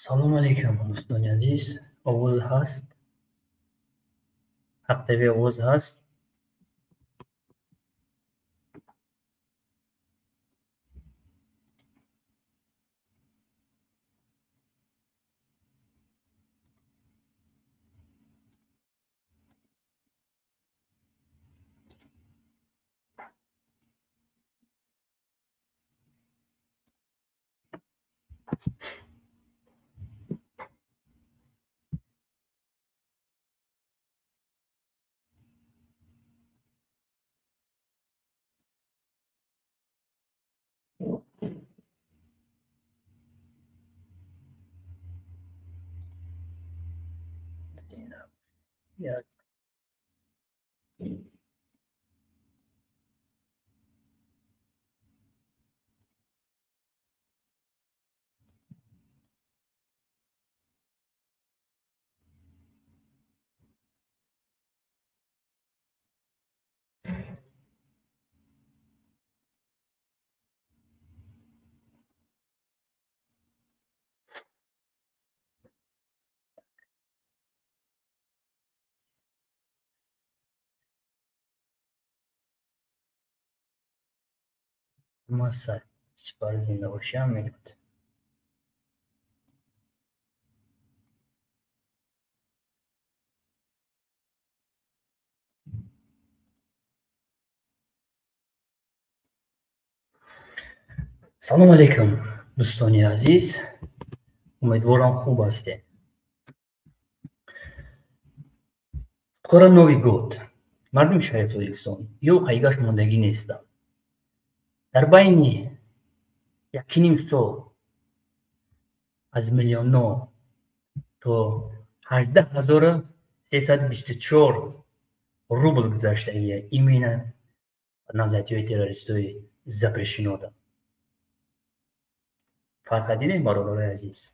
Салом алейкум, дӯстони азиз. Овоз ҳаст? Ҳақ ТВ овоз ҳаст? Як Масар сипар зинда бошӣ, ҳам минут. Салом алейкум, дӯстони азиз. Умедворам, хуб ҳастед. Скоро Новый год. Мардуми шаҳри Тоҷикистон, ё қайгаш мондагӣ нестам. Дар байни якним сол аз миллионҳо то 18 324 рубл гузаштагия именно назатиҳои террористои запрещено да. Фарқа дидем, бародарои азиз?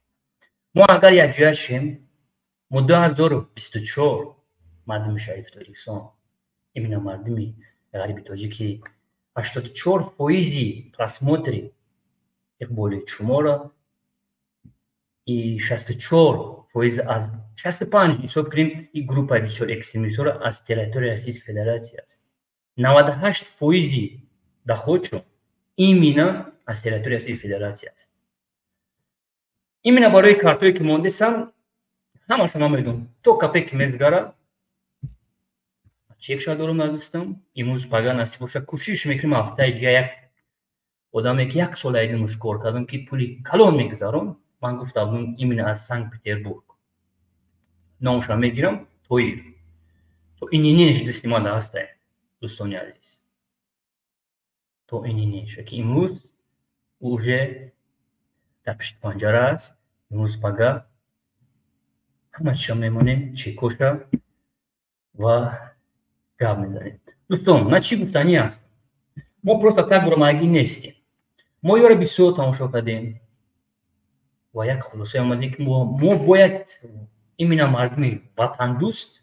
Мо агар якҷоя шем, мо 2024 мардуми шарифи Тоҷикистон, именно мардуми ғариби тоҷики, 84 фоизи просмотри иқболи шуморо и 64 фоиз аз 65 ҳисоб кунем, и группаи бисёр экстремистҳоро аз территорияи Российской Федерация аст. 98 фоизи доходшон именно аз территорияи Российской Федерация аст. Именно барои картое ки мондесам, ҳамаша ман медонам, то копейки мезгара чекша дорум надистам. Имрӯз пага насиб боша, кӯшиш мекунем. Ҳафтаи дига як одаме, ки як сол айдимуш кор кардам, ки пули калон мегузарон, ман гуфта будам, именно аз Санкт Петербург номша мегирам, Тоир, то ининеш дасти ман ҳастае, дӯстони азиз, то ининеша, ки имрӯз уже дар пишти панҷара аст. Имрӯз пага ҳама чиша мемонем, чекоша ва гап мезанем. Дӯстон, ман чӣ гуфтанӣ ҳастам? Мо просто так буромагӣ нестем. Мо ёро бисёр тамошо кардем ва як хулосае омадем, ки мо бояд именно мардуми ватандӯст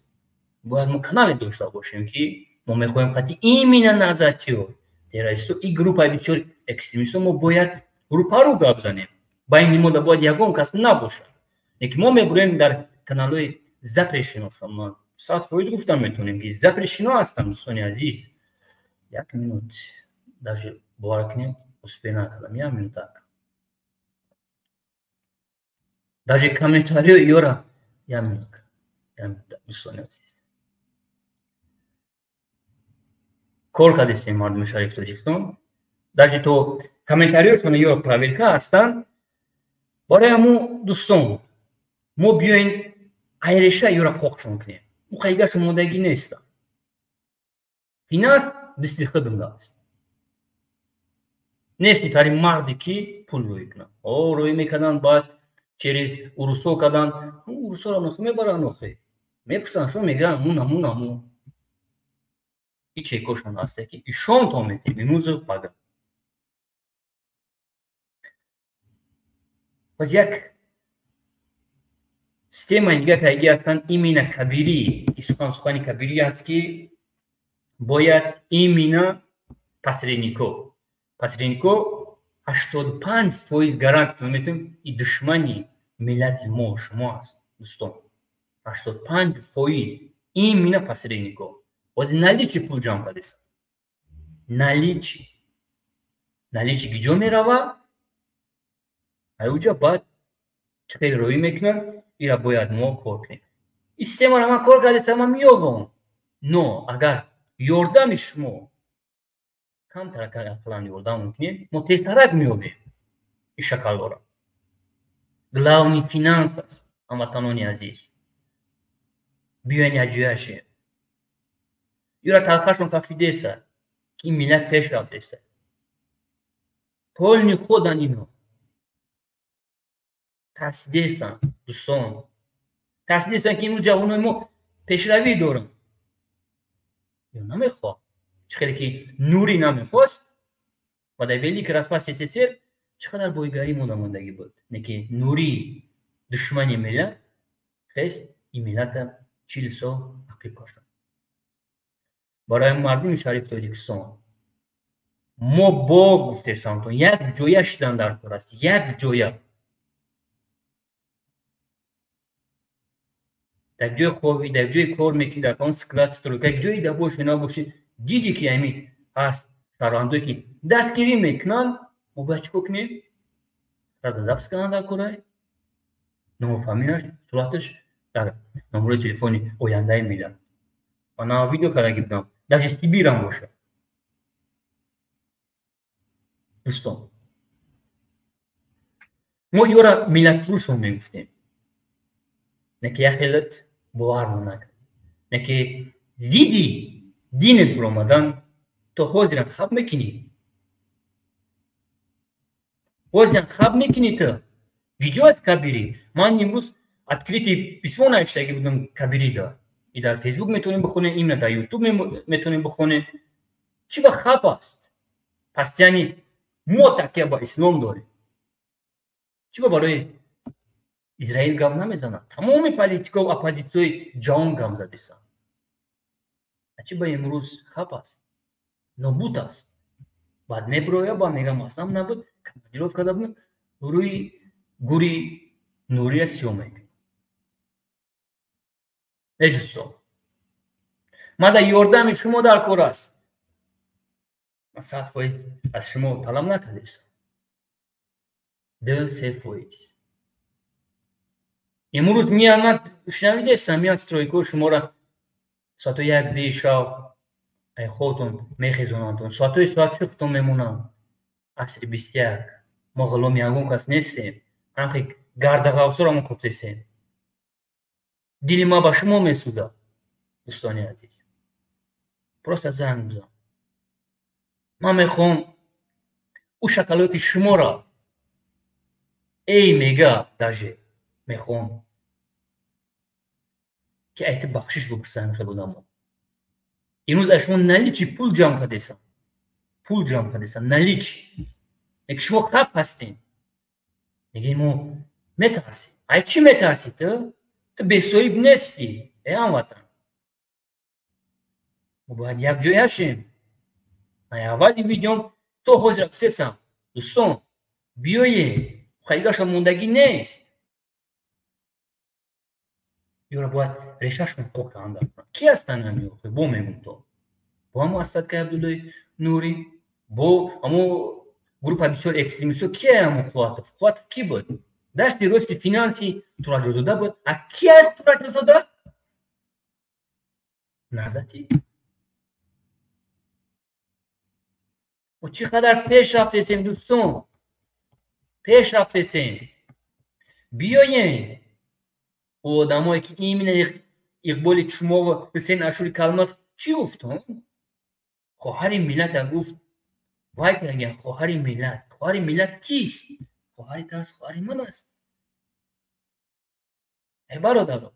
бояд мо канале дошта бошем, ки мо мехоҳем қати именно назатиё террористо и группаи бисёр экстремисто мо бояд рӯпарӯ гап занем. Байни мо да бояд ягон кас набошад. Лекин мо мегӯем, дар каналҳои запрещено, 100% гуфтам метавонем, ки запрещено ҳастам. Дӯстони азиз, як минут, даже бовар кунем, успел накардам, як минутак, даже комментарио ёра, як минут, як минут. Дӯстони азиз, кор кардестем, мардуми шарифи Тоҷикистон, даже то комментариёшон ё проверка ҳастанд. Барои ҳамун, дӯстон, мо биёем, айреша ёра қоқшон кунем. Ӯ мондагӣ нестам. Финанс дасти худам аст. Нести тари марде, ки пул рӯй кунад. О, рӯй мекарданд, баъд через урусо карданд. Урусоро нохи мебаранд, охи мепурсанд, шо мегӯянд, мун амун амун и чекошон ҳаста, ки ишон то метем имрӯзу пага. Пас як системаи дига кайги ҳастанд, именно кабирӣ. И сухан сухани кабирӣ аст, ки бояд именно посреднико 85% гарантия метавонем, и душмани Миллати мо шумо аст, дӯстон. 85% именно посреднико. Ҳозир наличный пул ҷамъ кардесан. Наличный. Наличный киҷо мерава? Аюҷа баъд чӣ хел роӣ мекунанд, ира бояд мо кор кунем. Ин системаро ман кор кардесам, ман меёбам. Но агар ёрдами шумо камтар ақлан ёрдам мекунем, мо тезтарак меёбем ин шакалҳоро. Главный финанс аст, ҳамватанони азиз. Биёен якҷоя шем. Юра талхашон кафидеса, ки ин миллат пеш рафтеса. Полный ходан ино. Тарсидесан, дӯстон. Тарсидесан, ки имрӯз ҷавонони мо пешравӣ доранд. Ё намехоҳ. Чӣ хеле ки Нурӣ намехост, ва дар великий распад СССР чӣ қадар бойгарӣ монда-мондагӣ буд. Не ки Нурӣ, душмани миллат, хест ин миллата 40 сол ақиб кашонд. Барои мардуми шарифи Тоҷикистон мо бо гуфтесамтон, як ҷоя шидан дар кор аст, як ҷоя. Дар ҷои хобӣ, дар ҷои кор мекунӣ, дар кадом склад, стройка, як ҷое да бошӣ, набошӣ, дидӣ ки ҳамин ҳаст шаҳрвандое ки дастгирӣ мекунанд, мо бояд чӣ кор кунем? Сразу запись кардан дар корай, ному фамилияш, сураташ дар номерои телефони ояндаи миллат. Ман нава видео кардаги будам, даже Сибирам бошад. Дӯстон, мо ёра миллатфурӯшон мегуфтем, не ки як хелат бовармо накард, не ки зидди динет биромадан то ҳозирам хаб мекунӣ, ҳозирам хаб мекунӣ ту. Киҷо аст Кабирӣ? Ман имрӯз открытый письмо навиштагӣ будам Кабирида. И дар Фейсбук метавонем бихонем, именно дар Ютуб метавонем бихонем. Чӣ ба хаб аст? Пас яъне мо такя ба ислом дорем. Чӣ ба барои Израил гап намезанад? Тамоми политико оппозитсияи ҷаҳон гап задесанд. А чӣ ба имрӯз хаб аст? Нобуд аст. Баъд мебироя, ба мегам аслам набуд, командировка карда будем, рӯи гури Нурия сиёҳ мекунад. Эй дӯстон, ман дар ёрдами шумо дар кор аст. Ман 100% аз шумо талаб накардестам. 2-3%. Имрӯз меян, ман шунавидестам, меян стройкаҳо шуморо соатҳои 1-2 шаб ай хобтон мехезонандтон, соатҳои соат чухтон мемонанд. Асри 21 мо ғуломи ягон кас нестем. Ҳамхи гардағавсоро мо кофтесем. Дили ма ба шумо месӯзад, дӯстони азиз. Просто занг бизан. Ман мехоҳам ӯ шакалое ки шуморо эй мега, даже мехоҳам ки айти бахшиш бипурсам хел одамо. Имрӯз аз шумо наличный пул ҷамъ кардесам. Пул ҷамъ кардесам, наличный. Ки шумо хаб ҳастем. Мегӯем мо метарсем. Ай чӣ метарсӣ ту? Ту бесоҳиб нестӣ, эй ҳамватан. Мо бояд якҷоя шем. Ман аввали видеом то ҳозира гуфтесам, дӯстон, биёем, хайгаша мондагӣ нест. Ёра бояд решашон қоқ канда кунанд. Ки ҳастанд ҳамин охир? Бо мегум то. Бо ҳамо Астадкай Абдуллои Нурӣ, бо ҳамо группа бисёр экстремистҳо, ки ҳамо Қувватов? Қувватов ки буд? Дасти рости финанси Тураҷозода буд. А ки аст Тураҷозода? Назати. Мо чӣ қадар пеш рафтесем, дӯстон? Пеш рафтесем. Биёем. Ӯ одамое ки именно Иқболи Чумову Ҳусейн Ашури Калмақ чӣ гуфтон? Хоҳари миллата гуфт, вай кардагиям, хоҳари миллат. Хоҳари миллат кист? Хоҳари ту аст, хоҳари ман аст. Эй бародаро,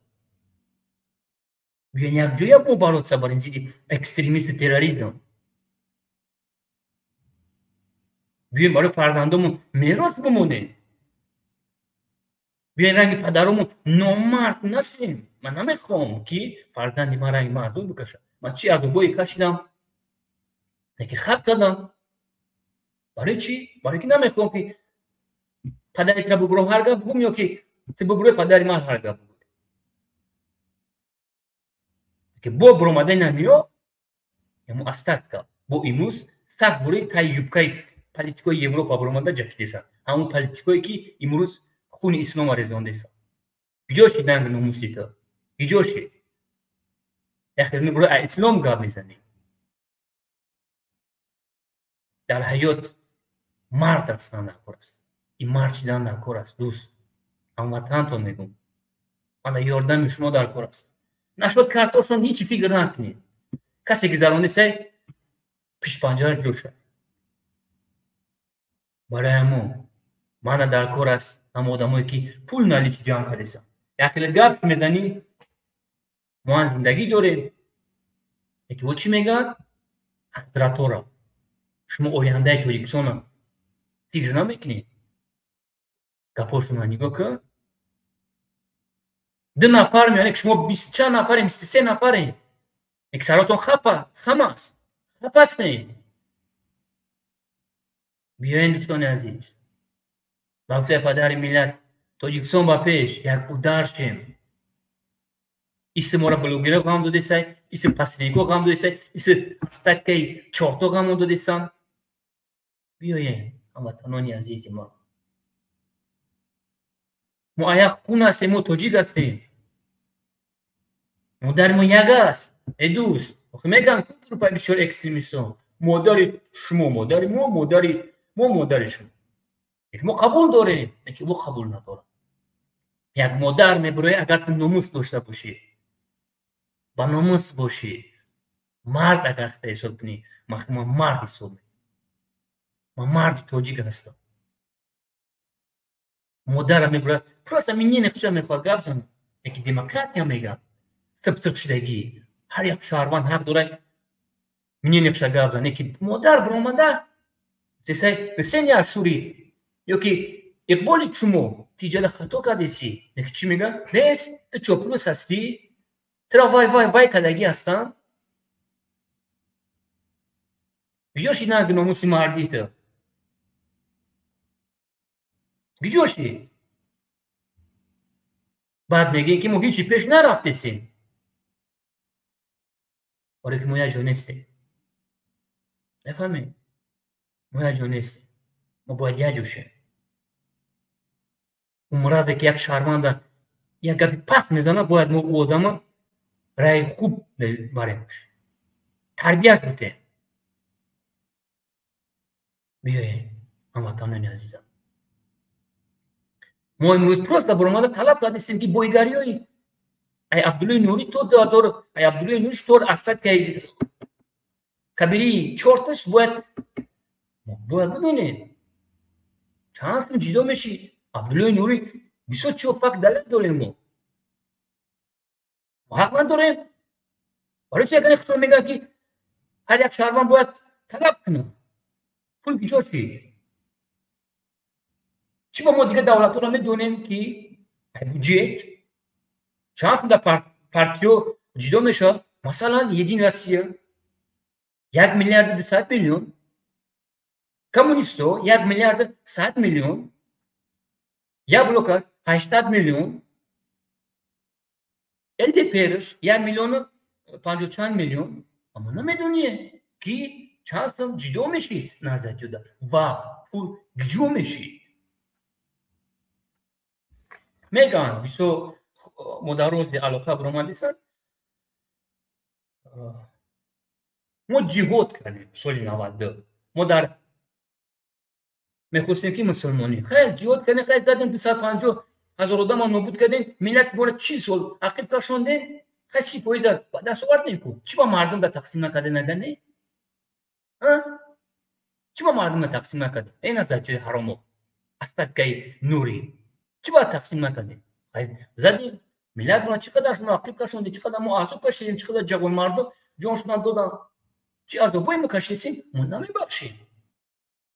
биёен якҷоя мо бороться барем зидди экстремисту терроризм. Биёем барои фарзандомон мерос бимонем. Биёен ранги падаромон номард нашем. Ман намехоҳам ки фарзанди ман ранги ман азоб бикашад. Ман чӣ азобое кашидам, лекин хаб кардам. Барои чӣ? Барои ки намехоҳам ки падари тра бубурам ҳар гап бигӯм ё ки Ту бубурӯи падари ман ҳар гап бугӯй. Ки бо буромадаи намиё, ямо остатка. Бо имрӯз саг бури таи юбкаи политикои Европа буромада ҷакидесан. Ҳамон политикое ки имрӯз хуни ислома резондесан. Киҷо шид нанги номуси ту? Киҷо шид? Яхел мебурои а ислом гап мезанӣ. Дар ҳаёт мард рафтан дар кор аст. Ин мард шидан дар кор аст, дӯст. Ҳамватантон мегӯм. Мана ёрдами шумо дар кор аст. Нашуд картошон ҳичи фикр накунед. Касе ки заронесай пишпанҷара ҷӯша. Барои ҳамон мана дар кор аст ҳама одамое ки пул наличи ҷамъ кардесанд. Яхеле гап мезанӣ, мо ҳам зиндагӣ дорем. Яке во чӣ мегӯянд? Ҳазратора. Шумо ояндаи Тоҷикистонро фикр намекунед? Гапҳошонро нигоҳ кун. Ду нафар меяне ки шумо бисту чанд нафарем, 23 нафарем. Як саротон хапа, хам аст. Хап ҳастем. Биёем, дӯстони азиз. Ба гуфтаи падари миллат, Тоҷикистон ба пеш, як удар шем. Иси моро блогерҳо ғам додесай, иси посредникҳо ғам додесай, иси остаткаи чорто ғам додесанд. Биёем, ҳамватанони азизи мо. Мо аяқ хун ҳастем, мо тоҷик ҳастем. Модари мо як аст, э дӯст. Охи мегӯям ку группаи бисёр экстремистон. Модари шумо, модари мо, модари мо, модари шумо. Лекин мо қабул дорем, лекин ӯ қабул надорад. Як модар мебурояд, агар ту номус дошта бошӣ, ба номус бошӣ, мард агар хита ҳисоб кунӣ, ман мард ҳисоб мекунам. Ман марди тоҷик ҳастам. Модарам мебурад, просто минени худша мехоҳад гап занад. Лекин демократия мегӯяд, сибсиб шудагӣ, ҳар як шаҳрванд ҳақ дорад минени худша гап занад. Лекин модар баромада, сесай Ҳусейни Ашурӣ ёки Иқболи Чумо, ту иҷода хато кардеси. Лекин чӣ мегӯяд? Нест, ту чоплус ҳастӣ, туро вай вай вай кардагӣ ҳастанд. Киҷо шид нанги номуси мардии ту? Киҷо шид? Баъд мегӯем ки мо ҳичи пеш нарафтесем. Оре ки мо як ҷо нестем. Нафаҳмед? Мо як ҷо нестем. Мо бояд як ҷо шавем. Он миразе ки як шаҳрванда як гапи паст мезанад, бояд мо ӯ одама раъи хуб барем. Тарбияш бутем. Биёем, ҳамватанони азизам. Мо имрӯз просто баромада талаб кардем ки бойгариҳои ай Абдуллои Нурӣ то 2000, ай Абдуллои Нурӣ то остаткаи кабирии чорташ бояд бидонем. Чанд сум ҷидо меши? Абдуллои Нурӣ бисёр чиё факт далел дорем мо. Мо ҳақ надорем. Барои чи ягане худшон мегӯянд ки ҳар як шаҳрванд бояд талаб кунад? Пул киҷо шид? Чӣ ба мо дигар давлатҳоро медонем ки буҷет чанд сум дар партиё ҷидо мешавад? Масалан, Един Россия 1 миллиарду 200 миллион, коммунистҳо 1 миллиарду 100 миллион, Яблоко 800 миллион, ЛДПРш 1 миллиону 50 чанд миллион. Аммо намедонем ки чанд сум ҷидо мешид назарҷуда ва пул киҷо мешид. Мегӯянд бисёр модарози алоқа баромадисанд. Мо ҷиҳод кардем соли 92. Мо дар мехостем ки мусулмонӣ. Хайр, ҷиҳод кардем, хайр задем 250 ҳазор одамро нобуд кардем, миллати моро 40 сол ақиб кашондем, хайр 30% ба даст овардем ку. Чӣ ба мардум да тақсим накарде нагане? Чӣ ба мардум да тақсим накарде? Эй назарчои ҳаромо, остаткаи Нурӣ. Чӣ ба тақсим накардем? Задем миллат моро чӣ қадар шумо ақиб кашондем, чӣ қадар мо азоб кашидем, чӣ қадар ҷавонмардо ҷоншонро доданд. Чӣ азобое мо кашидем, мо намебахшем.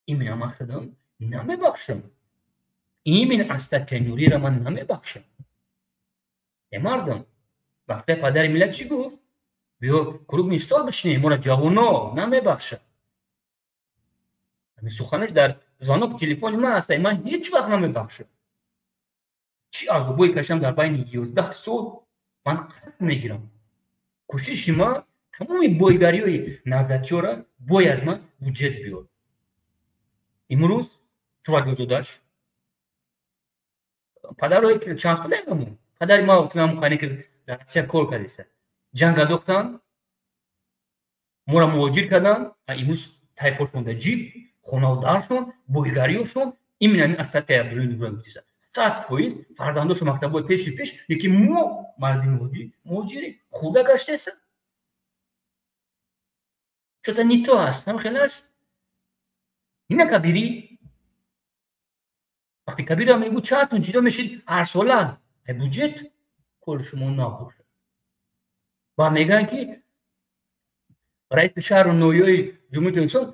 Именно ман худам намебахшам. Именно остаткаи Нуриро ман намебахшам. Э мардум, вақте падари миллат чӣ гуфт? Биё круглый стол бишинем, моро ҷавоно намебахшад. Ҳамин суханаш дар звонок телефони ман аст, ман ҳеҷ вақт намебахшам. Чӣ азобое кашидам дар байни 11 сол, ман қасд мегирам. Кӯшиши ман тамоми бойгариҳои наҳзатиёра бояд ман буҷет биёрам. Имрӯз Тураҷозодаш падарое ки чанд сола ҳамун падари ма қане ки дар Россия кор кардеса, ҷанг андохтан, моро муҳоҷир карданд. Имрӯз тайпошон дар ҷиб, хонаву даршон, бойгариёшон именно ҳамин астатаи Абдуллои Нура гуфтеса 100%. Фарзандошон мактабҳои пеши пеш, лекин мо мардими оддӣ муҳоҷирем, хурда гаштеса. Что-то не то аст, ҳам хел аст. Ина Кабирӣ, вақте Кабира мегӯ, чанд сум ҷидо мешид ҳарсола ай буҷет, кори шумо набошад. Ва мегӯянд, ки раиси шаҳру ноҳияҳои Ҷумҳурии Тоҷикистон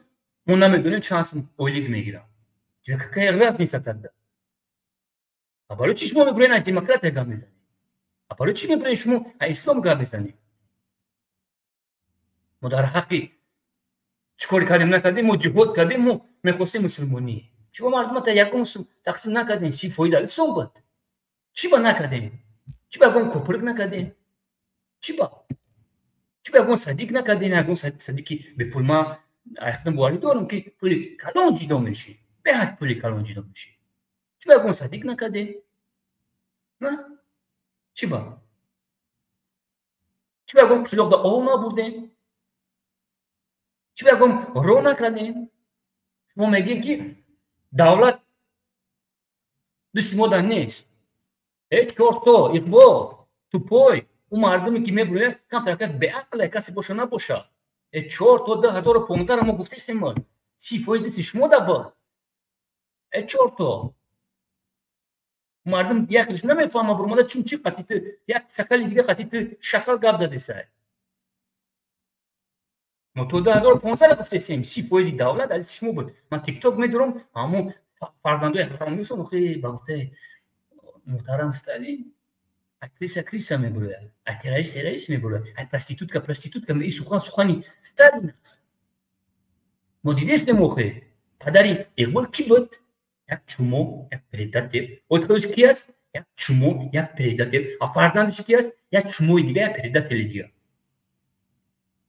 мо намедонем чанд сум ойлик мегирам. Какая разница тогда? А барои чӣ шумо мебурен, аз демократия гап мезанед? А барои чӣ мебурен, шумо аз ислом гап мезанед? Мо дар ҳаққи чӣ коре кардем, накардем? Мо ҷиҳод кардем, мо мехостем мусулмонӣ. Чӣ ба мардумата ягон сум тақсим накардем? 30% аз ислом буд. Чӣ ба накардем? Чӣ ба ягон кӯприк накардем? Чӣ ба ягон садик накардем? Ягон садики бепул. Ма айхтан боварӣ дорам, ки пули калон ҷидо мешид, беҳад пули калон ҷидо мешид. Чӣ ба ягон садик накардем? Чӣ ба ягон қишлоқда ов набурдем? Чӣ ба ягон роҳ накардем? Шумо мегӯед, ки давлат дӯсти мода нест. Э, чорто Иқбол тупой, ӯ мардуме ки мебурӯяд, камтар беақле касе боша набоша. Э, чор то 2015-ро мо гуфтесем, 30% дасти шумо да буд. Э, чорто мардум яклиш намефаҳма, бурмада чун чи қатити як шакали дига, қатити шакал гап задесай. Мо то 2015 гуфтесем, 30%-и давлат аз шумо буд. Ман Тикток медорам, ҳамо фарзандои ҳаромишон охи, ба гуфтаи муҳтарам Сталин, ай крыса крыса мебурояд, ай террорист террорист мебурояд, ай проститутка проститутка. И сухан сухани Сталин аст. Мо дидестем охи, падари Иқбол кӣ буд? Як чумо, як предатель. Оз худаш ки аст? Як чумо, як предатель. А фарзандаш ки аст? Як чумои дига, як предатели дига.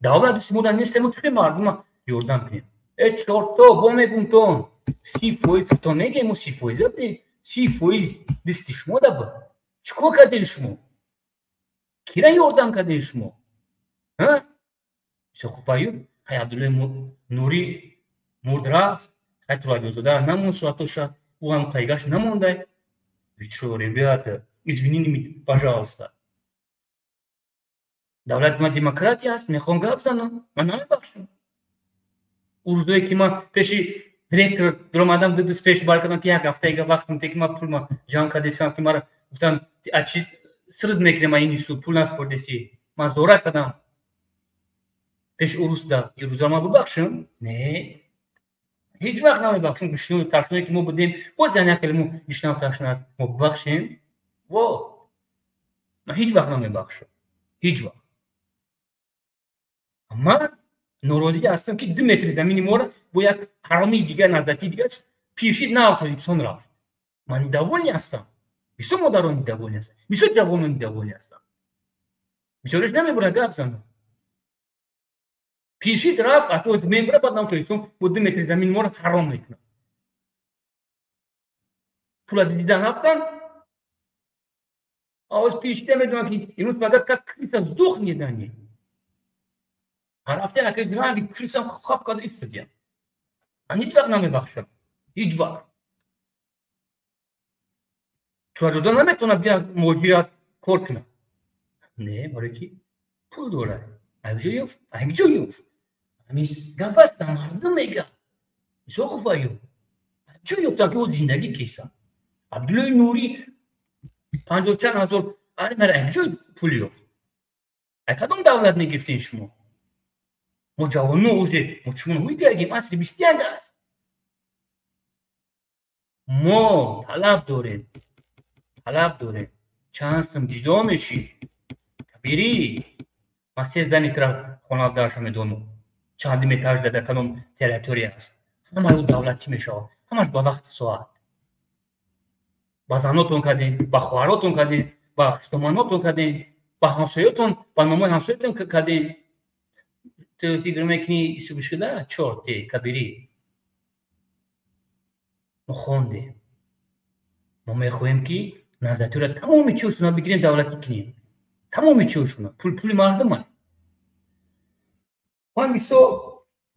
Давлат дӯсти модар нест, мо чӣ мардума ёрдам кунем? Э, чорто, бо мегум, то 30% то мегем, мо 30% будем, 30% дасти шумо да буд. Чӣ кор кардем шумо? Кира ёрдам кардем шумо? Исоқов Аюб, хай, Абдуллои Нурӣ мурд, рафт, хай, Тураҷозода намонд, суратоша ӯ ҳам қайгаш намондай. Вы чё, ребята, извините, пожалуйста, давлати ман демократия аст, мехоҳам гап занам. Ман намебахшам. Урдое ки ман пеши директор дуромадам, дудус пеш бар кардам, ки як ҳафтаига вақтм те, ки ман пулма ҷамъ кардесам, ки мара гуфтанд, чи сирд мекунем, ини суд пул наспордеси. Ман зора кардам пеши урусда. Ирӯза ман бубахшам? Не, ҳеҷ вақт намебахшам. Гишну ташное ки мо будем, боз ян якеле мо гишнав ташна аст, мо бубахшем? Во, ман ҳеҷ вақт намебахшам, ҳеҷ вақт. Ман норозӣ ҳастам, ки 2 метри замини моро бо як ҳаромии дигар, наҳзатии дигар пиршид, нав Тоҷикистон рафт. Ман недовольный ҳастам, бисёр модарон недовольный ҳастам, бисёр ҷавонон недовольный ҳастам, бисёреш намебурад гап занам. Пиршид рафт, ака мебура, баъд нав Тоҷикистон бо 2 метри замини моро ҳаром мекунад. Пула дидан рафтан, овоз пиршида медонам, ки имрӯз фақат как крыса сдохнет они. Рафтан, ака, ранги крыса хап карда истодиям. Ман ҳеҷ вақт намебахшам, ҳеҷ вақт. Тураҷода наметавонад бия муҳоҷират кор кунад, не, барое ки пул дорад. Акҷо ёфт, акҷо ёфт. Ҳамин гап аст, мардум мега. Исоқов Аюб акҷо ёфтан, ки ӯ зиндагӣ кеса. Абдуллои Нурӣ панҷоҳ чанд ҳазор мара акҷо пул ёфт? Ай кадом давлат мегирифтем шумо? Мо ҷавоно уже мо чумон ҳуй асри 21 аст. Мо талаб дорем, талаб дорем, чанд сум ҷудо мешӣ, Кабирӣ? Ман се зани тра хонавдарша медонам, чандим этаж дар кадом территория аст. Ҳамаи ӯ давлатӣ мешавад, ҳамаш ба вақти соат. Ба занотон кардем, ба хоҳаротон кардем, ба хуштоманотон кардем, ба ҳамсоётон, ба номои ҳамсоётон кардем. Ту фикр мекунӣ исубишкада чорте кабирӣ. Мо хондем. Мо мехоҳем, ки назатиёра тамоми чизшона бигирем, давлатӣ кунем. Тамоми чизшона. Пул пули мардума. Ман бисёр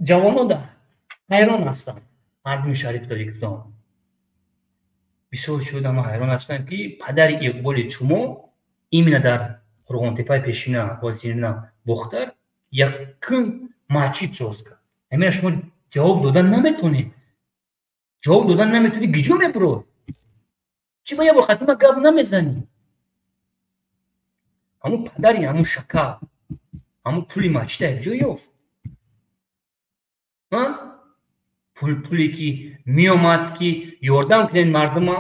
ҷавонон ҳайрон ҳастам. Мардуми шариф Тоҷикистон. Бисёр шуда ман ҳайрон ҳастам, ки падари Иқболи Чумо именно дар Қурғонтеппаи пешина, ҳозирина Бохтар, якум масҷид соз кард. Амина шумо ҷавоб додан наметонед. Ҷавоб додан наметонӣ, гиҷо мебурод? Чӣ ба як бор хатима гап намезанӣ? Ҳамун падари ҳамун шакал, ҳамун пули масҷида якҷо ёфт. Пул, пуле ки меомад, ки ёрдам кунед мардума,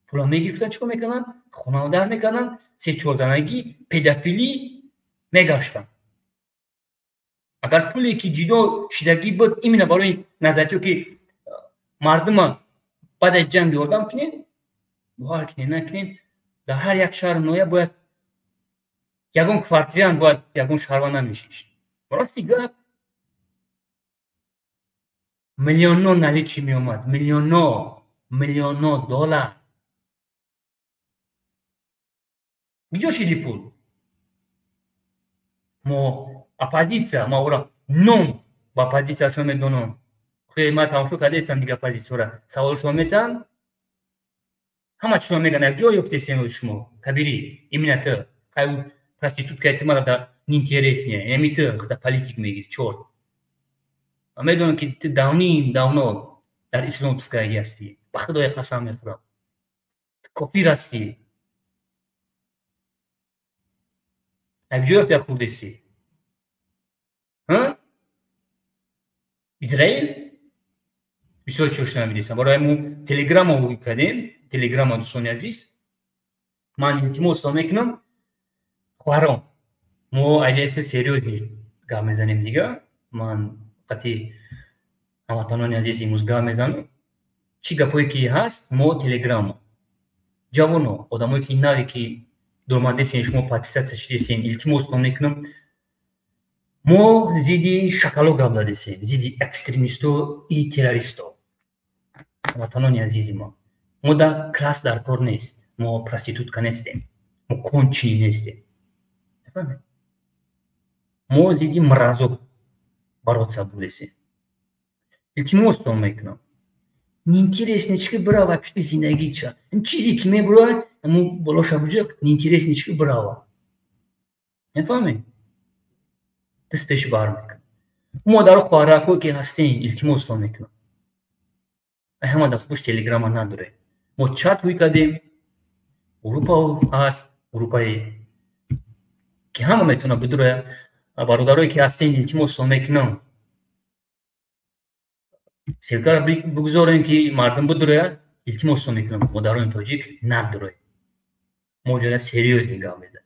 пула мегирифтанд, чӣ кор мекарданд? Хонадар мекарданд, се чорзанагӣ, педофилӣ мегаштанд. Агар пуле ки ҷидо шидагӣ буд именно барои назарчиё, ки мардума баъд аз ҷанг ёрдам кунед, бовар кунед накунед, дар ҳар як шаҳру ноҳия бояд ягон квартирант, бояд ягон шаҳрванд намешишт. Рости гап, миллионҳо наличный меомад, миллионҳо, миллионҳо доллар. Куҷо шиди пул? Мо оппозитсия, ма ора ном ба оппозитсияшон медонам. Хе, ман тамошо кардаистам дига оппозитсияро. Саволшон метаҳанд, ҳама чизро мегӯянд, як ҷо ёфтесем шумо. Кабирӣ, именно ту. Хай, проститутка ти мара да неинтересная. Ами ту худа политик мегирӣ, чорт. Ман медонам, ки ту давным-давно дар ислом туфкагӣ ҳастӣ. Ба Худоя қасам мехӯрам. Ту кофир ҳастӣ. Як ҷо ёфта хурдесӣ. Израил бисёр чизошро намедонистам. Барои мо телеграмма кардем, телеграмма, дӯстони азиз. Ман илтимос мекунам, хоҳарон, мо аҷаиса серьёзный гап мезанем дига. Ман қати ҳамватанони азиз имрӯз гап мезанам. Чӣ гапое ки ҳаст, мо телеграмма. Ҷавоно, одамое ки наве ки дуромадесен, шумо подписаться шидесен, илтимостон мекунам. Мо зидди шакало гап задесем, зидди экстремисто и террористо. Ҳамватанони азизи мо, мо да класс дар кор нест, мо проститутка нестем, мо конченый нестем. Мо зидди мразо бороться будесем. Илтимостон мекунам. Неинтереснички бирава пишти зиндагича. Чизе ки мебурад, ҳамун болоша буҷиқ, неинтереснички бирава. Мефаҳмед? Даст пеш бар мекунам. Модару хоҳарако ки ҳастем, илтимостон мекунам. Ай ҳама да хубш телеграмма надорем. Мо чат ҳуй кардем, группа ҳаст, группаи ки ҳама метавонад бидурояд. Бародарое ки ҳастем, илтимостон мекунам. Ссылкаро бигузорем, ки мардум бидурояд, илтимостон мекунам, модарони тоҷик надуроед. Мо ҷода серьёзный гап мезанем.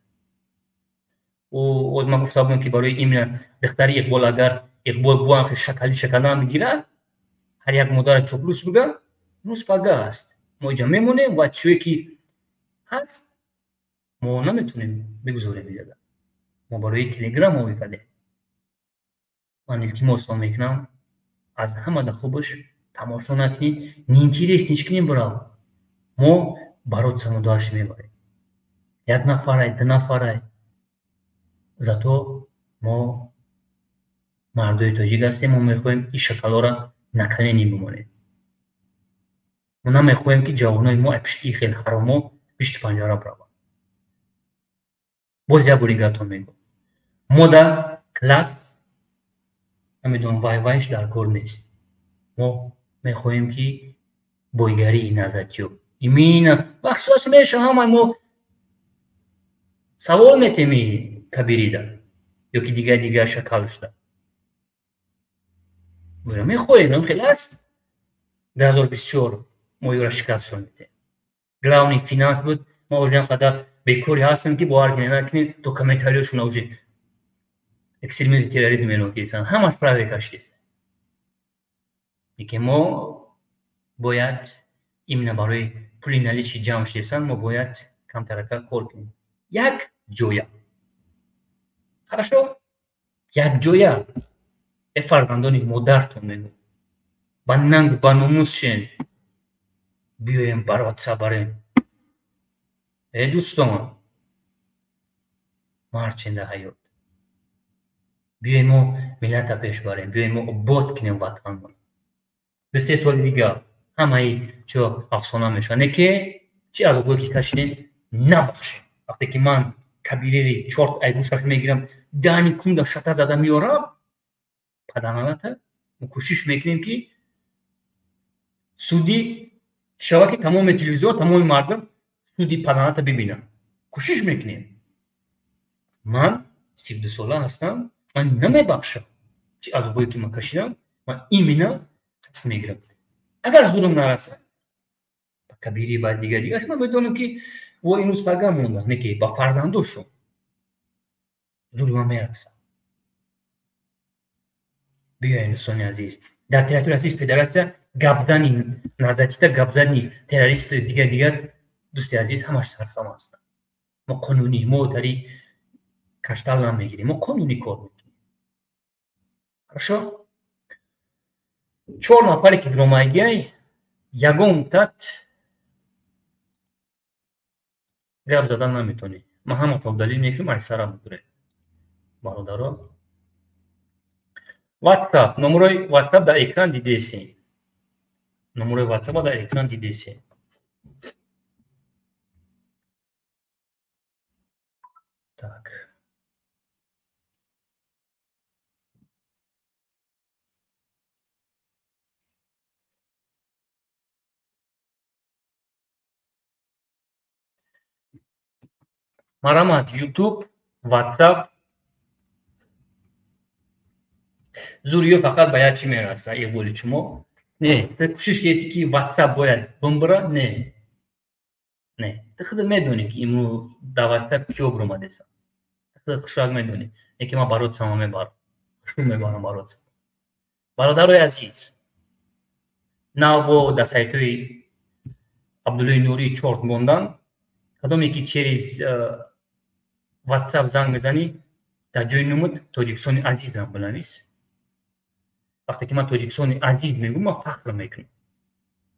Оз ман гуфта будам, ки барои именно духтари Иқбол, агар Иқбол буан шакали шакалам бигирад, ҳар як модара чоплус бига, рӯз пага аст. Мо иҷа мемонем ва чие ки ҳаст, мо наметонем бигузорем иҷода. Мо барои телеграм омода кардем. Ман илтимостон мекунам, аз ҳама да хубаш тамошо накунед, неинтереснич кунем бирав. Мо бороться дальше мебарем. Як нафарай, ду нафарай. Зато мо мардои тоҷик ҳастем, мо мехоҳем ин шакалҳоро на колени бимонем. Мо намехоҳем, ки ҷавонои мо аз пишти ин хел ҳаромҳо пишти панҷара бираванд. Боз як бори дигартон мегӯям. Мо дар класс, намедонам, вай вайш дар кор нест. Мо мехоҳем, ки бойгарии назатиё. Именно вақт меша ҳамаи мо савол метем кабирида ё ки дигар дигар шакалшда. Мехоҳем, хеле аст. 2024 мо ёра шикастшон метем. Главный финанс буд, ма уже ҳам қадар бекори ҳастам, ки бовар кунед накунед, то комментариёшона уже экстремизм, терроризм эълон карданд. Ҳамаш праве кашидест. Лекин мо бояд Именно барои пули наличи ҷамъ шудесан, мо бояд камтарака кор кунем. Як ҷоя. Хорошо? Як ҷоя. Э фарзандони модартон мегӯ. Ба нанг, ба номус шен. Биёем бороться барем. Э дӯстон, марченда ҳаёт. Биёем мо миллата пеш барем, биёем мо обод кунем ватанмон. 2-3 соли дигар ҳамаи чо афсона мешавад. Не ки чӣ азобое ки кашидем, набахшем. Вақте ки ман кабирири чорт айгӯшаш мегирам, дани кунда шата зада меорам, паданалата мо кӯшиш мекунем ки суди шава, ки тамоми телевизион, тамоми мардум суди паданалата бибинанд. Кӯшиш мекунем. Ман 32 сола ҳастам, ман намебахшам. Чӣ азобое ки ман кашидам, ман именно қасд мегирам. Агар зурм нарасад ба кабири, ба дигар дигараш, ман медонам ки во имрӯз пага монда, не ки ба фарзандошон зури ман мерасад. Биёем, дӯстони азиз, дар территорияи Российской Федерация гапзани назатита, гапзани террорист, дигар дигар, дӯсти азиз, ҳамаш сарсам ҳастанд. Мо қонунӣ, мо тари каштал намегирем, мо қонунӣ кор мекунем. Хорошо? 4 нафаре ки дуромайгиай, ягон тат гап задан наметонӣ. Ман ҳаматон далил мекунам, ай сара будуре. Бародаро, WhatsApp, номерои WhatsApp дар экран дидесен. Номерои WhatsApp дар экран дидесен. Так. Марамат, YouTube, WhatsApp. Зуриё фақат ба як чӣ мераса, иғволи шумо. Не, ту кӯшиш кеси ки WhatsApp бояд бимбира, не. Не, ту худат медонӣ ки имрӯз дар WhatsApp киё биромадеса. Ту худат хушак медонӣ. Лекин ман барот сама мебарам. Хушу мебарам барот сама. Бародарои азиз, нав бо дар сайтҳои Абдуллои Нурӣ чорт мондан, кадоме ки через WhatsApp занг мезанӣ, дар ҷои нумуд Тоҷикистони азизам бинавис. Вақте ки ман Тоҷикистони азиз мегӯм, ман фахр мекунам.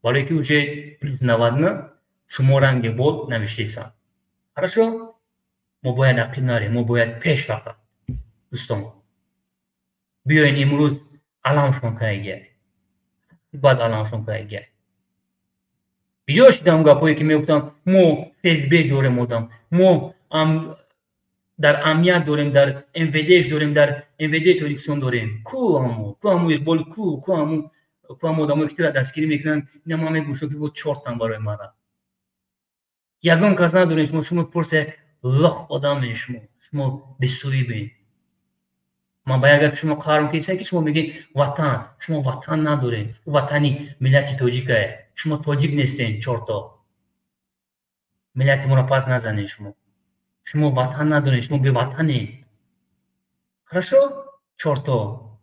Барое ки уже плюс 99 шумо ранги бол навиштесам. Хорошо? Мо бояд ақиб нарем, мо бояд пеш фақат. Дӯстон, биёен имрӯз аламшон кайгия. Баъд аламшон кайгия. Биҷо шидам гапое ки мегуфтам, мо ФСБ дорем одам, мо дар амният дорем, дар МВДш дорем, дар МВД Тоҷикистон дорем. Ку аму, ку аму Иқбол, ку, ку аму, ку аму одамое ки тура дастгирӣ мекунанд, ина ман мегӯшам ки бо чортан барои мара. Ягон кас надорем, шумо, шумо пурсе лох одаме шумо, шумо бесуибен. Ман ба як гапи шумо қарм кесам ки шумо мегӯед ватан, шумо ватан надорем, ватани миллати тоҷикае. Шумо тоҷик нестен, чорто. Миллати моро пас назанед шумо. Шумо ватан надоред, шумо беватанед. Хорошо? Чорто.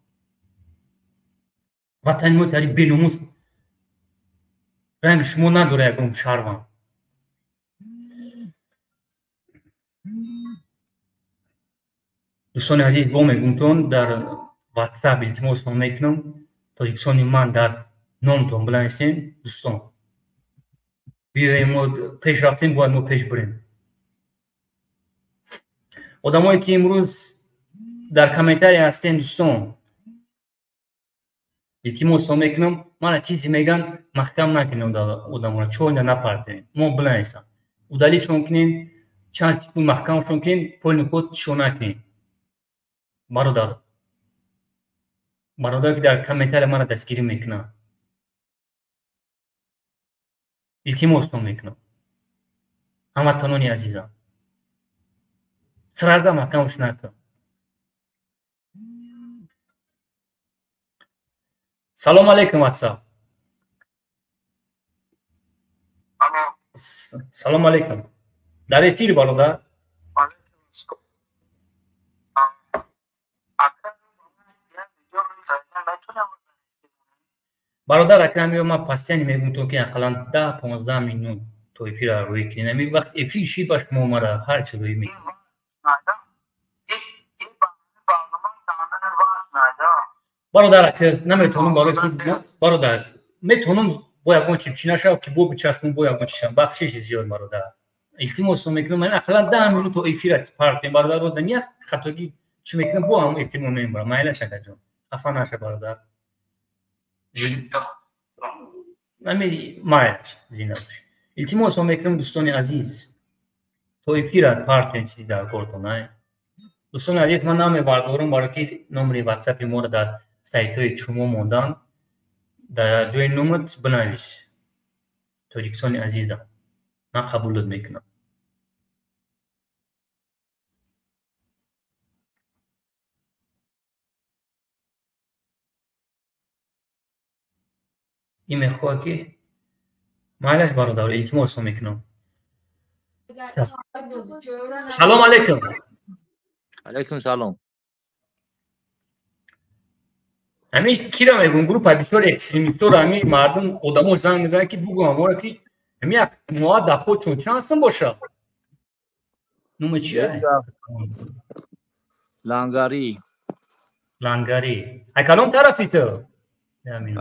Ватани мо тари беномус. Ранг шумо надора ягон шаҳрванд. Дӯстони азиз, бо мегӯмтон дар WhatsApp илтимостон мекунам, тоҷикистони ман дар номтон бинависем, дӯстон. Биёем мо пеш рафтем, бояд мо пеш бирем. Одамое ки имрӯз дар комментария ҳастем, дӯстон, илтимостон мекунам, мана чизе меган, маҳкам накунем одаморо, чойна напартем, мо бинависам. Удалитшон кунем, чанд секунд маҳкамшон кунем, поли худ шо накунем. Бародар, бародаре ки дар комментария мана дастгирӣ мекунад, илтимостон мекунам, ҳамватанони азизам, сразу маҳкамш накун. Салом алейкум, WhatsApp. Салом алейкум. Дар эфир, бародар. Бародар акрам ё ман постоянно мегӯм то ки ақаллан 10-15 минут то эфира рӯй кунем. Ҳамин вақт эфир ши ба шумо мара ҳар чи рӯй мекунем. Бародар наметавонам барои бародар метавонам бо ягон чи чӣ нашав ки бо бичаспам бо ягон чи шам. Бахшиши зиёд бародар. Илтимос мекунам ман ақаллан 10 минут то эфира партем бародар боз як хатогӣ чӣ мекунам бо ҳам эфир мо мебарам. Майла шакаҷон. Хафа наша бародар. Ами майлаш зинда бош. Илтимос мекунам дӯстони азиз то эфира партем чизи дар кортон ай. Дӯстони азиз ман намебардорам барои ки номери ватсапи моро дар сайтҳои шумо мондан. Дар ҷои номат бинавис. Тоҷикистони азизам. Ман қабулот мекунам. Ин мехоҳад ки майлаш бародар илтимос мекунам. Салом алейкум. Алейкум салом. Ҳамин кира мегӯм группа бисёр экстремистор ҳамин мардум одамо занг мезананд ки бугӯ амора ки ҳамин як моҳа дафо чун чанд сум бошад? Номи чи? Лангарӣ. Лангарӣ. Ай калом тарафи ту?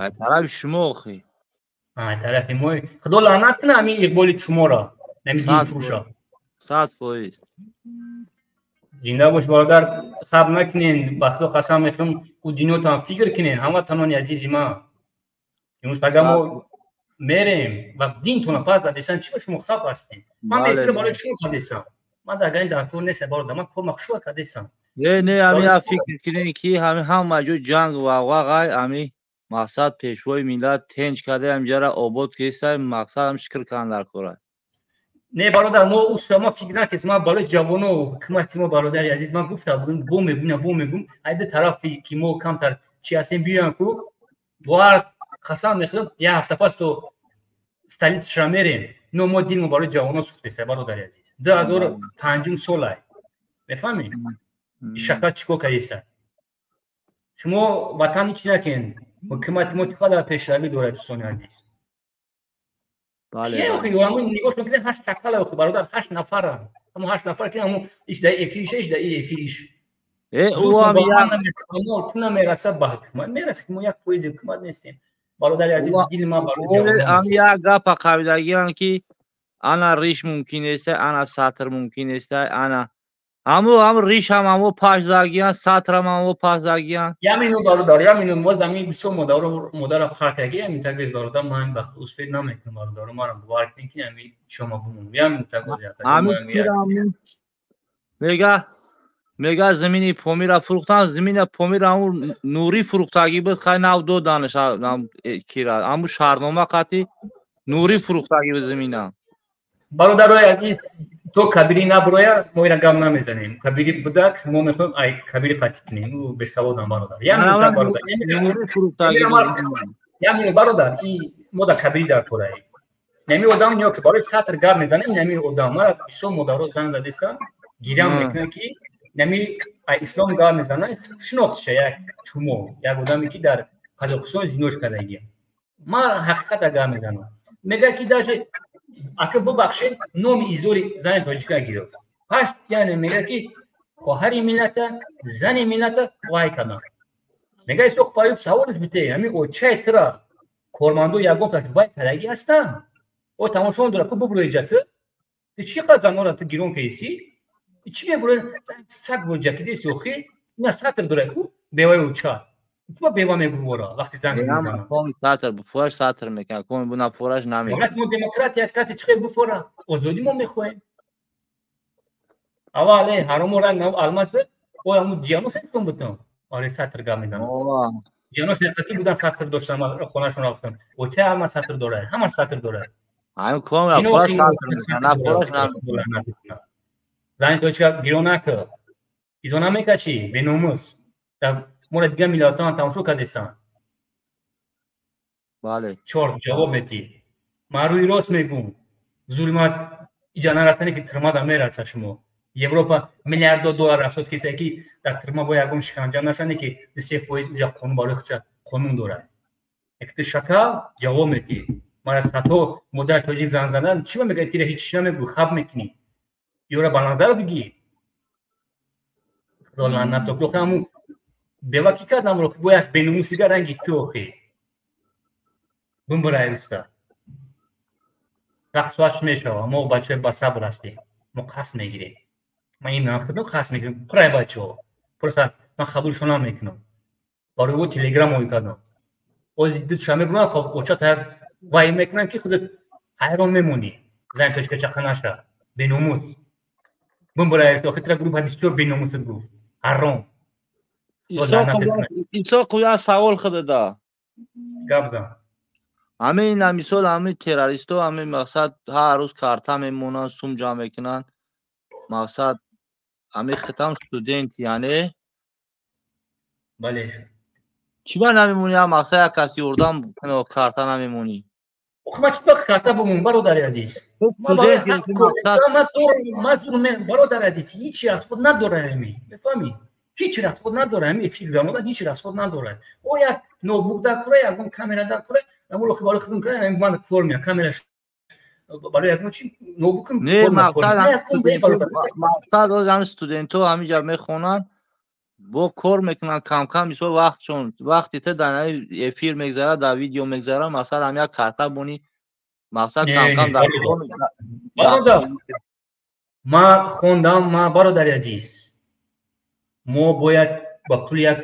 Ай тарафи шумо охи. Ай тарафи мо. Худо лаънат кунад ҳамин иқболи шуморо. Ҳамин динфурӯша. 100%. Зинда бош бародар, хаб накунен, ба Худо қасам мехӯрам, ӯ динотам фикр кунен, ҳамватанони азизи ман. Имрӯз пага мо мерем ва динтона пас дадесам, чӣ ба шумо хаб ҳастем? Ман мефикр барои шумо кардесам. Ман дар гани дар кор нестам бародар, ман кор махшуа кардесам. Не, не, ҳамин фикр кунен ки ҳамин ҳама ҷо ҷанг ва вағай, ҳамин мақсад пешвои миллат тенҷ карда, ҳамҷара обод кеста, мақсад ҳам шукр кунан дар кора. Не бародар, мо ӯ ма фикр накес, ман барои ҷавоно ҳукумати мо бародари азиз, ман гуфта будам, бо мегӯм, бо мегӯм, айда тарафи ки мо камтар чи ҳастем биёям ку, бовар қасам мехӯрам, як ҳафта пас то столицаша мерем. Но мо дилмо барои ҷавоно сӯхтеса бародари азиз. 2005 солай. Мефаҳмед? Ишака чӣ кор кардеса? Шумо ватан ҳеч накунед. Ҳукумати мо чӣ қадар пешравӣ дорад дӯстони азиз. Бале. Нигоҳ кунед 8 шакала охи бародар, 8 нафарам. Ҳамон 8 нафар ки ҳамон иш дар эфириш, иш дар эфириш. Ӯ ҳам як ту намераса ба ҳукумат, мераса ки мо 1% ҳукумат нестем. Бародари азиз, дили ман барои ҳам як гапа қабидагиам ки ана риш мумкин нест, ана сатр мумкин нест, ана ҳаму ҳам риш ҳам ҳаму пашзагиан, сатр ҳам ҳаму пашзагиан. Ямину бародар, ямину боз ами бисёр модаро қар кардаги, ямин тагез бародар, ман вақт успед намекунам бародар, маро бовар кунед ки ами чома бумонам. Ямин тагоз ята. Мега замини Помира фурӯхтан, замини Помира ҳаму Нурӣ фурӯхтагӣ буд, хай нав доданаш кира, ҳаму шаҳрнома қатӣ Нурӣ фурӯхтагӣ буд замина. Бародарои азиз, то кабири наброя мо ира гап намезанем. Кабири будак мо мехоҳем ай кабири қатӣ кунем. Ӯ бесаводам бародар. Ямин бародар, и мо дар кабири дар кораи. Нами одам ниё ки барои сатр гап мезанем, нами одам мара бисёр модаро занг задеса, гирям мекунад ки нами ай ислом гап мезанад, шинохтша як чумо, як одаме ки дар Қазоқистон зинош кардагия. Ман ҳақиқата гап мезанам. Мегӯяд ки даже ака бубахшед, номи изори зани тоҷика гирифт. Пас яъне мегӯяд ки хоҳари миллата, зани миллата вай карданд. Мегӯяд Исоқ Фаюб саволиш бите, ҳамин очаи тура кормандо ягон таш вай кардагӣ ҳастанд? О тамошо дора ку бубурӯи ҷа ту? Ту чӣ қадр занора ту гирон кардисӣ? Чӣ мебурӯи саг воҷа кидеси охи? Ина сатр дора ку беваи оча. Ту бева мегӯвора вақти занг мезанад. Ком сатр буфораш сатр мекунад, ком бунафораш намекунад. Давлати мо демократия аст, касе чӣ хел буфора? Озодӣ мо мехоҳем. Аввал ҳаромо ранг алмаз о ҳамун ҷиянос ҳестон бутон. Оре сатр гап мезанад. Ҷиянос ҳақиқатӣ будан сатр доштан, хонашон рафтан. Оча ҳама сатр дорад, ҳамаш сатр дорад. Ҳамин ком фораш сатр мекунад, нафораш намекунад. Зани тоҷика гирон накард. Изо намекашӣ, беномус. Моро дигар миллатҳоам тамошо кардесанд. Бале. Чор ҷавоб метӣ. Ман рӯи рост мегӯм. Зулмат иҷа нарасане ки тирмада мераса шумо. Европа миллиардо доллар расод киса ки дар тирма бо ягон шиканҷа нашане ки 2-3% уҷа қонун барои худша қонун дорад. Як ти шакал ҷавоб медиҳӣ. Мара садҳо модари тоҷик зан занан, чӣ ба мегӯяд, тира ҳеҷ чиз намегӯ, хаб мекунӣ. Ёра ба назар бигир. Худо лаънат кунад. Охи ҳамун бева ки кардам ро, бо як беномуси дигар ранги ту охи. Бимбирай уста. Вақт соатш мешава, мо бачаҳои басабр ҳастем. Мо қасд мегирем. Ман ин худам қасд мегирем. Пурай бачаҳо. Просто ман қабулшон намекунам. Барои ӯ телеграм ой кардам. Ози дуча мебурам, очата як вай мекунам, ки худат ҳайрон мемонӣ. Зани тоҷика чақа наша. Беномус. Бимбирай уста, охи тира группа бисёр беномусат гуфт. Ҳаром. Исоқов, як савол худада. Гап зан. Ҳамин мисол, ҳамин террористо, ҳамин мақсад ҳар рӯз карта мемонанд, сум ҷамъ мекунанд. Мақсад ҳамин хитам студент, яъне? Бале. Чӣ ба намемонӣ, мақсад як кас ёрдам карта намемонӣ? Охи ман чӣ ба карта бимон, бародари азиз? Бародари азиз, ҳичи аз худ надорам, мефаҳмӣ? Ҳеч расход надорад, ҳамин эфир гузарондан ҳеч расход надорад. О як ноутбук дар кора, ягон камера дар кора, аммо охи барои хизм кардам, ман кор меям, камера барои ягон чи ноутбукам. Не, мақсад оз ҳамин студентҳо ҳаминҷа мехонанд, бо кор мекунанд кам-кам, мисол вақтшон, вақти та дар эфир мегзарад, дар видео мегзарад, масалан ҳам як карта бонӣ, мақсад кам-кам дар Бародар, ман хондам, ман, бародари азиз, мо бояд ба пули як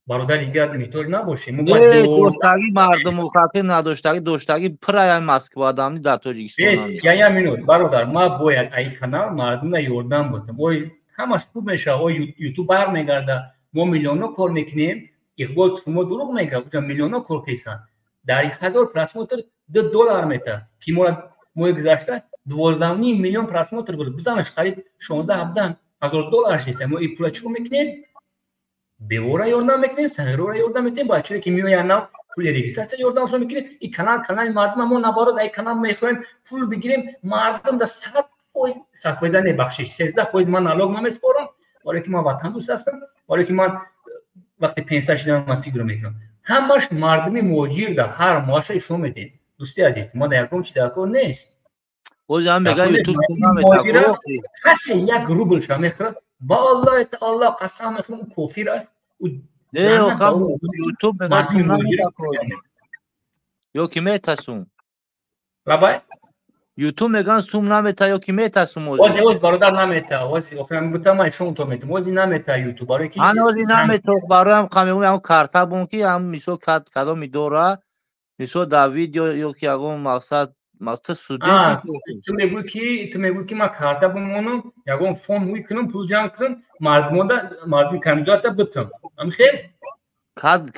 бародари дигар муҳтоҷ набошем. Доштагӣ мардуму хати надоштагӣ, доштагӣ пурая Москва адамни дар Тоҷикистон. Я минут, бародар, ман бояд ай канал мардумда ёрдам будам. Ой, ҳамаш хуб мешавад, ой, ютуб бармегарда, мо миллионҳо кор мекунем. Иқбол шумо дурӯғ мегӯяд, уҷа миллионҳо кор кесанд. Дар 1000 просмотр 2 доллар метаҳад, ки моҳи гузашта 12,5 миллион просмотр буд. Бизанаш, қариб 16-17 ҳазор доллар шиста. Мо ин пула чӣ кор мекунем? Бевора ёрдам мекунем, сағирора ёрдам мекунем, бачаҳое ки меоянд нав, пули регистрация ёрдамшон мекунем. Ин канал канали мардума, мо наоборот ай канал мехоҳем пул бигирем. Мардум да 100%, 100% не, бахшиш, 13% ман налог намеспорам, барое ки ман ватандӯст ҳастам, барое ки ман вақте пенсия шидам, ман фикр мекунам. Ҳамаш мардуми муҳоҷир да ҳар моҳаша ишон медиҳем. Дӯсти азиз, мо да ягон чи дар кор нест. Касе як рублша мехӯрад, ба Аллоҳи таоло қасам мехӯрам, ӯ кофир аст. Ютуб ё ки метасум? Лабай. Ютуб меган сум намета ё ки метасум? Ози, ози, бародар, намета. Ози охирам гуфтам, ман шум то метам, ози намета ютуб, барои ки Ан ози намета, бароям қамегум, ям карта бон ки ам мисол кадоми дора, мисол дар видео ё ки ягон мақсад мақсад студент. Ту мегӯӣ ки ман карта бимонам, ягон фон ҳуй кунам, пул ҷамъ кунам, мардумода, мардуми камбизоата битам, ам хел?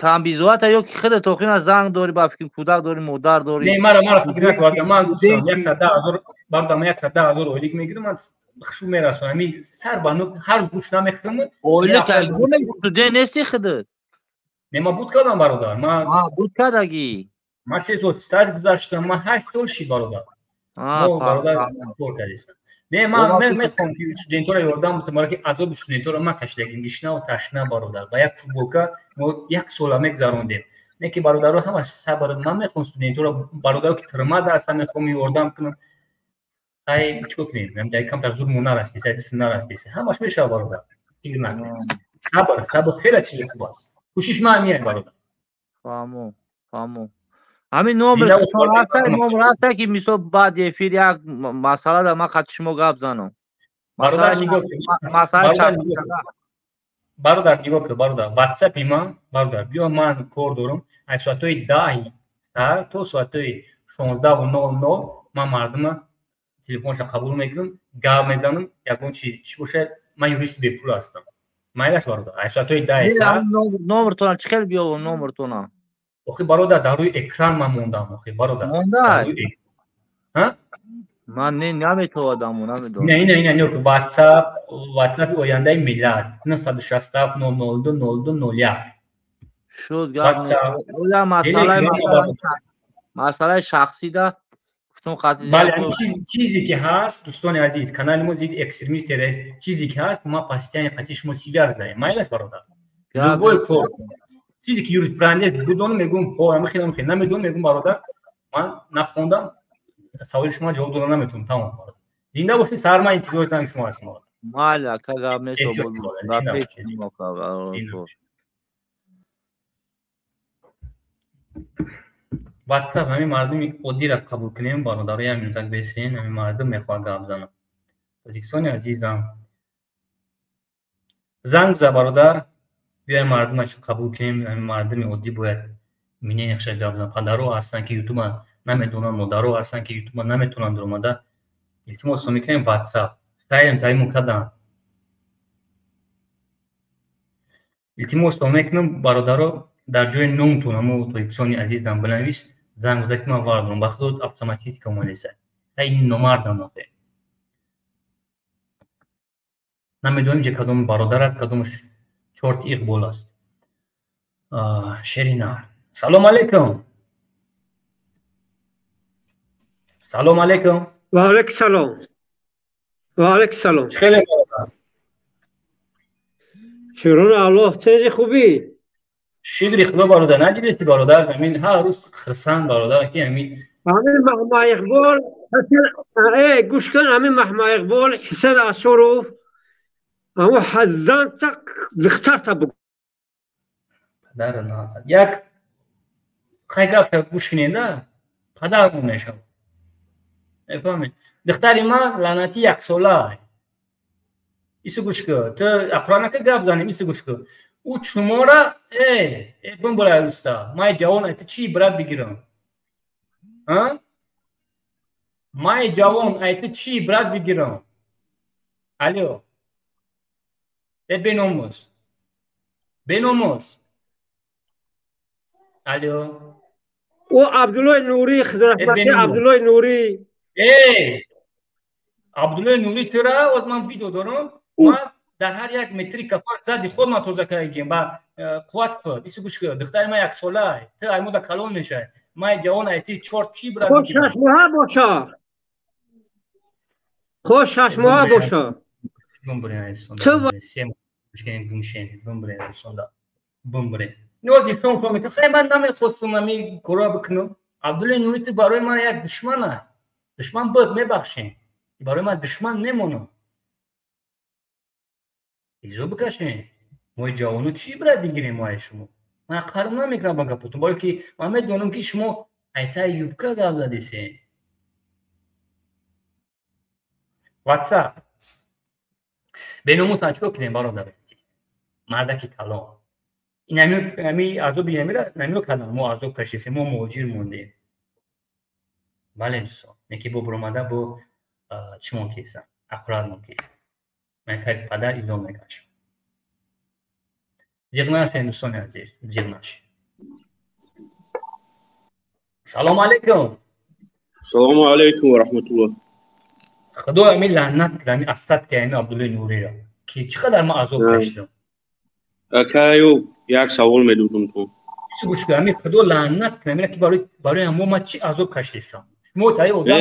Камбизоата ё ки худат охиран занг дорӣ, ба фикр кӯдак дорӣ, модар дорӣ. Не, мара фикр накардам. Ман гуфтам, 110 000, бародар, ман 110 000 ойлик мегирам, ман хушу мерасонам, ҳамин сар ба нук ҳар рӯз гӯш намехӯрам. Ойлик студент нести худат? Не, ман буд кардам, бародар, ман. Буд кардагӣ? Ман 3 сол стаж гузаштам, ман 8 сол шид, бародар, мо, бародар, кор кардистам. Не, ман мехоҳам ки студентҳоро ёрдам бутам, барои ки азоби студентҳоро ман кашидагим, гишнаву ташна, бародар, ба як футболка мо як сола мегзарондем. Не ки бародаро, ҳамаш сабр. Ман мехоҳам студентҳоро, бародаро ки тирмада ҳастам, мехоҳам ёрдам кунам. Ай, чӣ кор кунем, камтар зурмо нарасиса, дисм нарасиса, ҳамаш мешавад, бародар, фикр накунем. Сабр, сабр хеле чизи хуб аст. Кӯшиш ман ҳамияй, бародар. Фаҳмо, фаҳмо. Ҳамин номер номер ҳаста, ки мисол баъди эфир як масъала да ман қати шумо гап занам? Бародар, нигоҳ кун, бародар, ватсапи ман, бародар, биё, ман кор дорам. Аз соатҳои 10-и саҳар то соатҳои 16:00 ман мардума телефонша қабул мекунам, гап мезанам, ягон чиз чӣ бошад. Ман юристи бепул ҳастам. Майлаш, бародар, аз соатҳои 10-и саҳар. Номертона чӣ хел биёбам, номертона? Охи, бародар, дар рӯи экран ман мондам, охи, бародар. Монда? Ман не, наметавонам, намедонам. Ина, ина, ина, нигоҳ кун, ватсап, ватсапи ояндаи миллат, 967 002 02 01. Шуд, гап. Масъалаи шахсӣ да гуфтум қати. Бале, чизе ки ҳаст, дӯстони азиз, канали мо зидди экстремист, террорист, чизе ки ҳаст, ма постоянно қати шумо связь даем. Майлаш, бародар, любой кор. Чизе ки юриспруденс бидонам, мегӯям ҳо, ҳама хеле хеле намедонам, мегӯям бародар, ман нахондам, саволи шумо ҷавоб дода наметавонам. Тамом, бародар. Зинда бошед, сар ман интизори занги шумо ҳастам. Майли, ака, гап нест. WhatsApp ҳамин мардуми оддиро қабул кунем, бародаро, як минутак бесен, ҳамин мардум мехоҳад гап занад. Тоҷикистони азизам, занг биза, бародар, биёй мардумаш қабул кунем. Ҳамин мардуми оддӣ бояд миненияша гап занад. Падаро ҳастанд, ки ютуба намедонанд, модаро ҳастанд, ки ютуба наметавонанд даромада. Илтимос мекунем, WhatsApp хайрем таримон карданд. Илтимос мекунам, бародаро, дар ҷои номтон ҳамо тоҷикистони азизам бинавис, занг биза, ки ман вардорам. Ба худо, автоматически омадеса. Ин номардам охе. Намедонем, ҷа кадом бародар аст, кадомаш чорти иқбол аст. Шерина, салом алейкум. Салом алейкум. Ва алейкум салом. Ва алейкум салом. Хеле бародар. Шукрон Аллоҳ, чези хубӣ? Шукри Худо, бародар, надидести, бародар, ҳамин ҳар рӯз хирсанд, бародар, ки ҳамин ҳамин Маҳмад Иқбол Ҳасан, гӯш кун, ҳамин Маҳмад Иқбол Ҳасан Асуров ҳамон ҳаззан тақ духтарта буг. Падар як хай гап гӯш кунед, падармон мешавад. Мефаҳмед? Духтари ман лаънатӣ яксола. Ису гӯш кун, ту ақранака гап занем, ису гӯш кун. Ӯ чумора бимбурай, уста, май ҷавон, ай ту чӣ ибрат бигирам? Май ҷавон, ай ту чӣ ибрат бигирам? Алё, э беномус, беномус, алё. Ӯ Абдуллои Нурӣ, Худорахматӣ Абдуллои Нурӣ. Абдуллои Нурӣ тура оз ман видео дорам, ман дар ҳар як метри кафан зади худ ман тоза кардагим ба қувват худ. Ису гӯш кун, духтари ман яксола, ту аймода калон мешавӣ. Ман ҷавон, ай ти чорт чӣ брат? Хош 6 моҳа боша. Хош 6 моҳа боша. Бумбурен. Нози шом шом мету. Хай, ман намехостум ами кора бикунам. Абдуллои Нурӣ ту барои ман як душмана. Душман буд, мебахшем. Барои ман душман мемонад. Изо бикашем. Мои ҷавоно чӣ ибрат бигирем мо ай шумо? Ман қарм намекунам ба гапотон, барое ки ман медонам, ки шумо айтаи юбка гап задисем. WhatsApp. Беномусан чикор кунем, бародар? Мардаки калон. Ин ҳами азоби намира намиро кардам, мо азоб кашисем, мо муҳоҷир мондем. Бале, дӯстон, неки бо буромада бо чимон кесам, ақуратмон кесам. Ман кай падар изо мекашам. Зиқ нашед, дӯстони азиз, зиқ нашед. Салом алейкум. Салому алейкум ва раҳматуллоҳ. Худо ҳамин лаънат кунад, ҳамин астат ки ҳамин Абдуллои Нуриро, ки чӣ қадар ман азоб кашидам. Акаю, як савол медодам ту. Гӯш кун, ҳамин Худо лаънат кунад, ҳамина ки барои ҳамо ман чӣ азоб кашидам. Шумо таи одам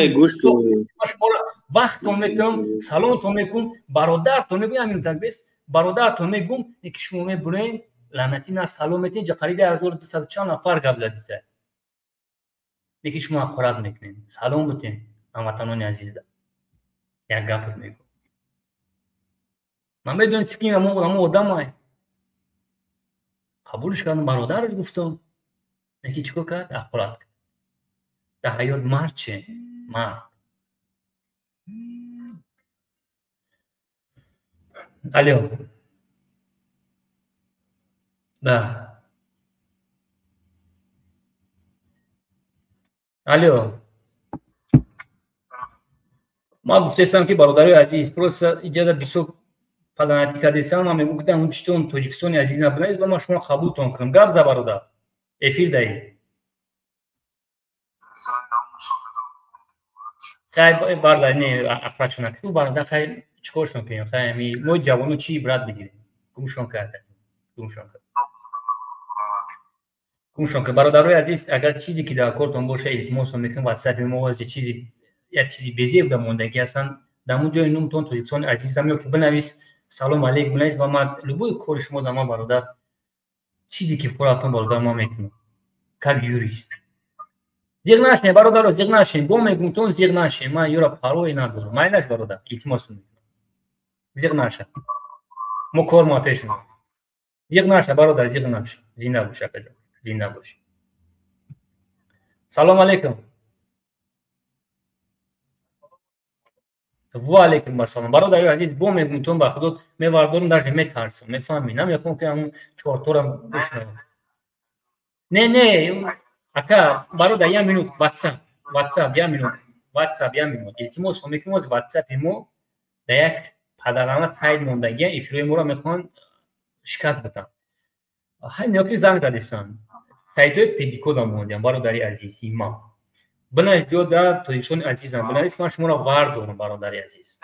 вақтон метавам, саломтон мекунам, бародартон мегӯям, ҳамин такбес, бародартон мегӯм, ки шумо мебурен, лаънатӣ на салом метин, ҷа қариби 1200 чанд нафар гап задиса. Лекин шумо ҳақорат мекунед. Салом бутен, ҳамватанони азизда. Як гапот мегӯм. Ман медонем, ки ҳамо одамай. Қабулш кардам, бародараш гуфтам. Лекин чӣ кор кард? Ҳақорат кард. Дар ҳаёт мард че? Мард. Алло. Да. Алло. Ман гуфтаистам, ки бародарои азиз, просто иҷода бисёр паданатӣ кардесам, ман мегӯям, читон Тоҷикистони азиз набунаед ва ман шуморо қабултон кунам. Гап за, бародар. Эфир даҳӣ. Хай, бародар, не, афрашон накунед. Бародар, хай, чӣ коршон кунем? Хай, ами мо ҷавоно чӣ ибрат бигирем? Гумшон карда. Гумшон карда. Гумшон кард. Бародарои азиз, агар чизе ки дар кортон боша, илтимосон мекунам, WhatsApp мо чизи як чизи безеб дар мондагӣ ҳастанд. Дар он ҷои нумтон Тоҷикистони азизам ё ки бинавис, салом алейк бинавис, ва ман любой кори шумо дар ман, бародар, Чизе ки фуратон, бародар, ман мекунам как юрист. Зиғ нашем, бародаро, зиғ нашем, бо мегумтон, зиғ нашем. Ман юра парое надорам. Майлаш, бародар, илтимос мекунам, зиғ наша, мо кор мо пеш. Зиғ наша, бародар, зиғ наша. Зинда бош, акаҷон, зинда бош. Салом алейкум. Ва алейкум ассалом, бародари азиз. Бо мегумтон, ба худо, мевардорам, даже метарсам, мефаҳмӣ? Намехоҳам, ки ҳамун чорторам бишнавам. Не, не, ака, бародар, як минут. Ватсап, ватсап, як минут, ватсап, як минут, илтимос мекунем. Оз ватсапи мо дар як падарана сайт мондагия, эфирои моро мехоҳанд шикаст битан. Ҳай, ки занг задисан, сайтҳои педикода мондиям. Бародари азизи ман, бинавис, ҷо дар тоҷикистони азизам бинавис, ман шуморо вардорам, бародари азиз.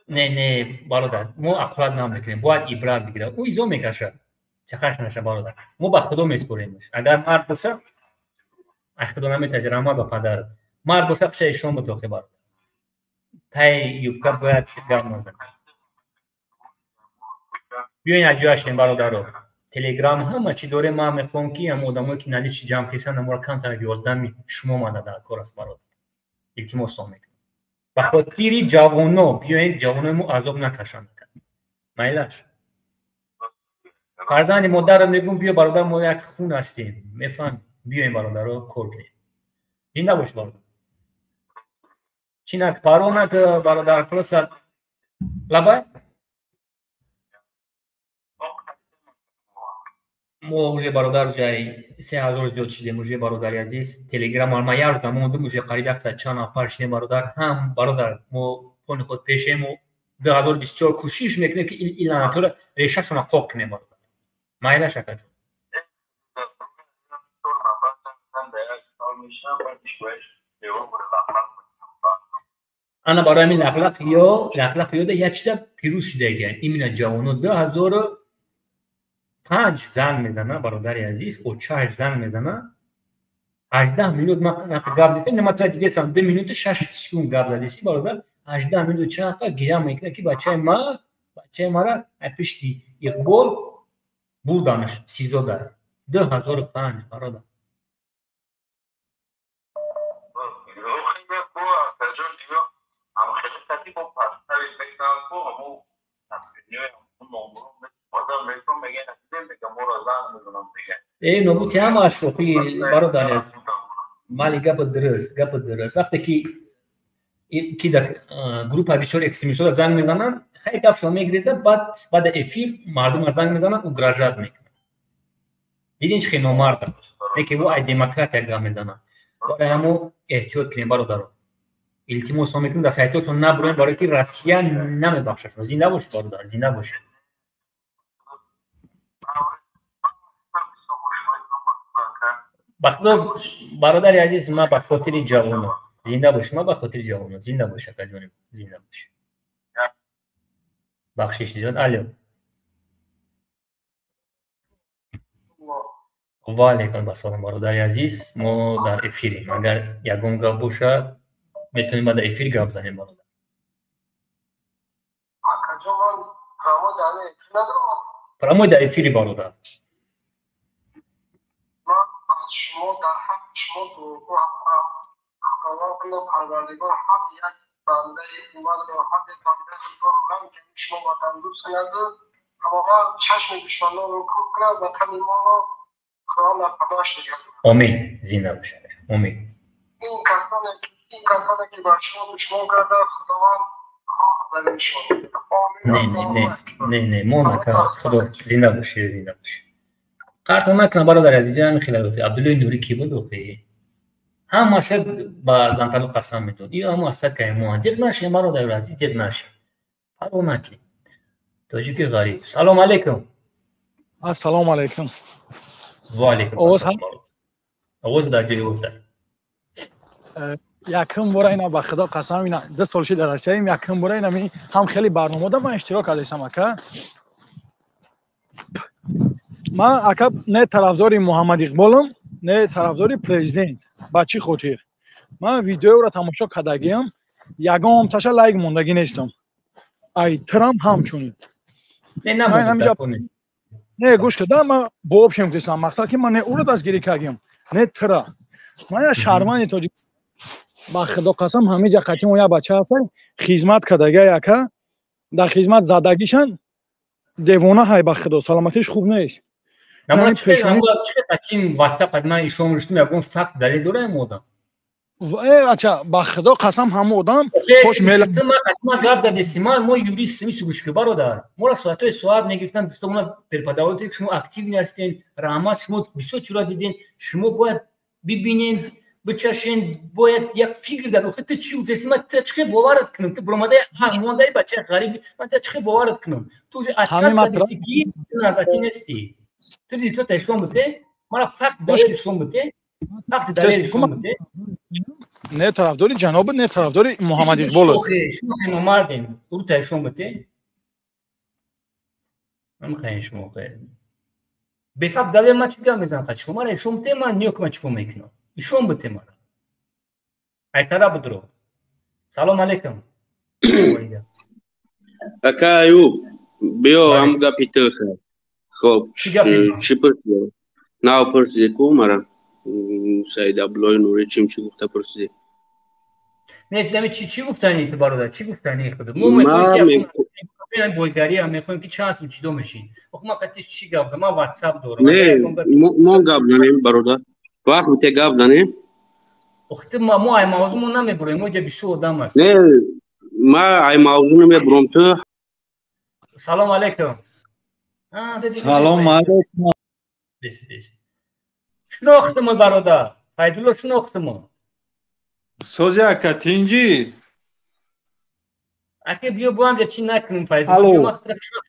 Не, не, бародар, мо ақлат намекунем, бояд ибрат бигирад. Ӯ изо мекашад, чақаш наша, бародар, мо ба худо меспоремаш. Агар мард боша, ай худо наметаҷи, раҳмат ба падарат, мард боша, хушаи шом бутохи, бародар, таи юбка бояд гап назанад. Биёен, аҷояшем, бародаро. Телеграм ҳама чӣ дорем. Ман мехоҳам, ки ҳам одамое, ки наличи ҷамъ кисанд, аморо камтар ёрдами шумо мада дар кор аст, бародар, илтимосон мекунам ба хотири ҷавоно. Биёед, ҷавонои мо азоб накашанд. Майлаш, фарзанди модарро мегӯм, биё, бародар, мо як хун ҳастем, мефаҳмӣ? Биёем, бародаро, кор кунем. Зинда бош, бародар. Чӣ нак, парво нак, бародар, просто лабай. Мо уже, бародар, уже 3000 зиёд шидем уже, бародари азиз. Телеграм ман як рӯза мондум, уже қариб яксад чанд нафар шидем, бародар. Ҳам, бародар, мо пони худ пешем. 2024 кӯшиш мекунем, ки ин лаънатҳоро решашонро қоқ кунем, бародар. Майлаш, акаҷон. Ана, барои ҳамин лақлақ ё лақлақ ёда як чиза пирӯз шудагиан, именно ҷавоно. 2005 занг мезана, бародари азиз, очаш занг мезана, 18 минут ман гап задем. Ма тра дидесам, 2 минуту 6 секунд гап задеси, бародар. 18 минут чақа гиря мекунад, ки бачаи ма, бачаи мара ай пишти Иқбол бурданаш СИЗО дар 2005, бародар. Э, нобути ҳамааш шӯхӣ, бародар. Мали, гапа дуруст, гапа дуруст. Вақте ки дар группа бисёр экстремистҳо занг мезананд, хеле гапшон мегирезад, баъд баъда эфир мардума занг мезананд, угрожать мекунанд. Дидин, чӣ хел номарда, леки ӯ ай демократия гап мезанад. Барои ҳамо эҳтиёт кунем, бародаро, илтимос мекунем, дар сайтҳошон набуроем, барое ки Россия намебахшашон. Зинда бошед, бародар, зинда бошед. Ба худо, бародари азиз, ман ба хотири ҷавоно. Зинда бош, ман ба хотири ҷавоно. Зинда бош, акаҷоним, зинда бош. Бахшиш зиёд. Алло. Ва алейкум ассалом, бародари азиз, мо дар эфирем. Агар ягон гап бошад, метавонем баъда эфир гап занем, бародар. Прямой дар эфири, бародар. Аз шумо, дар ҳаққи шумо дуогӯ ҳастам. Худовандо Парвардигор ҳар як бандаи умадро, ҳар як бандаи худоро ранг шумо ватандӯст кунаду ҳамавақт чашми душманонро кӯр кунад, ватани моро Худованд дар паноҳаш нигаҳ дорад. Омин, зинда бошад, омин. Ин касоне, ки бар шумо душмон карда, Худованд хор залилшон. Не, не, не, не, не, мо нака, худо. Зинда бошед, зинда бошед. Қартон накунам, бародари азиз. Ҳамин хеле Абдуллои Нурӣ ки буд, охи, ҳамаша ба занталу қасам медод. Ё ҳамо астад кай мо ҷиғ нашем, бародари азиз, ҷиғ нашем, парво накунем. Тоҷики ғариб, салом алейкум. Ассалому алайкум. Ва алейкум. Овоз? Овоз дар ҷои овоз. Якум бора ина, ба худо қасам, ина 2 сол шид дар Россияем, якум бора ина ҳам хеле барномада ман иштирок кардесам, ака. Ман, ака, не тарафдори Муҳаммад Иқболам, не тарафдори президент. Ба чӣ хотир? Ман видеоро тамошо кардагиам, ягон таша лайк мондагӣ нестам. Ай Трамп ҳамчунин. Не, гӯш када, ман в общем гуфтам, мақсад ки ман не ӯро дастгирӣ кардем, не тра. Ман як шаҳрванди Тоҷикистон, ба худо қасам, ҳамин ҷа қатимо як бача ҳаста, хизмат кардага, яка дар хизмат задагишан, девона ҳай, ба худо, саломатиш хуб нест. Ача, ба худо қасам, ҳама одам хош мела. Гап задеси, ман мо юрист мисугӯш ки, бародар, моро соатҳои соат мегирифтан, дӯстомона преподаватель. Шумо активный ҳастен, раҳмат, шумо бисёр чиро диден, шумо бояд бибинен, бичашен, бояд як фикр дар охи. Ту чӣ гуфтеси? Ман ту чӣ боварат кунам? Ту буромадаи мондаи бачаи ғариби, ман ту чӣ боварат кунам? Ту уже отказ кардеси, ки ту назати нести. Ту лицо ташон буте, мара факт далел шон буте, факт далел шон буте. Не тарафдори ҷаноби, не тарафдори Муҳаммад Иқболов. Шумо мардем, уру ташон буте. Ман шумо бефакт далел ман чӣ гап мезанам? Қачи мара ишон буте, ман ниё ки ман чӣ кор мекунам. Ишон буте мара. Айсара будро. Салом алейкум. Ака Аюб, биё, ҳам гапи ту. Хоб, чӣ пурсидӣ? Нав пурсидӣ ку мара, Саид Абдуллои Нурӣ чим чӣ гуфта пурсидӣ? Не, нами чӣ гуфтани ту, бародар, чӣ гуфтани худ? Мо мехоҳем бойгария, мехоҳем ки чанд сум ҷидо мешин. Ох, ман қатиш чӣ гап? Ман WhatsApp дорам. Не, мо гап занем, бародар, вақт бите, гап занем. Ох, ту мо ай мавзӯ мо намебурем, мо ҷа бисёр одам аст. Не, ма ай мавзӯ намебурам, ту. Салом алейкум. Салом алейкум. Шинохтимо, бародар Файзулло, шинохтимо. Сози, ака, тинҷӣ? Аке, биё, бо ҳамҷа чӣ накунем, Файзулло, ман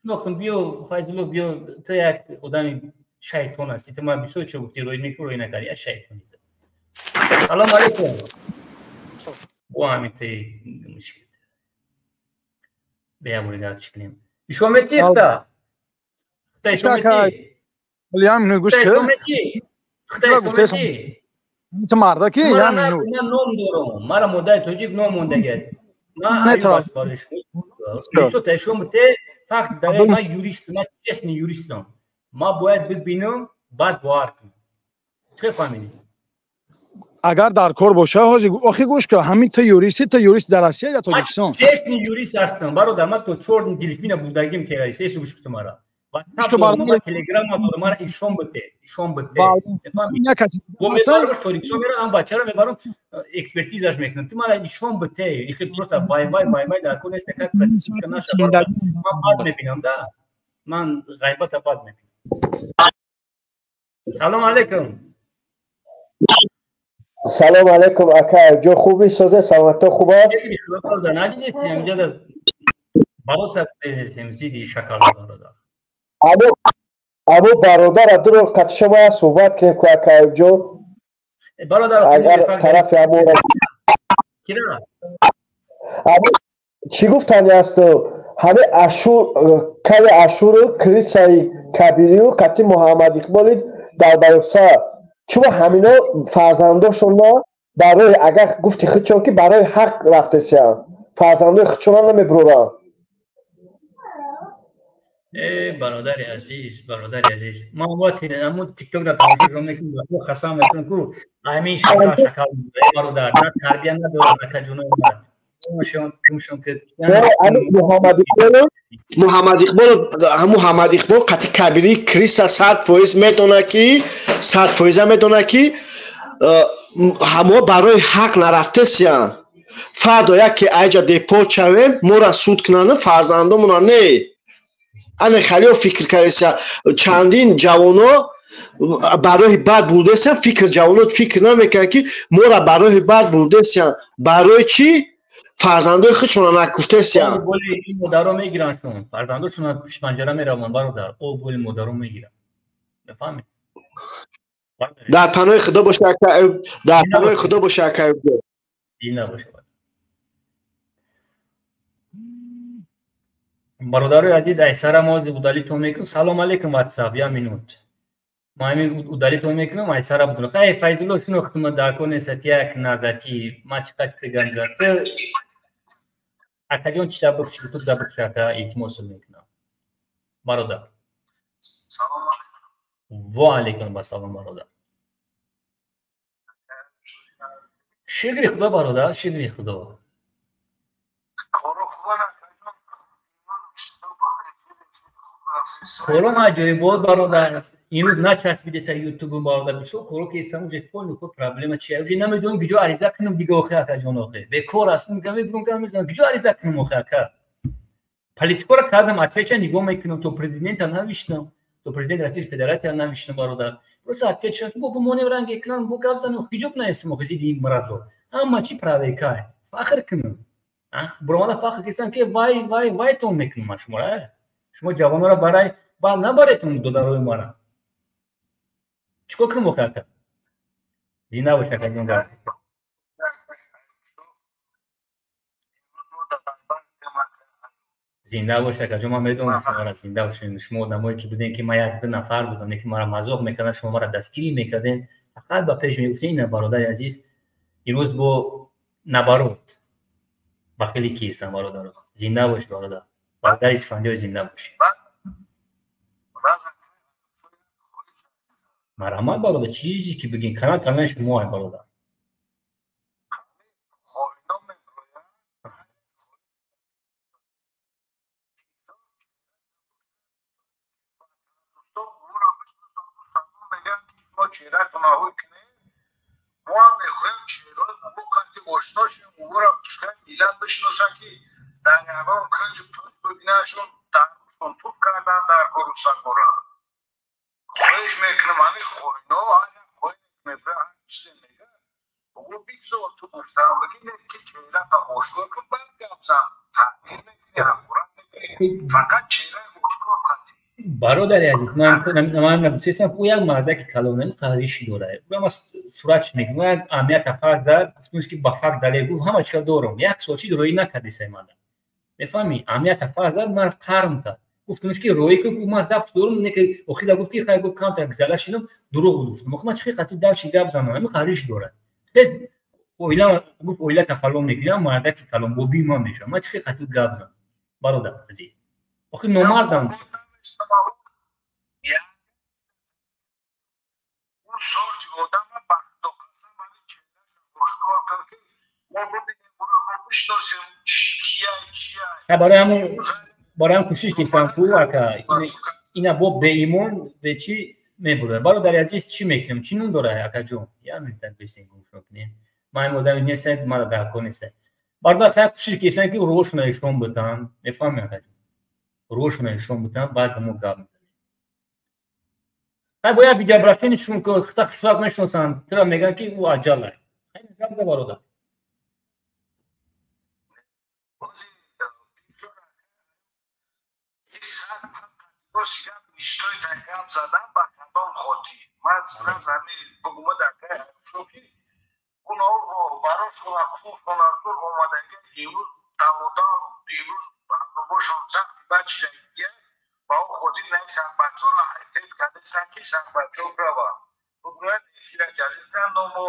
шинохтам. Биё, Файзулло, биё, ту як одами шайтон ҳастӣ. Ту ман бисёр чо гуфтӣ, рӯй мекунӣ, рӯй накардӣ, як шайтони. Салом алейкум. Бо ҳамин ти мушкил беябори дар чӣ кунем? Ишон метихта? Гӯш ту мардаки. Ман ном дорам, мара модари тоҷик ном мондагиаст. Ман факт дар ман юрист, ман честный юристам, ман бояд бибинам, баъд бовар кунам. Чӣ фаҳмидӣ? Агар дар кор боша, ҳозир охи, гӯш ка, ҳамин ту юристи, ту юрист дар Россия ё Тоҷикистон? Честный юрист ҳастам, бародар, ман то чёрный дельфина будагим, террорист. Гӯш куту мара, телеграма дорам, мара ишон бите, ишон бите. Бо мебарам Тоҷикистон, мерам, бачаро мебарам, экспертизаш мекунам. Ту мара ишон бите, ихи просто бай бай бай бай дар кор нест. Как проститутка наша, ман бад мебинам да, ман ғайбата бад мебинам. Салом алейкум. Салом алейкум, ака ҷо, хуби, созе, саломатто хуб аст? Надидестем инҷа, бароса дидестем, зиди шакал, бародар. Абу бародар, дуро қатишо бояд суҳбат кунем ку, ака ҷо. Бародар. Агар тарафи абура чӣ гуфтани асту, ҳами ашур кави ашуру крисаи кабирию қати Муҳаммад Иқболи далбаёбса, чума ҳамино фарзандошонро барои, агар гуфти худшон ки барои ҳақ рафтесиян, фарзандои худшонро намебуроранд. Э, бародари азиз, бародари азиз, ман аму тиктокра тамошо мекунам, қасам мекунам ку ҳамин шакал шакал, бародар, на тарбия надорад, ака ҷунои ман. Муҳаммад Иқбол қати кабири криса 100% медонад ки, 100%-а медонад ки ҳамо барои ҳақ нарафтесиян. Фардо яке айҷа депорт шавем, мора суд кунанд, фарзандомона не. Ане халио фикр кардеся, чандин ҷавоно барои бад бурдесиян. Фикр ҷавоно фикр намекунанд ки мора барои бад бурдесиян, барои чӣ фарзандои худшонро накуфтесиян. Модаро мегиранд шон, фарзандошонро пешпанҷара мераванд, бародар, об боли модаро мегиранд, мефаҳмед? Дар паноҳи Худо боша, ака, дар паноҳи Худо боша, ака. Набошад. Бародарои азиз, айсара мози удалить мекунам. Салом алейкум, WhatsApp, я минут. Ма ҳамин удалить мекунам, айсара будун. Хай, Файзулло, шинохтума, дар кор нест, як назати ма чӣ қати ганҷа ту. Акаҷон, чиза бикуши, ютуб да бикуши, ака, илтимос мекунам. Бародар. Салом алейкум. Ва алейкум ассалом, бародар. Шукри Худо, бародар, шукри Худо. Кором аҷоибот, бародар. Имрӯз начаспидеса ютубу, бародар. Бисёр коро кесам, уже понял, ко проблема чия. Уже намедонам куҷо ариза кунам дига, охи, акаҷон, охи. Бекор ҳастам, мебурам, намедонам куҷо ариза кунам, охи, ака. Политикора кардам, отвеча нигоҳ мекунам, то президента навиштам, то президент Российской Федерация навиштам, бародар. Просто отвеча, бо бимонем ранги экран, бо гап занем, ҳиҷоб наестам, охи, зидди ин мразо. Ҳама чи правекай. Фахр кунам. Буромада фахр кистам, ки вай, вай, вайтон мекунам ман шуморо. Шумо ҷавонора барай, баъд набаретон додарои мара. Чикор кунам, охи, ака? Зинда бош, акаҷон, гап. Зинда бош, акаҷон, ман медонам шуморо, зинда бошед. Шумо одамое ки будем, ки ман як ду нафар будам, ки маро мазоқ мекарданд, шумо маро дастгирӣ мекардем. Фақат ба пеш мегуфтем, ина бародари азиз, имрӯз бо набарот ба хеле киестам, бародаро. Зинда бош, бародар. Бародари Исфандиёр, зинда бош. Марҳамат, бародар, чизе ки бигин, канал канали шумо, бародар. Мо ҳам мехоҳем чеҳраҳои вуқати ошно шем, ӯро пуштаи миллат бишносанд, ки дар ягон кунҷи пуст бибинандшон, дарушон туф кардан дар кору сакора. Хоҳиш мекунам, ҳамин хоино, ҳар як хоине мебира, ҳар чизе мега, ӯ бигзор, ту гуфтаам бигӣ, не ки чеҳрата ошкор кун, баъд гап зан, таҳқир мекунӣ, ҳақорат мекунӣ, фақат чеҳраи ошкор қатӣ. Бародари азиз, ман нагуфтестам, ӯ як мардаки калонами қариши дорад. Ӯ ама суратш мекунад, як аҳамията пас зад, гуфтумш ки ба факт далел гуфт, ҳама чиза дорам. Як сол чиз роӣ накардесай мана. Мефаҳмӣ? Аҳамията пас зад, ман қарм кард. Гуфтумш ки роӣ ку, ман запис дорам, не ки охира гуфт ки хай, гуфт камтар гзала шидам, дурӯғ гуфтум. Охи ман чӣ қатӣ дальше гап занам, ҳами қариш дорад. Тез оила гуфт, оила тафаллон мекунам, мардаки калон бобии ман мешавад. Ман чӣ қатӣ гап занам? Бародар азиз. Охи номардам. Барои ҳам кӯшиш кистам ку, ака, ина бо беимон бечи мебурад. Бародари азиз, чӣ мекунем? Чӣ ном дорад, акаҷон? Як минута бисен, гӯшо кунед. Ман ин одами нестам, мара даркор нестам. Бародар, хай кӯшиш кистам ки рӯҳошона ишон бутан. Мефаҳмед, акаҷон? Рӯҳошона ишон бутан, баъд мо гап мезанем. Хай бо як видеообращение шун ки хита хушрак мешиносанд, тура мегӯянд ки ӯ аҷалай. Хай гап за, бародар. Гап задан ба кадом хотир? Ман сразу ҳамин бугумад, акай, ки уно роҳбарошон куфшон аз дур омадаги, имрӯз даводар, имрӯз бошон сахти бачидагия, ба он хотир на сангбачаро ҳайфет кардастанд, ки сангбачао раванд. Бугӯяд, эфира ҷазир карданд, мо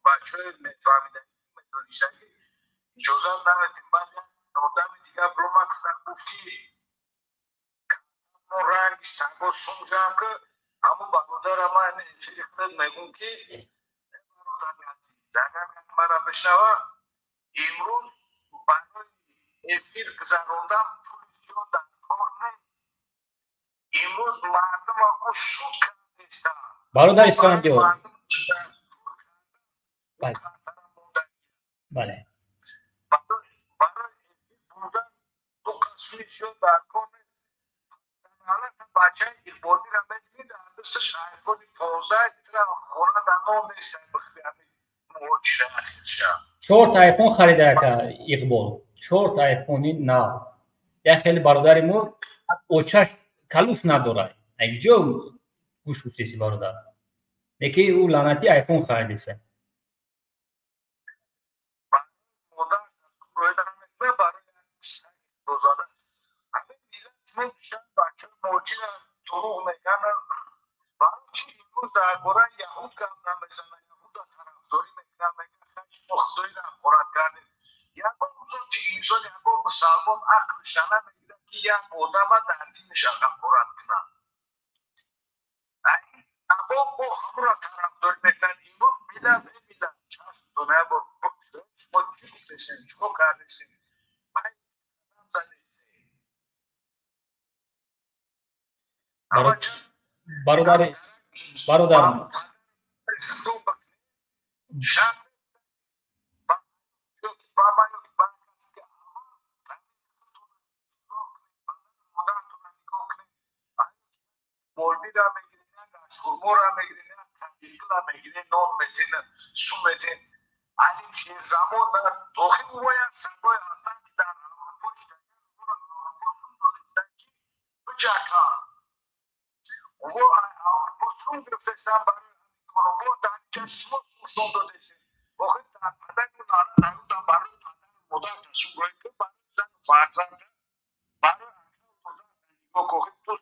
бачаҳои мефаҳмида, медонистаги иҷозат намедем. Баъд як одами дигар биромад, гуфт ки мо ранги санго сум ҷамъ ки. Ҳамон бародара ман эфири худат мегӯм, ки бародари азиз, агар мара бишнава, имрӯз барои эфир гузарондан пули зиёд дар кор нест. Имрӯз мардума ӯ суд кардестанд. Бародар Исфандиёр, бале. Барои эфир бурдан ду қасми зиёд дар кор нест. Бачаи Иқболиро мебинӣ, дар дасташ айфони 15, тира хона дар ном нест, муҳоҷира ахирша. Чорта айфон харида, ака, Иқбол, чорта айфони нав. Як хеле бародари мо очаш калуф надорад, якҷо гӯш гуфтеси, бародар, леки ӯ лаънати айфон харидеса. Модар барои бачаи муҳоҷира дурӯғ мегӯянд. Барои чи имрӯз дар бораи яҳуд гап намезананд? Яҳуда тарафдорӣ мекунанд, мегӯянд шумо худоиро ҳақорат кардед. Ягон зоти инсон, ягон Мусалмон ақлша намегирад, ки як одама дар диниша ҳақорат кунад. Або бо ҳамура тарафдорӣ мекунад. Имрӯз миллат, э миллат, чашм дона бо шумо чӣ гуфтесен, чӣ кор кардесен? Бародар, бародар, молбира мегирен, шурмора мегирен, табиқила мегирен, нон метен, сум метен. Али шерзамон дохил бояд сагое ҳастанд, ки дар Аврупо Аврупо сум додистанд, ки биҷака. Во Аврупо сум гирифтестанд барои коробо, дар инҷа шумо сумшон додестед. Охир дар падару нара даруда барои падару модар тасум рӯй кун, барои зану фарзанд, барои акау модар нигоҳ кун. Охир ту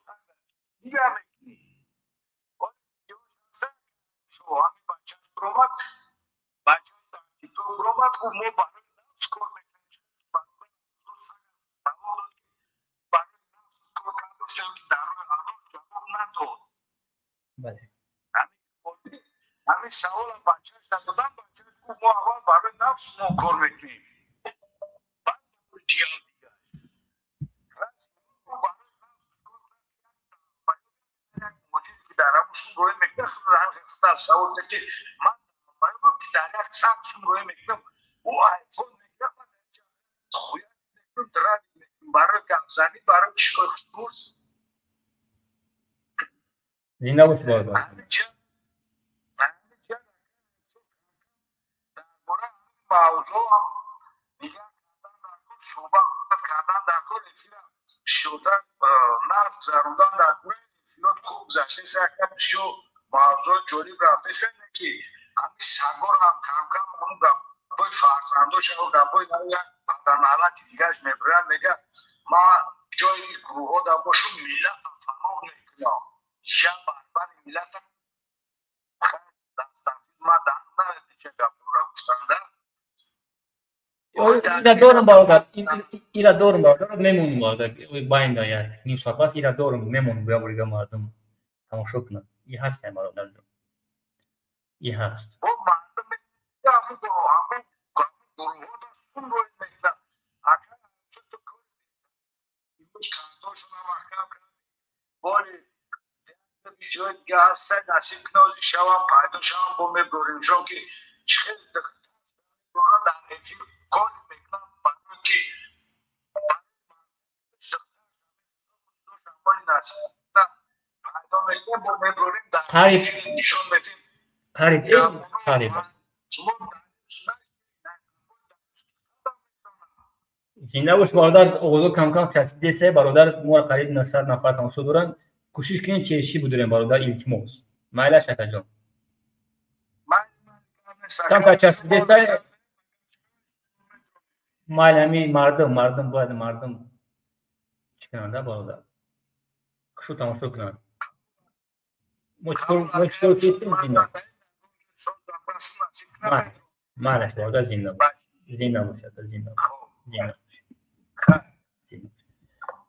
дигар мекунӣ. Ҳамин бачааш биромад, бачааш дар тикток биромад, гуфт: мо барои нафс кор мекунем. Савол дод, ки барои нафс кор кардастем, ки дар роҳи Аллоҳ? Ҷавоб надод. Ҳамин савола бачааш додам, бачааш гуфт: мо аввал барои нафс мо кор мекунем, баъд барои дигару дигар. Ки дар ҳамун сум рӯй мекунад, савол, ки ман ки дар як сад сум рӯй мекунам, ӯ айфон мегирад, ман хуя мекунам, драйв мекунам барои гапзанӣ, барои чикор хушбуд. Зинда бош, бародар. Дар бораи мавзӯъ нигоҳ кардан дар кор, суҳбат кардан дар кор, эфира бисёртар нафт зарурдан дар кор. Эфирот хуб гузаштеса, яка бисёр мавзӯи ҷолиб рафтеса, ки ҳамин сагорам камкам ҳамун гапҳои фарзандоша, гапҳои як баданалати дигараш мебурад, мега: ман ҷои гурӯҳҳо дар бошум, миллата фалон мекунам, я барбари миллата дастафил. Ман намепеча гапҳоро гуфтанда. Ира дорум, бародар, ира дорум, бародар, мемонум, бародар, байнда як ним соат пас ира дорум, мемонум, як бор дига мардум тамошо кунад. И ҳастем, бародарҷон, и ҳаст. Мардум гурӯҳҳо сум рӯй мекунад. Бори ҷои дига ҳаста, насиб куна, шавам пайдо шавам, бо мебурем, ки чӣ хел дора дар эфир кор мекунам, барои ки пайдо мекунем, бо мебурем, дар нишон медиҳем. Қариб, қариб. Зинда бош, бародар. Оғозо камкам часпидесе, бародар. Моро қариб 900 нафар тамошо доранд. Кӯшиш кунед, чешӣ будурем, бародар, илтимос. Майлаш, акаҷон, камкам часпидеса. Майли, ҳами мардум бояд, мардум чӣ кунанда, бародар, хушу тамошо кунанд. Мо чикор кистем? Зинда майлаш, бародар, зинда бош, зинда бош, зинда бош, зинда бош.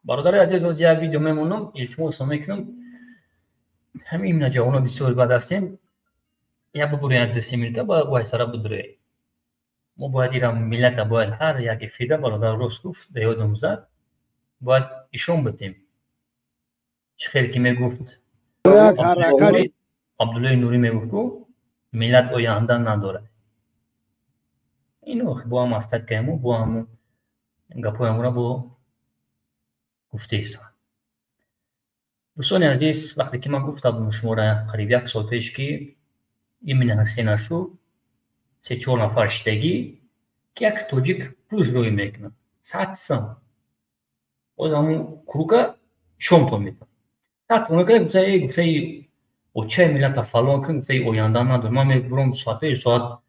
Бародари азиз, ҳозир як видео мемонам, илтимос мекунам. Ҳамин имна ҷавоно бисёр бад ҳастем. Як бубурем, як 2-3 минута бояд сара будурем. Мо бояд ира миллата бояд ҳар як эфира, бародар рост гуфт, ба ёдам зад, бояд ишон битем. Чӣ хел ки мегуфт Абдуллои Нурӣ, мегуфт, ку миллат оянда надорад. Ино бо ҳам астаткаему, бо ҳаму гапҳоямура бо гуфтаистанд. Дӯстони азиз, вақте ки ман гуфта будам шуморо қариб як сол пеш, ки именно ҳасенашу се чор нафар шидагӣ, ки як тоҷик пулш рӯй мекунад 100 сом, боз ҳамун круга шомтон метавад 100 сом гуфта, гуфтаи очаи миллата фалон кун, гуфтаи оянда надор. Ман мебурам, соатҳои соат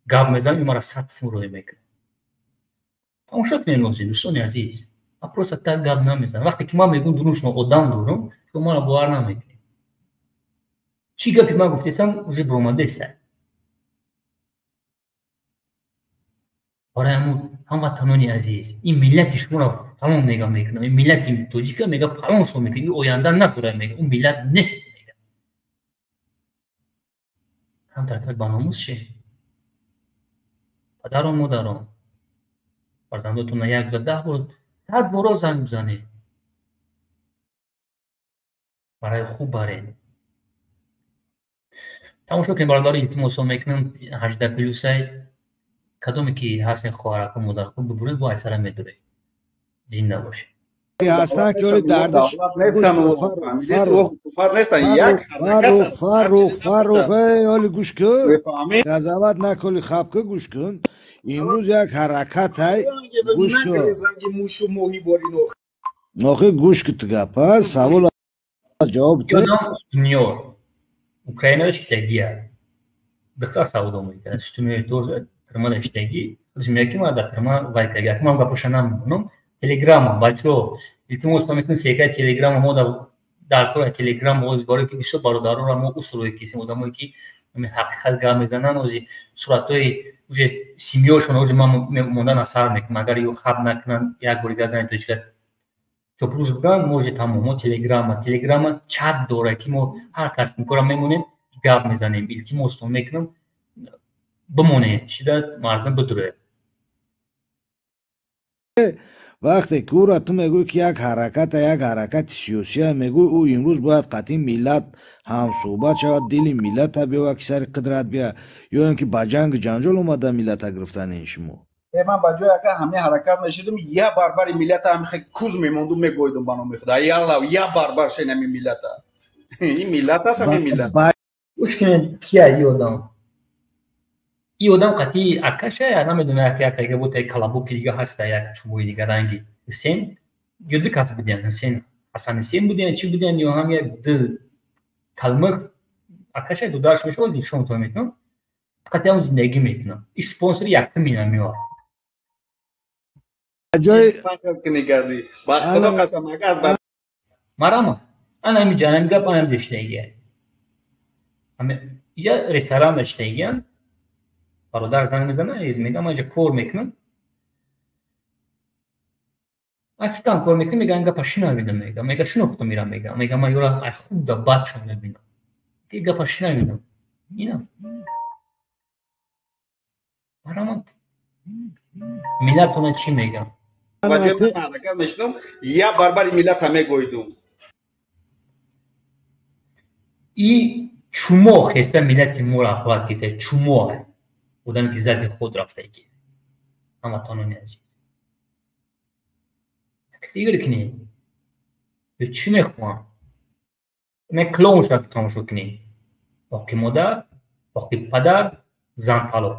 гап мезанам, мара 100 сом рӯй мекунад. Тамошо кунед нозин, дӯстони азиз, ман просто так гап намезанам. Вақте ки ман мегӯм дурушно одам дорам, шумо маро бовар намекунед. Чӣ гапи ман гуфтесам, уже биромадеса. Барои ҳамун ҳамватанони азиз, ин миллати шуморо фалон мега мекунам, ин миллати тоҷика мега фалон шумо мекунам, ин оянда надорад мега, он миллат нест мега. Ҳамтаркак ба номус ше. Падарон, модарон, фарзандотонро як за 10 бор, 100 боро занг бизанед. Барои хуб баред. Тамошо кунед бародаро, илтимосо мекунам, 18 плюсай кадоме ки ҳастен хоҳараку модарку бибуред, бо айсара медуред. Зинда бошед. Ҳастан ки оли дардиш Фаррух, Фаррух, Фаррух, эй оли гӯш кун. Газават наколи хаб ку, гӯш кун. Имрӯз як ҳаракатай, гӯш кун. Охи гӯш ку ту гапа, савол ҷавоб ту. Сунёр. Украинада иштагия. Духтар савдо мекунад. Сунёр тоза тирмада иштагӣ. Худаш мегӯяд ки ман дар тирма вай карда. Ман гапоша намемонам. Телеграма, бачаҳо, илтимос мекунем секаи телеграма мо дар кори телеграм оз барои ки бисёр бародаронро мо усулое кисем, одамое ки ҳақиқат гап мезананд, ози суратҳои уже семьёшон ози ман мондан асар мекунам. Агар ё хаб накунанд, як бори гап занем тоҷика чопрӯз бигӯянд, мо уже тамом. Мо телеграма чат дора ки мо ҳар кас кора мемонем, гап мезанем. Илтимостон мекунам, бимонед, шида мардум бидуред. Вақте ки ӯра ту мегӯӣ ки як ҳараката, як ҳаракати сиёсия мегӯӣ, ӯ имрӯз бояд қатъи миллат ҳамсӯҳбат шавад, дили миллата биёвад, ки сари қудрат бия, ё ин ки ба ҷангу ҷанҷол омада миллата гирифтани ин шумо. Ман ба ҷои агар ҳамин ҳаракат мешидум, я барбари миллата ҳамин хел куз мемондум, мегӯйдум ба номи худо. Ялла, я барбар шен ҳамин миллата. Ин миллат аст, ҳамин миллат. Гӯш кунед, кия и одам? И одам қатъи акаша, я намедонам, як як дига буд, як калабуки дига ҳаста, як чӯбои дига ранги Ҳусен, ё ду кас будиян, Ҳусен, Ҳасан Ҳусен будиян, чӣ будиян, ё ҳам як ду калмиқ акаша дударш мешавад, нишон то мекунам, қатъи ҳам зиндагӣ мекунам. И спонсори якум ина меояд. Ҷои ба худо қасам, ака аз марама, ана ҳами ҷанами гап, ана ҳами ҷо ҳами я ресторан даштагиян. Бародар занг мезанад, мегӯяд ман инҷа кор мекунам. Официант кор мекунам, мегӯяд гапа шинавидам, мегӯяд, мегӯяд шинохтам мирам, мегӯяд, мегӯяд ман ёра ай хуб да бадшон мебинам. Ки гапа шинавидам. Ина. Марамат. Миллатона чӣ мегӯям? Ба ҷои ман ҳаракат мешудам, я барбари миллата мегӯйдум. И чумо хеста миллати моро ахват кеса, чумо одаме ки зади худ рафтагӣ. Ҳамватанони азиз, фикр кунед, ё чӣ мехоҳам? Не клоун шавад тамошо кунед. Боқи модар, боқи падар, зан талоқ.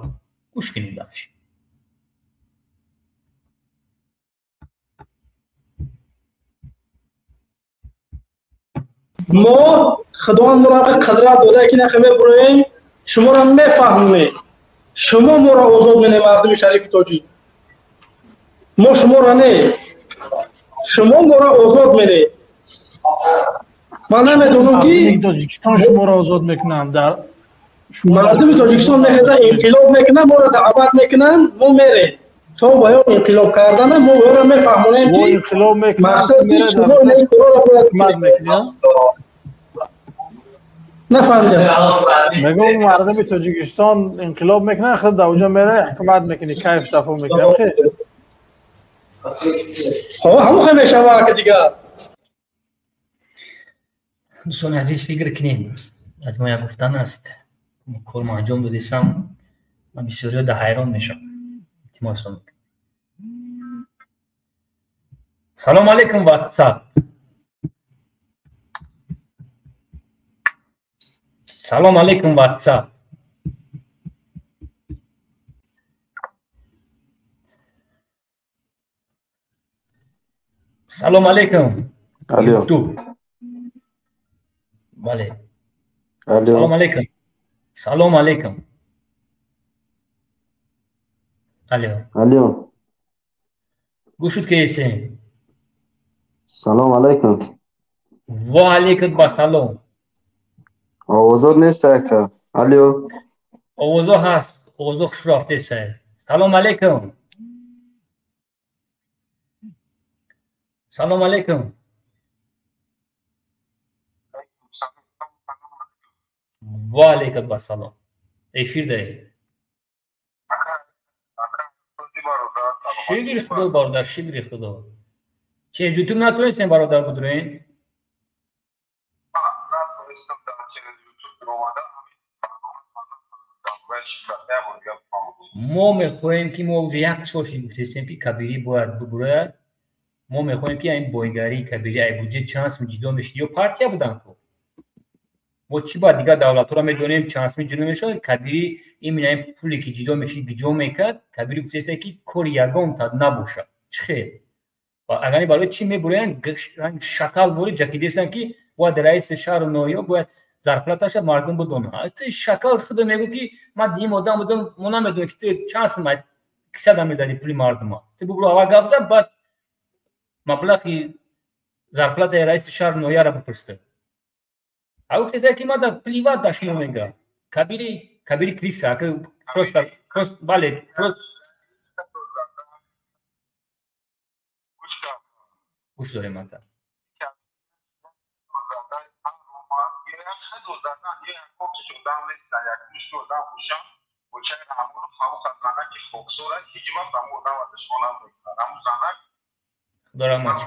Гӯш кунед бахш. Мо Худованд моро қадрат дода ки нахе мебуроем, шуморо мефаҳмем. Шумо моро озод мене, мардуми шарифи тоҷик. Мо шуморо не. Шумо моро озод мене. Ман намедонам ки Тоҷикистон шуморо озод мекунанд. Дар мардуми Тоҷикистон мехеза инқилоб мекунанд, моро даъват мекунанд, мо мерем. То баён инқилоб кардана мо ӯро мефаҳмонем ки мақсад ки шумо ин корро бояд мекунед. Нафаҳмидам. Мегӯм мардуми Тоҷикистон инқилоб мекунанд, худ дар оҷо мере ҳукумат мекунӣ, кайф сафо мекунӣ. Ҳо, ҳамон хел мешавад ки дигар. Дӯстони азиз, фикр кунед, аз мо як гуфтан аст, кор мо анҷом додисам, ман бисёриҳо дар ҳайрон мешавам. Илтимосам. Салом алейкум, WhatsApp. Салом алейкум, WhatsApp. Салом алейкум. Алло. YouTube. Бале. Алло. Салом алейкум. Салом алейкум. Алло. Алло. Гӯшуд ки эсен. Салом алейкум. Ва алейкум басалом. Овозот нест ака. Алло. Овозо ҳаст, овозо хуш рафтеса. Салом алейкум. Салом алейкум. Ва алейкум ассалом. Эфир даед. Шукри Худо, бародар, шукри Худо. Через YouTube натонистем, бародар, будурен? Мо мехоҳем ки мо уже як сол шид гуфтестем ки Кабирӣ бояд бубурояд. Мо мехоҳем ки ин бойгарии Кабирӣ ай буҷет чанд сум ҷидо мешид, ё партия будан ку. Мо чӣ ба дигар давлатҳоро медонем чанд сум ҷидо мешавад. Кабирӣ именно ин пуле ки ҷидо мешид гиҷо мекард. Кабирӣ гуфтеста ки кори ягонта набошад. Чӣ хел? Агар барои чӣ мебуроянд, шакал бори ҷакидестанд ки бояд раиси шаҳру ноҳия бояд зарплаташа мардум бидонад. Ту шакал худо мегӯ ки ман дим одам будам, мо намедонем ки ту чанд сум кисада мезанӣ пули мардума. Ту бубуро аввал гап зан, баъд маблағи зарплатаи раиси шаҳру ноҳияро бипурсӣ. А гуфтеса ки ман плевать да шумо мега. Кабири, Кабири криса, просто просто бале, просто гӯш дорем ака. Худо раҳмат.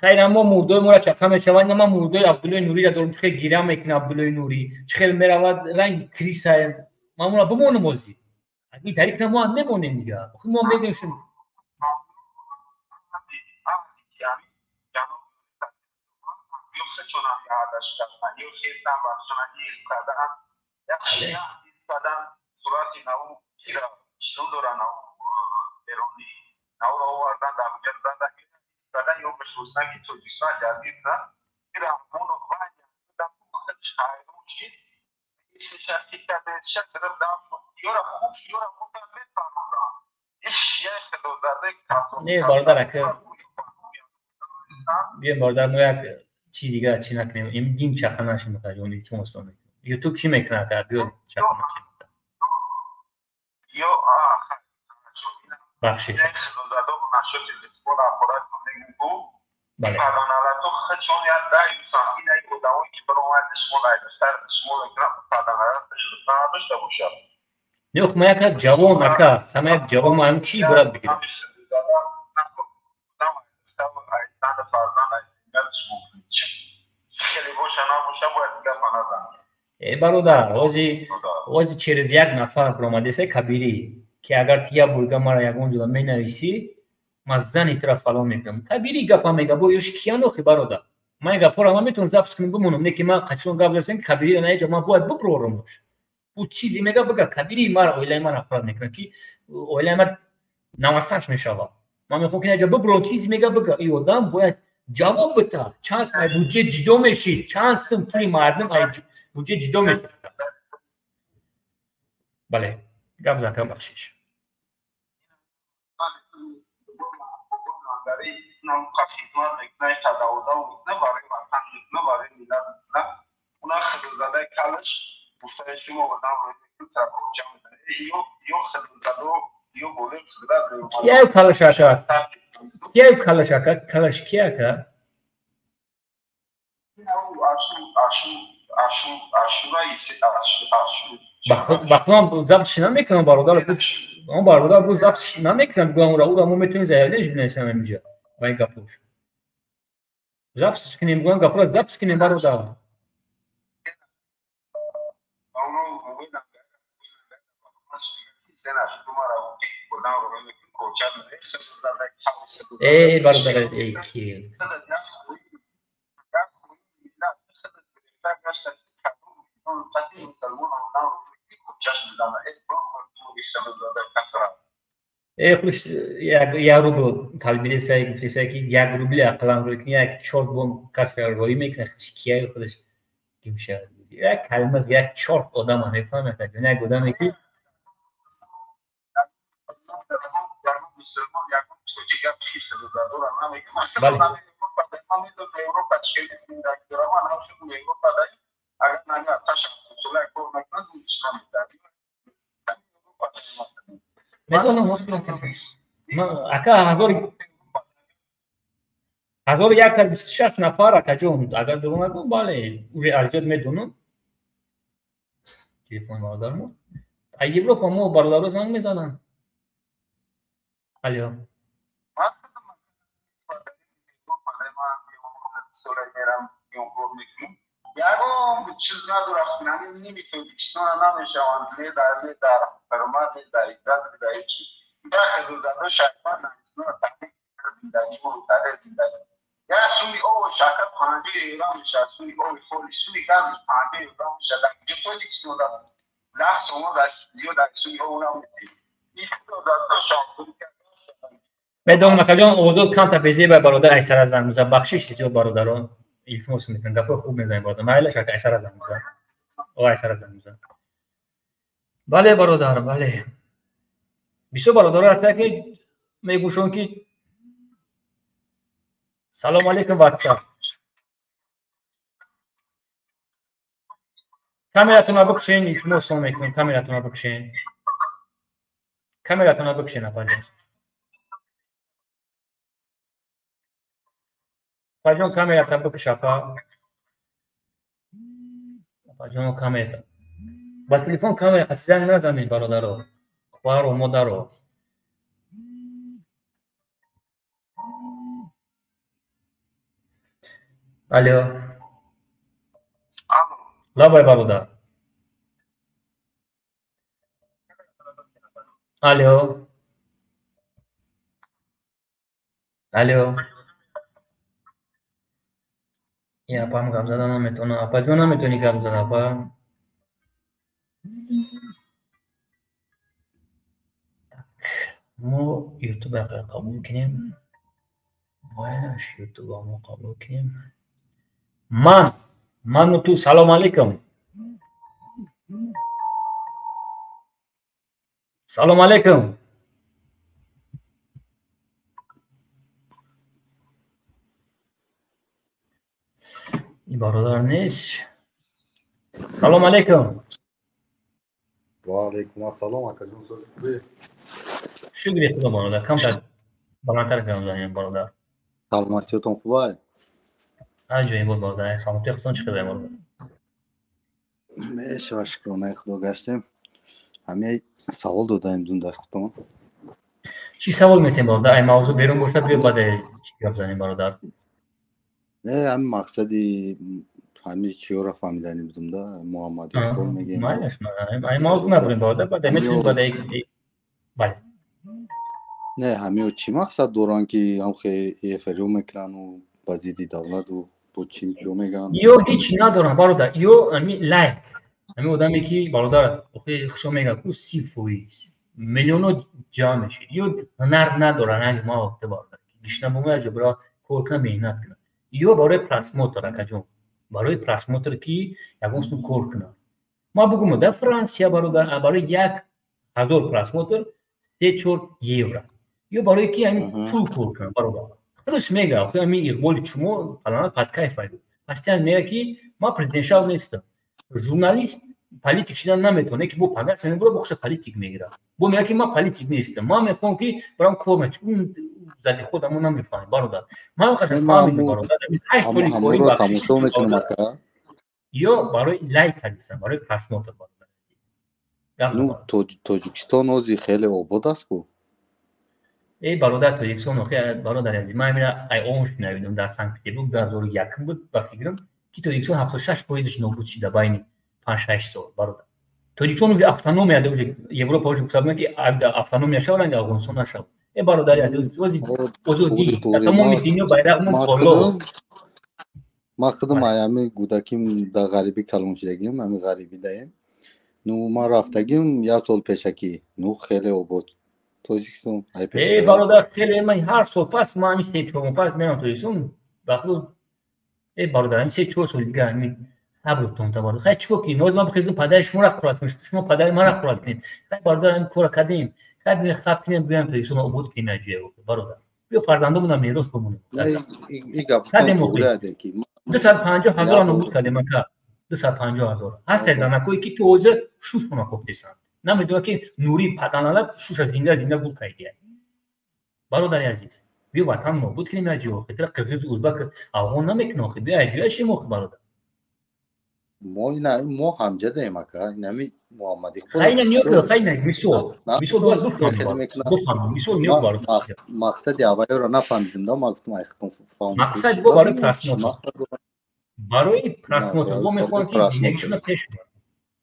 Хайр, аммо мурдои моро чақа мешавад. Ман мурдои Абдуллои Нуриро дорам, чӣ хел гира мекунад Абдуллои Нурӣ, чӣ хел меравад ранги криса. Ман моро бимонам озӣ. Ин тариқ мо мемонем дига. Охи мо мегӯем шумо Не, бародар, ака биём, бародар, мо як чиз дига чӣ накунем. Ин дин чақа нашем, ҷон, илтимос мекунем. Ютуб чӣ мекунад? Биё чақа нашем. Бахшиш. Бале. Не, ма як ҷавон ака, ҳама як ҷавон, ма чӣ ибрат бигирем? Э бародар, ҳози через як нафар омадеса Кабирӣ, ки агар ти як бурга мара ягон ҷода менависӣ, ман зани тура фалон мекунам. Кабирӣ гапа мега, бо ёш киян охи бародар? Ман ин гапҳоро ман метавонам запис кунам бимонам, не ки ман қачон гап задам ки Кабирӣ на ҳеҷ, ман бояд биброрамаш. Ӯ чизе мега бига, Кабирӣ мара оилаи ман нафрат мекунад, ки оилаи ман навасаш мешавад. Ман мехоҳам ки наҷа биброрам, чизе мега бига. Ин одам бояд ҷавоб бита. Чанд сум ай буҷет ҷидо мешид, чанд сум пули мардум ай буҷет ҷидо мешид. Бале, гап зан, бахшиш. Кияю калаш ака? Кияю калаш ака? Калаш ки ака? Ба худам запись намекунам, бародар. Он бародар бу запись намекунам, гӯям ура, ура мо метавонем заявление бинависем инҷа. Ба ин гапош. Запись кунем, гӯям гапро запись кунем, бародар. Эй, бародар, эй, ки. Э, худш як рубл талбиреса, гуфтеса ки як рубли ақаллан рӯй кунӣ, як чорт бом касра рӯй мекунад, чӣ кияю худаш ки мешавад. Як калима, як чорт одама мефаҳмад, як одаме ки гап чист дора намегӯям. Ман медонам Европа чӣ зиндагӣ дорам, ман ҳам шуд Европа дай, агар нами ташаккур кор накунад, ҳеҷ намедад. Медонам, ака, 1126 нафар, акаҷон, агар дурӯғ нагӯям, бале, уже аз зиёд медонам. Телефони бародармо. А Европа мо бародаро занг мезананд. Алло. Ягон чиз надорам, ними Тоҷикистона намешаванд, не дар не дар ҳурмат, не дар иззат, не дар ҳеҷ чиз. Як ҳазорзадо шайтон нависона таҳқиқ зиндагӣ мо таҳқиқ зиндагӣ. Як суми об шакар 50 евро мешавад, суми оби холи, суми гази 50 евро мешавад. Дар куҷо Тоҷикистон дар 10 сомон дар зиёд аз суми об намедиҳед. Ин ҳазорзадо шайтон. Медонам, акаҷон, озод камтар безеба бародар Айсара занг мезанад. Бахшиш зиёд бародарон. Илтимос мекунам, гапҳои хуб мезанед, бародар. Майлаш, ака, Айсара занг мезанад. О, Айсара занг мезанад. Бале, бародар, бале. Бисёр бародаро ҳастанд, ки мегӯшон, ки салом алейкум, ватсап. Камератонро бикушен, илтимос мекунам, камератонро бикушен. Камератонро бикушен, апаҷон. Апаҷон, камерата бикуш, апа. Апаҷон, камерата. Ба телефон камера қати занг назанед, бародаро. Хоҳару модаро. Алло. Лабай, бародар. Алло. Алло. Ин апам гап зада наметавонад. Апаҷон, наметавонӣ гап зада, апа? Мо ютуба қабул кунем. Бояд ютуба мо қабул кунем. Ман, ману ту, салом алейкум. Салом алейкум. Ин бародар нест. Салом алейкум. Ва алейкум ассалом, акаҷон, сози. Шукри худо, бародар, камтар баландтар гап занем, бародар. Саломатиятон хуб ай? Аҷоиб буд, бародар. Саломатии худтон чӣ қадар, бародар? Мешава, шукронаи худо гаштем. Ҳамин савол додаем дун дар худтон. Чӣ савол метем, бародар? Ай мавзӯъ берун бошад, биё баъде чӣ гап занем, бародар. Не, ҳамин мақсади ҳамин чиёро фаҳмидани будум да, Муҳаммад Иқбол мегӯем. Майлаш, ай мавзӯъ набурем, бародар, баъде метавонем баъде. Бале. Не, ҳамиё чӣ мақсад доранд, ки ҳамхе эфирё мекунану ба зидди давлату бо чим чиё мегӯянд? Ё ҳеҷ надоранд, бародар. Ё ҳамин лайк. Ҳамин одаме, ки бародар, охи хушо мегӯяд, ку 30% миллионо ҷамъ мешид. Ё ҳунар надоранд, ранги ма вақте, бародар. Гишна бумая ҷо бира кор кунад, меҳнат кунад. Ё барои просмотр, акаҷон. Барои просмотр, ки ягон сум кор кунад. Ма бугум, дар Франсия, бародар, барои 1000 просмотр 3-4 евро. Ё барои ки ҳамин пул кор кунад, бародар. Худаш мегӯяд, охи ҳамин Иқболи шумо фалона подкайф ай. Пастиян мегӯяд, ки ман президентшав нестам. Журналист политик шидан наметавонад, ки бо пагас мебура, бо хуша политик мегирад. Бо мегӯяд, ки ман политик нестам. Ман мехоҳам, ки барам кор мекунам. Зади худамо намефаҳмем, бародар. Ман хаша фаҳмидам, бародар. Ҳашт соли кори бахшиш. Ё барои лайк кардисам, барои просмотр, бародар. Ну, Тоҷикистон ҳозир хеле обод аст ку? Эй бародар, Тоҷикистон охи, бародари азиз, ман ҳамина ай он шунавидам дар Санкт-Петербург 2001 буд, ба фикрам, ки Тоҷикистон 76%-ш нобуд шуда байни 5-6 сол, бародар. Тоҷикистон уже автономия, уже Европа уже гуфта ки автономия шава, ранги Афғонистон нашава. Э бародари азиз, озодӣ дар тамоми дунё байрақмон боло. Ман худам ҳами гудаким дар ғарибӣ калон шудагим, ҳами ғарибӣ даем. Ну, ман рафтагим як сол пешакӣ. Ну, хеле обод Тоҷикистон. Э бародар, хеле ман ҳар сол пас ман ҳамин 3-4 моҳ пас мерам Тоҷикистон. Ба худ э бародар, ҳамин 3-4 сол дига ҳамин сабр кун та бародар. Хай чӣ кор кунем? Ҳозир ман бихезам падари шуморо қурат кунем, шумо падари маро қурат кунед. Хай бародар, ҳамин кора кардем. Хай биёем хаб кунем, биёем Тоҷикистонро обод кунем як ҷоя, бародар. Биё фарзандомона мерос бимонем. И гап 250 ҳазор нобуд кардем ака. 250 ҳазор. Ҳаст занакое ки ту ҳозир шушона кофтесанд. Намедонад ки Нури паданалат шуша зинда зинда гул кайдия. Бародари азиз, биё ватан нобуд кунем як ҷо. Охи қирғиз, узбак, афғон намекунад охи. Биё як ҷоя шем охи бародар. Мо ина мо ҳамҷадаем ака, инами Муҳаммад Иқбол. Хайна ниё, хайна мисол. Мисол бояд бифаҳмам. Мисол ниё бародар. Мақсади аввалиро нафаҳмидим да, ман гуфтам ай худам фаҳмам. Мақсад бо барои просмотр. Барои просмотр. Мо мехоҳем ки зиндагишонро пеш барем.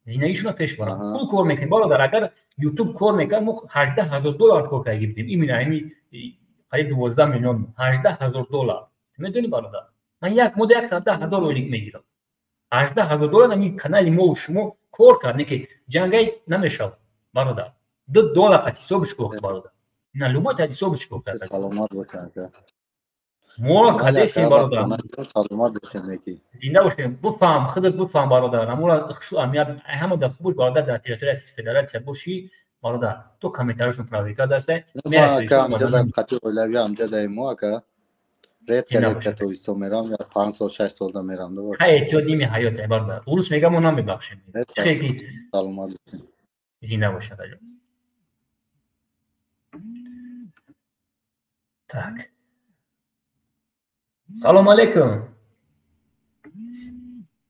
Зиндагишонро пеш барем. Пул кор мекунем бародар, агар YouTube кор мекард, мо 18,000 доллар кор карда будем. Именно ҳами қариб 12 миллион, 18,000 доллар. Медонӣ бародар? Ман як моҳ 110,000 ойлик мегирам. 18,000 доллар ҳамин канали мо ва шумо кор кард, не ки ҷангай намешавад бародар. 2 доллар қат ҳисобиш кор бародар. На любой тат ҳисобиш кор кард. Саломат бошед ака. Мо кадесем бародар. Саломат бошед неки. Зинда бошем. Бифаҳм, худат бифаҳм бародар. Амура шу амият ҳама дар хуб бародар дар территорияи федератсия бошӣ бародар. Ту комментарияшон проверка дастай. Ма ака амҷада қати оилавӣ амҷадаем мо ака. Редко редко то мерам, я 5 сол 6 сол да мерам. Хай эҳтиёт ними ҳаёт ай бародар. Урус мега мо намебахшем. Чӣ ки саломат бошед. Зинда бошед аҷон. Так. Салом алейкум.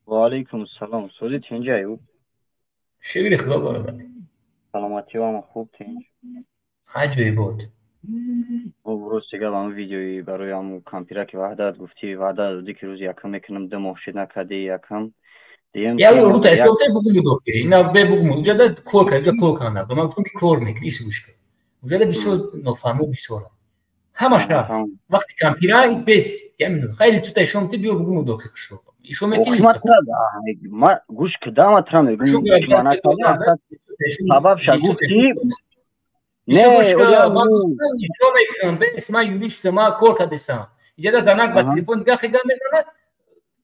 Ва алейкум салом. Сози тинҷ аю? Шукри Худо бародар. Саломатӣ ва хуб тинҷ. Аҷоибот. Рости гап ҳамн видеои барои ҳамн кампира ки ваҳдат гуфтӣ, ваъда додӣ ки рӯзи якум мекунам, 2 моҳ шид накардӣ якум. Дуюм Я рута эшоте бугум дохи. Ина бе бугум. Уҷада кор кард, уҷа кор кард. Ман гуфтам ки кор мекунӣ, ис гӯш кун. Уҷада бисёр нофаҳмӣ бисёр. Ҳамаш ҳаст. Вақти кампира бес, ямин хайли тута ишон ти биё бугум дохи хушро. Ишон мекунӣ. Ма гӯш кидам атра мегум. Сабаб ша гуфтӣ. Не, ман мекунам, бес, ман юристам, ман кор кардесам. Иҷада занак ба телефон дигар хел гап мезанад,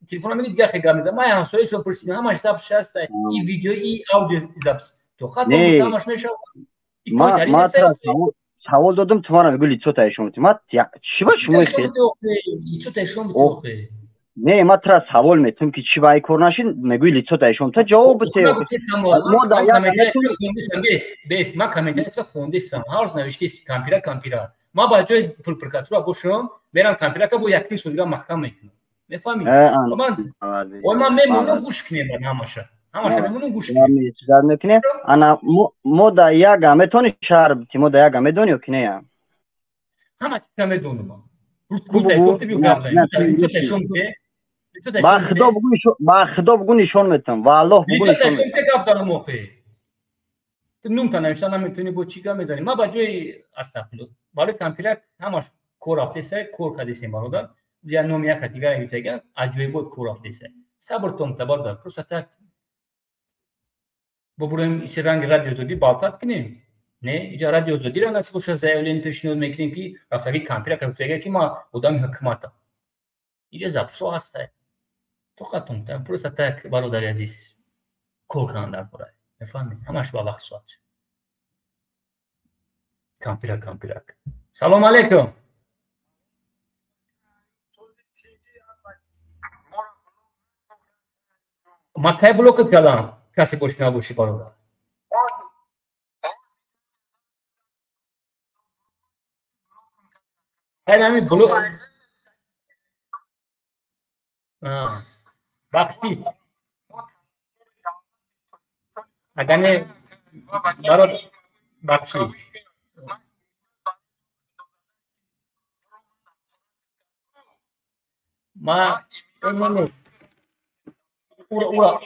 телефон мегӯяд дигар хел гап мезанад. Ман ҳамсояшон пурсидам, ҳамаш запись ҳаст, и видео, и аудио запись. То хато ҳамаш мешавад. Ман савол додам, ту мара мегӯ лицота ишон. Ман чӣ ба шумо лицота ишон битохе? Не, ман тра савол метум ки чӣ ба ай кор нашид, мегӯи лицота ишон. Та ҷавоб бите. Мо да як бес, бес, ман комментарияро хондисам. Ҳар рӯз навиштис кампира кампира. Ман ба ҷои прокуратура бошам, мерам кампирака бо як сол дигар маҳкам мекунам. Мефаҳмӣ? Ман мемонам гӯш кунем баъд ҳамаша. Ҳамаша мемонам гӯш кунем. Зад мекунем. Ана мо да яга метони шаҳр бити, мо да яга медони ё ки не? Ҳама чиза медонам. Ба Худо бугӯ нишон метам. Валлоҳ бугӯ нишон метам. Гап дорам охи. Ту нумта навишта наметавонӣ, бо чӣ гап мезанӣ? Ман ба ҷои астағфируллоҳ барои кампирак ҳамаш кор рафтеса, кор кардесем бародар. Я номи як кас дигар гирифтага, аҷоибот кор рафтеса. Сабр тонта бародар. Просто так бубурем иси ранги радио зодӣ балтат кунем. Не, иҷа радио зодиро насиб боша заявление пешниҳод мекунем ки рафтаги кампирак рафтага ки ман одами ҳукуматам. Иҷа записҳо ҳаста. Тоқатон та просто так бародари азиз кор кунанд дар бораи. Мефаҳмед? Ҳамаш ба вақт соат. Кампирак кампирак. Салом алейкум. Ман кай блокат кардам? Касе боши набоши бародар. Хайр ҳамин блок бахшиш. Агар не бародар бахшиш. Ма ура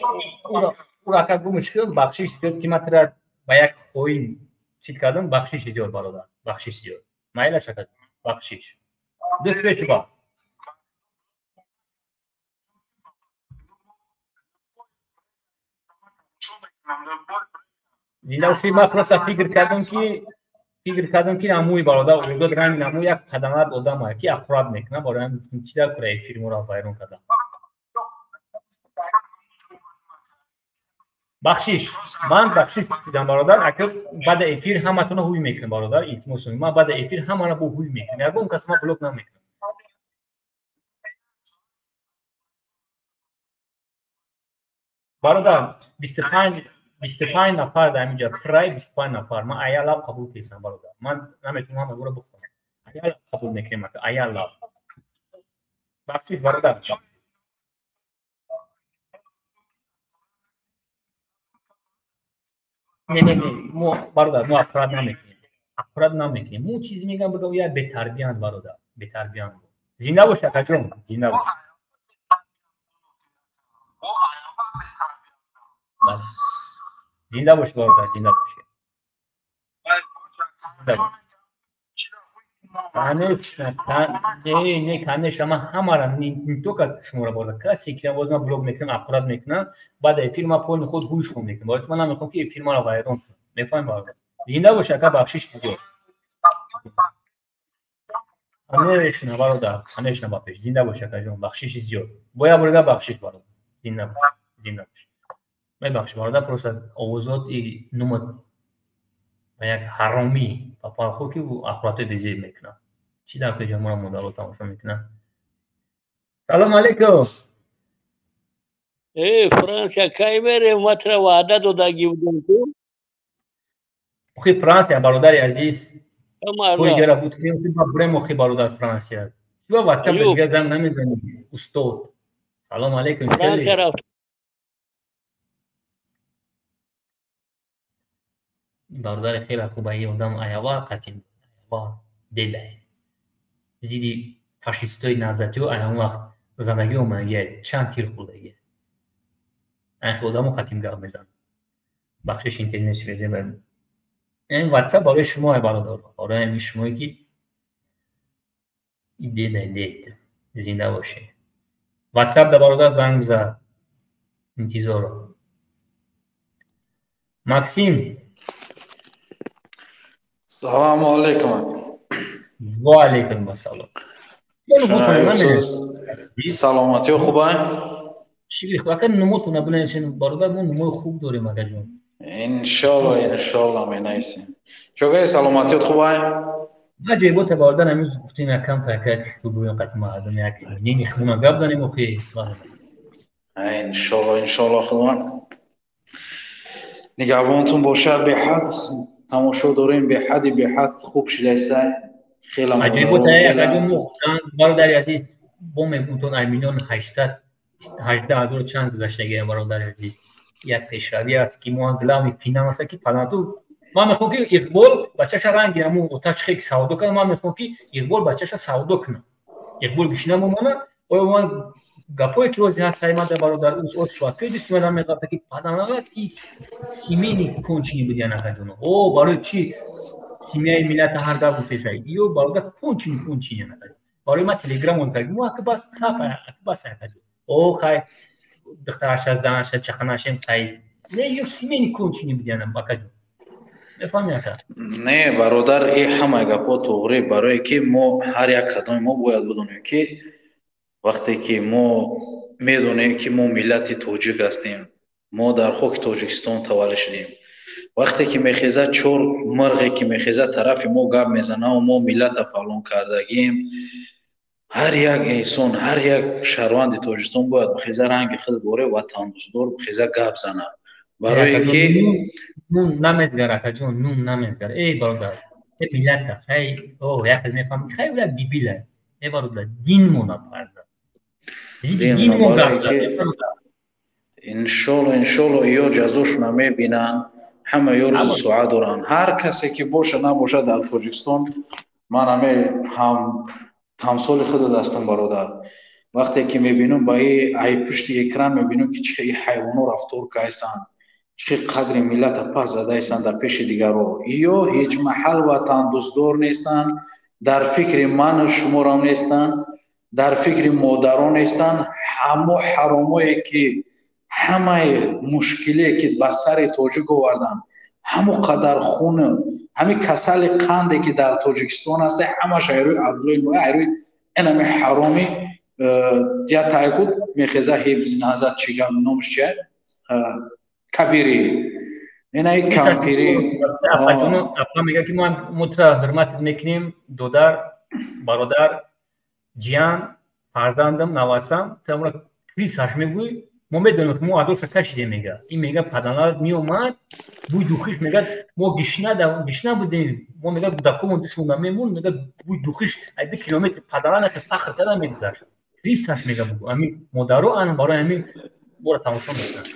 ака гумш кун, бахшиш зиёд ки ман тура ба як хоин чит кардам, бахшиш зиёд бародар, бахшиш зиёд. Майлаш ака, бахшиш. Дӯст пеши ба. Зинда бошӣ, ман просто фикр кардам ки намӯи бародар озод ранг намӯ як қадамат одам ки аккурат мекунад, барои ҳамин гуфтам чӣ дар кура эфир моро вайрон кардам. Бахшиш, ман бахшиш пурсидам, бародар. Ака, баъда эфир ҳаматонро ҳуй мекунам, бародар, илтимос. Ман баъда эфир ҳамаро бо ҳуй мекунам, ягон кас ман блок намекунам. Бародар, 25 нафар дар ҳаминҷа пурай, 25 нафар. Ман аялаб қабул кардам, бародар. Ман наметавонам ҳамаро бихонам. Аялаб қабул мекунем, ака, аялаб. Бахшиш, бародар. Не, не, не, мо, бародар, мо аккурат намекунем, аккурат намекунем. Мо чизе мегам, бигам, я бетарбиянд, бародар, бетарбиянд. Зинда бош, акаҷон, зинда бош. Зинда бош, бародар, зинда бош. Зинда бош. Конечно, не, не, конечно, ман ҳамара, не только шуморо, бародар, касе ки боз ман блок мекунам, аккурат мекунам, баъд эфир ман полни худ ҳуйшон мекунам. Барои ман намехоҳам ки эфир маро вайрон кунад. Мефаҳмем, бародар? Зинда бош, ака, бахшиш зиёд. Конечно, бародар, конечно, ба пеш. Зинда бош, акаҷон, бахшиши зиёд. Бо як бор бахшиш, бародар. Зинда бош, зинда бош. Мебахши, бародар, просто овозот и нумат ба як ҳаромӣ ба палхо ки ахуратҳои безеб мекунад. Чӣ дар пеҷа моро модаро тамошо мекунад. Салом алейкум. Э, Франсия кай мерем? Ма тра ваъда додагӣ будам ту. Охи, Франсия, бародари азиз, кори дигара буд ки ма бурем. Охи, бародар, Франсия. Чӣ ба ватсап дигар занг намезанӣ, устод? Салом алейкум. Франсия рафт. Бародари хеле хуб, аи одам аява қатин аява делай зидди фашистои назатиё аян вақт задагӣ омадагия, чанд тир хӯрдагия. Ай одамо қатим гап мезанад. Бахшиш, интернет швезе. Ин ватсап барои шумо, ай бародар, барои ҳамин шумое ки дедай дед. Зинда бошед. Ватсап да, бародар, занг зад, интизоро. Максим. Салому алейкум. Ва алейкум ассалом. Саломатиё хубай? Шикри хуб, ака, нумотона бинависем, бародар, мо нумои хуб дорем, акаҷон. Иншолло, иншолло менависем. Чогаи, саломатиёт хубай? Ма ҷойбота, бародар, ҳамин гуфтем, якам така бигӯем қати мардум, як ними хумона гап занем, охи. Иншолло, иншолло, худованд нигаҳбонтун бошад. Беҳад тамошо дорем, беҳади беҳад хуб шидайсай. Хеле бародари азиз, бо мегӯтон, ай 1 818 000 чанд гузаштагия, бародари азиз, як пешравӣ аст ки мо главный финал аст ки паланту. Ман мехоҳам ки Иқбол бачаша ранги ҳамун отачхе ки савдо кунад. Ман мехоҳам ки Иқбол бачаша савдо кунад, Иқбол гишина мемонад. Оё ман гапое ки ози ҳаст саймада, бародар, суҳбатҳои дӯсти ман меғафта ки паданалат и семейный конченый буд, янакаҷоно. О, барои чӣ семья и миллата ҳар гап гуфтеса ё, бародар, конченый, конченый, янакаҷон. Барои ман телеграм он кард, мо ака бас хапа, ака бас, акаҷон. О, хай, духтараша, занаша чақанашем, хай, не, ё семейный конченый буд, яна, акаҷон, мефаҳми, ака? Не, бародар, и ҳамаи гапҳо туғрӣ, барое ки мо ҳар як кадоми мо бояд бидонем, ки вақте ки мо медонем, ки мо миллати тоҷик ҳастем, мо дар хоки Тоҷикистон таваллуд шудем, вақте ки мехезад чор мирғе ки мехезад тарафи мо гап мезанаву мо миллата фалон кардагием, ҳар як инсон, ҳар як шаҳрванди Тоҷикистон бояд бихеза, ранги худ боре ватандӯстдор бихеза, гап зана, барое ки Нун намезгар, акаҷон, нун намезгар. Эй, бародар, э миллата, хай, о, як мефаҳмӣ, хай, ула дебила. Э, бародар, дин мона парза, дин мо гап зад. Иншолло, иншолло, ё ҷазошона мебинанд, ҳама ё рӯзи соат доранд. Ҳар касе ки боша набошад дар Тоҷикистон, ман ҳаме ҳам тамсоли худат ҳастам, бародар. Вақте ки мебинам ба ай пушти экран, мебинам ки чӣ и ҳайвоно рафтор кайсанд, чӣ қадри миллата пас задаистанд дар пеши дигарро, ё ҳеҷ маҳал ватандӯстдор нестанд, дар фикри ману шуморам нестанд, дар фикри модарон нестанд. Ҳамо ҳаромое ки ҳамаи мушкилие ки ба сари тоҷик оварданд, ҳамо қадар хун, ҳамин касали қанде ки дар Тоҷикистон аст, ҳамаш айрӯи Абдуллои Нуя, айрӯи инами ҳароми я тайкуд мехеза ҳибзи назар, чӣ гап, номаш чия, Кабирӣ, инаи кампирӣ. Апа мега, ки мо тура ҳурматат мекунем, додар, бародар, ҷиян, фарзандам, навасам, ту крисаш мегӯй, мо медонем, ки мо адоша кашидем. Мега, ин мега, паданалат меомад, бӯи духиш, мега, мо гишна будем, мо, мега, кӯдакомон дистмонда мемон, мега, бӯи духиш аз 2 километр паданалат фахр карда мегузашт. Крисаш, мега, бугӯ, ҳамин модаро ана барои ҳамин моро тамошо мекунанд.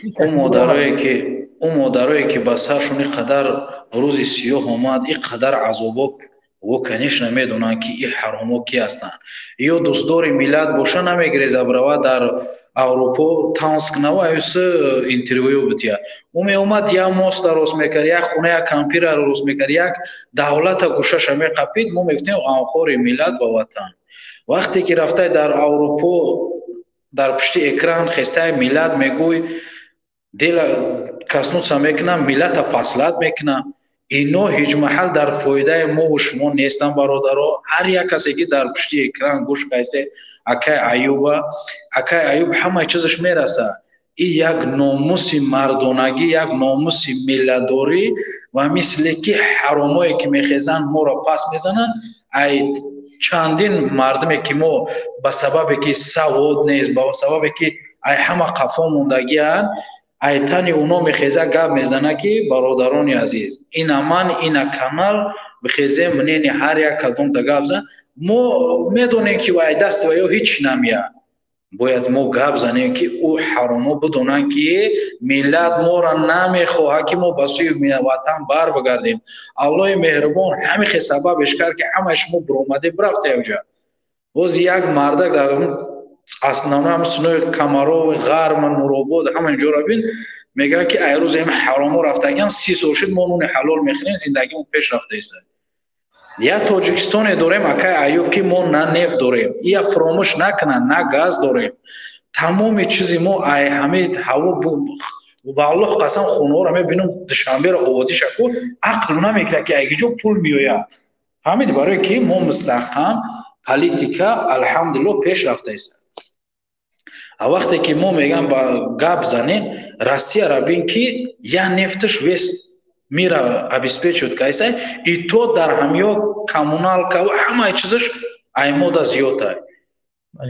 Ӯ модарое ки ба саршон ин қадар рӯзи сиёҳ омад, ин қадар азобо, во, конечно, медонанд, ки ин ҳаромҳо ки ҳастанд. Ё дӯстдори миллат боша, намегиреза бирава дар Аврупо танс кунаву аюс интервю бития. Ӯ меомад, як моста рост мекард, як хона, як кампира рост мекард, як давлата гӯшаша меқапид. Мо мегуфтем, ғамхори миллат ба ватан. Вақте ки рафтай дар Аврупо, дар пушти экран хестаи миллат мегӯй, дела коснуться мекунам, миллата послать мекунам. Ино ҳеҷ маҳал дар фоидаи мову шумо нестанд, бародаро. Ҳар як касе ки дар пушти экран гӯш кайсе акай Аюба, акай Аюб ҳамаи чизаш мераса. И як номуси мардонагӣ, як номуси миллатдорӣ ва мисле ки ҳаромое ки мехезанд, моро пас мезананд. Ай чандин мардуме ки мо ба сабабе ки савод нест, ба сабабе ки ай ҳама қафо мондагианд, айтани уно мехеза гап мезана, ки бародарони азиз, ина ман, ина канал бихезем, мнени ҳар як кадомта гап зан. Мо медонем, ки вай дасти ва ё ҳеҷ намеяд. Бояд мо гап занем, ки ӯ ҳаромо бидонанд, ки миллат моро намехоҳад, ки мо ба сӯи ватан бар бигардем. Аллоҳи меҳрубон ҳамихе сабабеш кард, ки ҳамаи шумо биромадем, бирафта якҷа. Боз як мардак дар основной ҳам синои Камаров, Ғарм, Нуробод, ҳама инҷоро бин, мегӯянд, ки ай рӯзи ҳами ҳаромо рафтагиан, 30 сол шуд, мо нуни ҳалол мехӯрем, зиндагимон пеш рафта иста. Як Тоҷикистоне дорем, акай Аюб, ки мо на нефт дорем, ия фуромӯш накунанд, на газ дорем. Тамоми чизи мо ай ҳами ҳаво. Валлоҳ қасам, хонаҳоро мебинам, Душанберо, ободиша ку, ақл намекунад, ки айгиҷо пул меояд. Фаҳмиди? Барое ки мо мустаҳкам, политика, алҳамдулилло, пеш рафта иста. А вақте ки мо мегӯям ба гап занем, Россияра бин, ки я нефташ весь мира обеспечивает кайсай, и то дар ҳамё коммуналка ва ҳамаи чизаш аймода зиёдтай.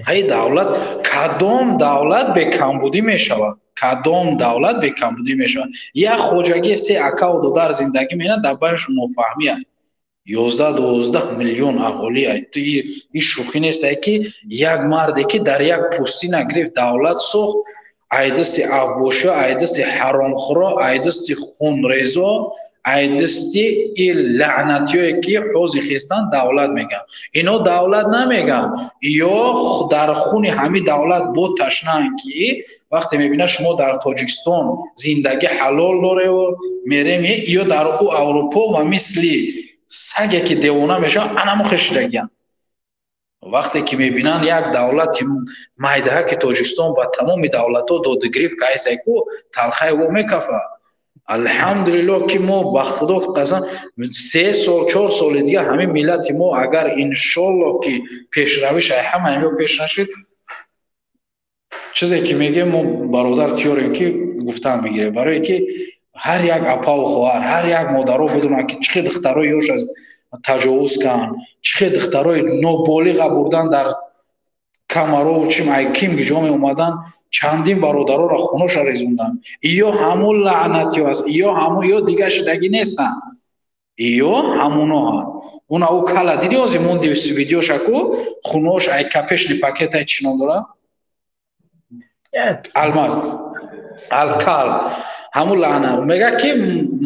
Ҳай давлат, кадом давлат бекамбудӣ мешавад? Кадом давлат бекамбудӣ мешавад? Як хоҷагӣ, се акаву додар зиндагӣ менад, дар байнашон нофаҳмия. 11-12 миллион аҳолӣ, ин шӯхӣ несте, ки як марде ки дар як пустина гирифт, давлат сохт, ай дасти авбошо, ай дасти ҳаромхӯро, ай дасти хунрезо, ай дасти и лаънатиёе ки ҳози хестан давлат мегӯянд. Ино давлат намегӯянд, ё дар хуни ҳамин давлат бо ташнаанд, ки вақте мебинад, шумо дар Тоҷикистон зиндагӣ ҳалол дореву мерем, ё дар ӯ Аврупо ва мисли саге ки девона мешавад, анамо хешидагиянд. Вақте ки мебинанд, як давлати майдаҳа, ки Тоҷикистон ба тамоми давлатҳо додугирифт кайсайку, талхаи во мекафад. Алҳамдулилло, ки мо, ба Худо қасам, 3 сол, 4 соли дигар ҳамин миллати мо, агар, иншолло, ки пешравиш ай ҳама ҳамё пеш нашид, чизе ки мегӯем, мо, бародар, тиёрем, ки гуфтан мегирем, барое ки ҳар як апаву хоҳар, ҳар як модаро бидонанд, ки чӣ хел духтарои ёш аз таҷовуз кан, чӣ хел духтарои ноболиға бурдан дар Камарову чим, ай ким гиҷо меомадан, чандин бародароро хуноша резонданд. Иё ҳамун лаънатиё аст, иё ҳамун, ё дигар шидагӣ нестанд, иё ҳамуноҳанд. Уна ӯ кала диди, ози монди видеошаку, хунош ай капешни пакетай, чӣ ном дорад, алмаз алкал, ҳамун лаъна мега, ки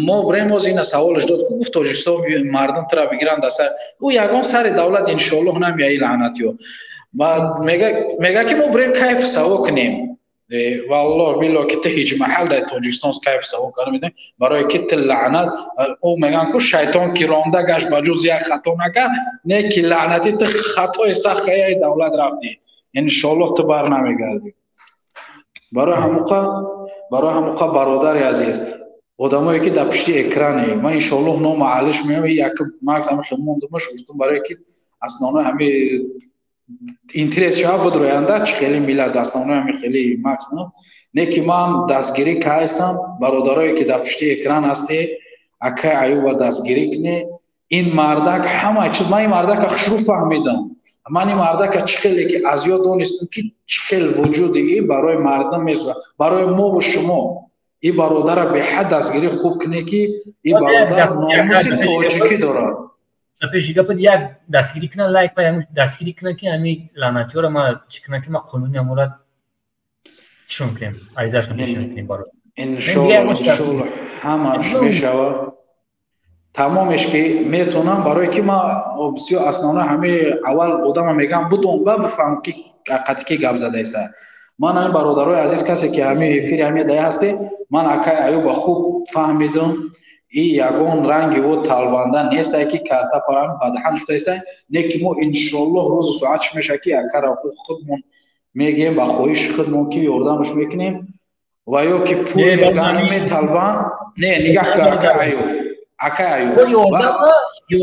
мо бирем. Оз ина саволаш дод, гуфт, Тоҷикистон мардум тура бигиранд даса, ӯ ягон сари давлат, иншоаллоҳ, намеяи лаънатиё. Мега, ки мо бирем, кайф саво кунем. Валлоҳ билло, ки ту ҳеҷ маҳал дар Тоҷикистон кайф саво карда медонӣ, барое ки ту лаънат. Ӯ мегӯянд ку, шайтон ки ронда гашт, ба ҷуз як хато накард, не ки лаънатӣ, ту хатои сахт каяи, давлат рафтӣ, иншоаллоҳ, ту бар намегардӣ. Барои ҳамуқа, бародари азиз, одамое ки дар пушти экране, ман, иншоаллоҳ, нома алиш меоям, як макс ҳамаша мондумаш, гуфтум, барое ки основной ҳами Интерес шава будроянда чӣ хеле миллат основной ҳами хеле максимум. Не ки ман дастгирӣ кайсам, бародарое ки дар пушти экран ҳасте, акай Аюба дастгирӣ кунӣ. Ин мардак ҳама чиз, ман ин мардака хушрӯ фаҳмидам. Ман ин мардака чӣ хеле ки аз ёд донистам, ки чӣ хел вуҷуди и барои мардум месӯзад, барои мову шумо. И бародара беҳад дастгирӣ хуб кунӣ, ки и бародар номуси тоҷикӣ дорад. Пеши гапат як дастгирӣ кунан, лайк ва дастгирӣ кунан, ки ҳами лаънатиёро ма чӣ кунан, ки ма қонуни амора чишон кунем, аризашон пешон кунем бародар. Иншоалло, ҳамаш мешавад, тамомеш ки метонам, барое ки ман бисёр основно ҳами аввал одама мегам будон ба бифаҳм, ки қатъи ки гап задаиста. Ман ҳамин бародарои азиз, касе ки ҳами эфири ҳами дая ҳасте, ман акай Аюба хуб фаҳмидам. И ягон ранги ӯ талбанда нестай, ки карта парам бадаҳан шудаистай. Не ки мо иншоаллоҳ рӯзу соат чӣ мешавад, ки акара худмон мегӯем, ба хоҳиши худмон ки ёрдамаш мекунем ва ё ки пул меган металбанд. Не, нигаҳ кун, акай Аюб, акай Аюб,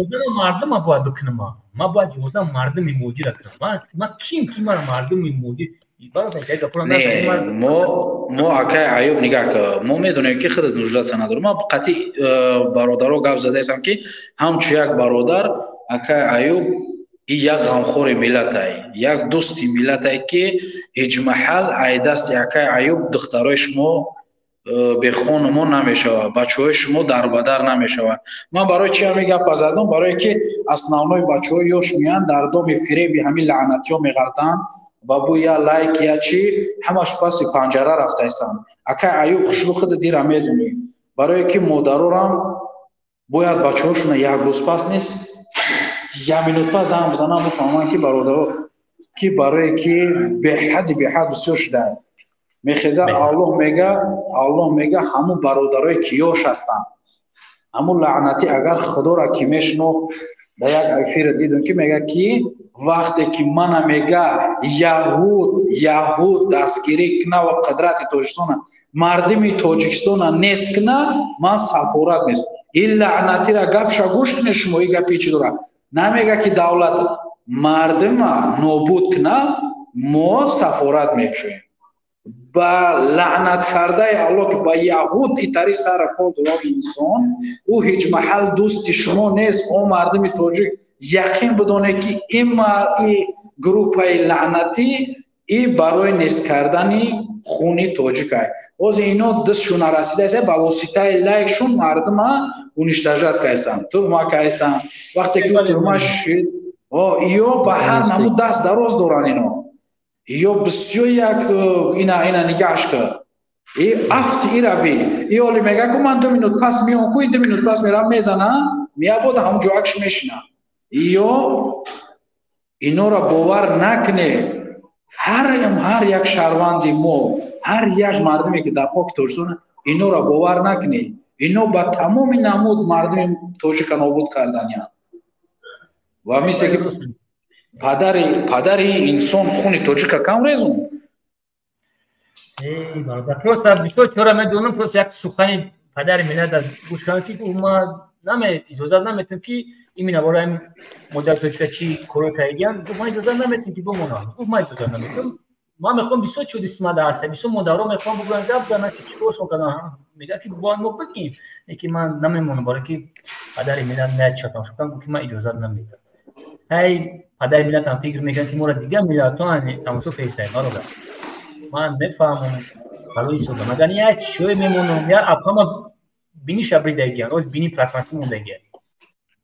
ёрдама мардума бояд бикунам. Ман бояд ёрдам мардуми муҳоҷира кунам. Ман ким ки ман мардуми муҳоҷир? Не, мо, акай Аюб, нигаҳ кун, мо медонем, ки худат нуждаться надорӣ. Ман қатъи бародаро гап задаистам, ки ҳамчун як бародар акай Аюб и як ғамхори миллатай, як дӯсти миллатай, ки ҳеҷ маҳал ай дасти акай Аюб духтарои шумо бехонумон намешавад, бачаҳои шумо дарбадар намешавад. Ман барои чи ҳамин гапа задам? Барое ки основной бачаҳои ёш меянд, дар доми фиреби ҳамин лаънатиҳо меғалтанд ва бу я лайк, я чи, ҳамаш паси панҷара рафтаистанд. Акай Аюб, хушрӯ худ дира медонӣ, барое ки модарорам бояд бачаҳошона як рӯз пас нест, як минут пас занг бизанам, бифаҳманд, ки бародаро, ки барое ки беҳади беҳад бисёр шудааст. Мехеза, Аллоҳ мега, Аллоҳ мега, ҳамун бародарое ки ёш ҳастанд, ҳамун лаънатӣ агар худоро ки мешинохт, дар як эфира дидам, ки мега, ки вақте ки мана мега яҳуд, яҳуд дастгирӣ куна ва қудрати Тоҷикистона, мардуми Тоҷикистона нест куна, ман сафорат нест. Ин лаънатира гапша гӯш кунед шумо, ин гапи чӣ дорад? Намега, ки давлат мардума нобуд куна, мо сафорат мекушоем. Ба лаънат кардаи Аллоҳ, ки ба яҳуд итари сара кор дорад инсон, ӯ ҳеҷ маҳал дӯсти шумо нест. О мардуми тоҷик, яқин бидонед, ки ин группаи лаънатӣ и барои нест кардани хуни тоҷикай. Ҳозир ино дастшон нарасидаиста, ба воситаи лайкшон мардума уничтожать кайсан, турма кайсан. Вақте ки турма шид, ё ба ҳар намуд даст дароз доранд ино. Ё бисёр як ина нигаҳш кард, и афти ира би, и оли мега, ку ман 2 минут пас меом, ку 2 минут пас мерам, мезана, меябод, ҳамун ҷоакш мешина. Ё инора бовар накунед. Ҳар як шаҳрванди мо, ҳар як мардуме ки дар хоки Тоҷикистон, инора бовар накунед. Ино ба тамоми намуд мардуми тоҷика нобуд карданиянд ва мисле ки падари инсон хуни тоҷика кам резун. Просто бисёр чора медонам, просто як сухани падари миллат гӯш кардам, ки ма наме иҷозат наметам, ки именно барои ҳамин модари тоҷика чӣ коро кардагиам. Гуфт, ман иҷозат наметам, ки бимонам. Гуфт, ман иҷозат наметам. Ман мехоҳам, бисёр чуди смада ҳаста, бисёр модаро мехоҳам бигӯям, гап занам, ки чӣ коршон кардам. Мега, ки бояд мо бигем, лекин ман намемонам, барое ки падари миллат наячатам шудам. Гуфт, ки ман иҷозат наметам. Ҳай, падари миллатам фикр мекунад, ки моро дигар миллатҳо тамошо кардисай. Бародар, ман мефаҳмам, барои истодам. Агар як чой мемонам, як апама биниша бридагиан, рост бини пластмасси мондагиан,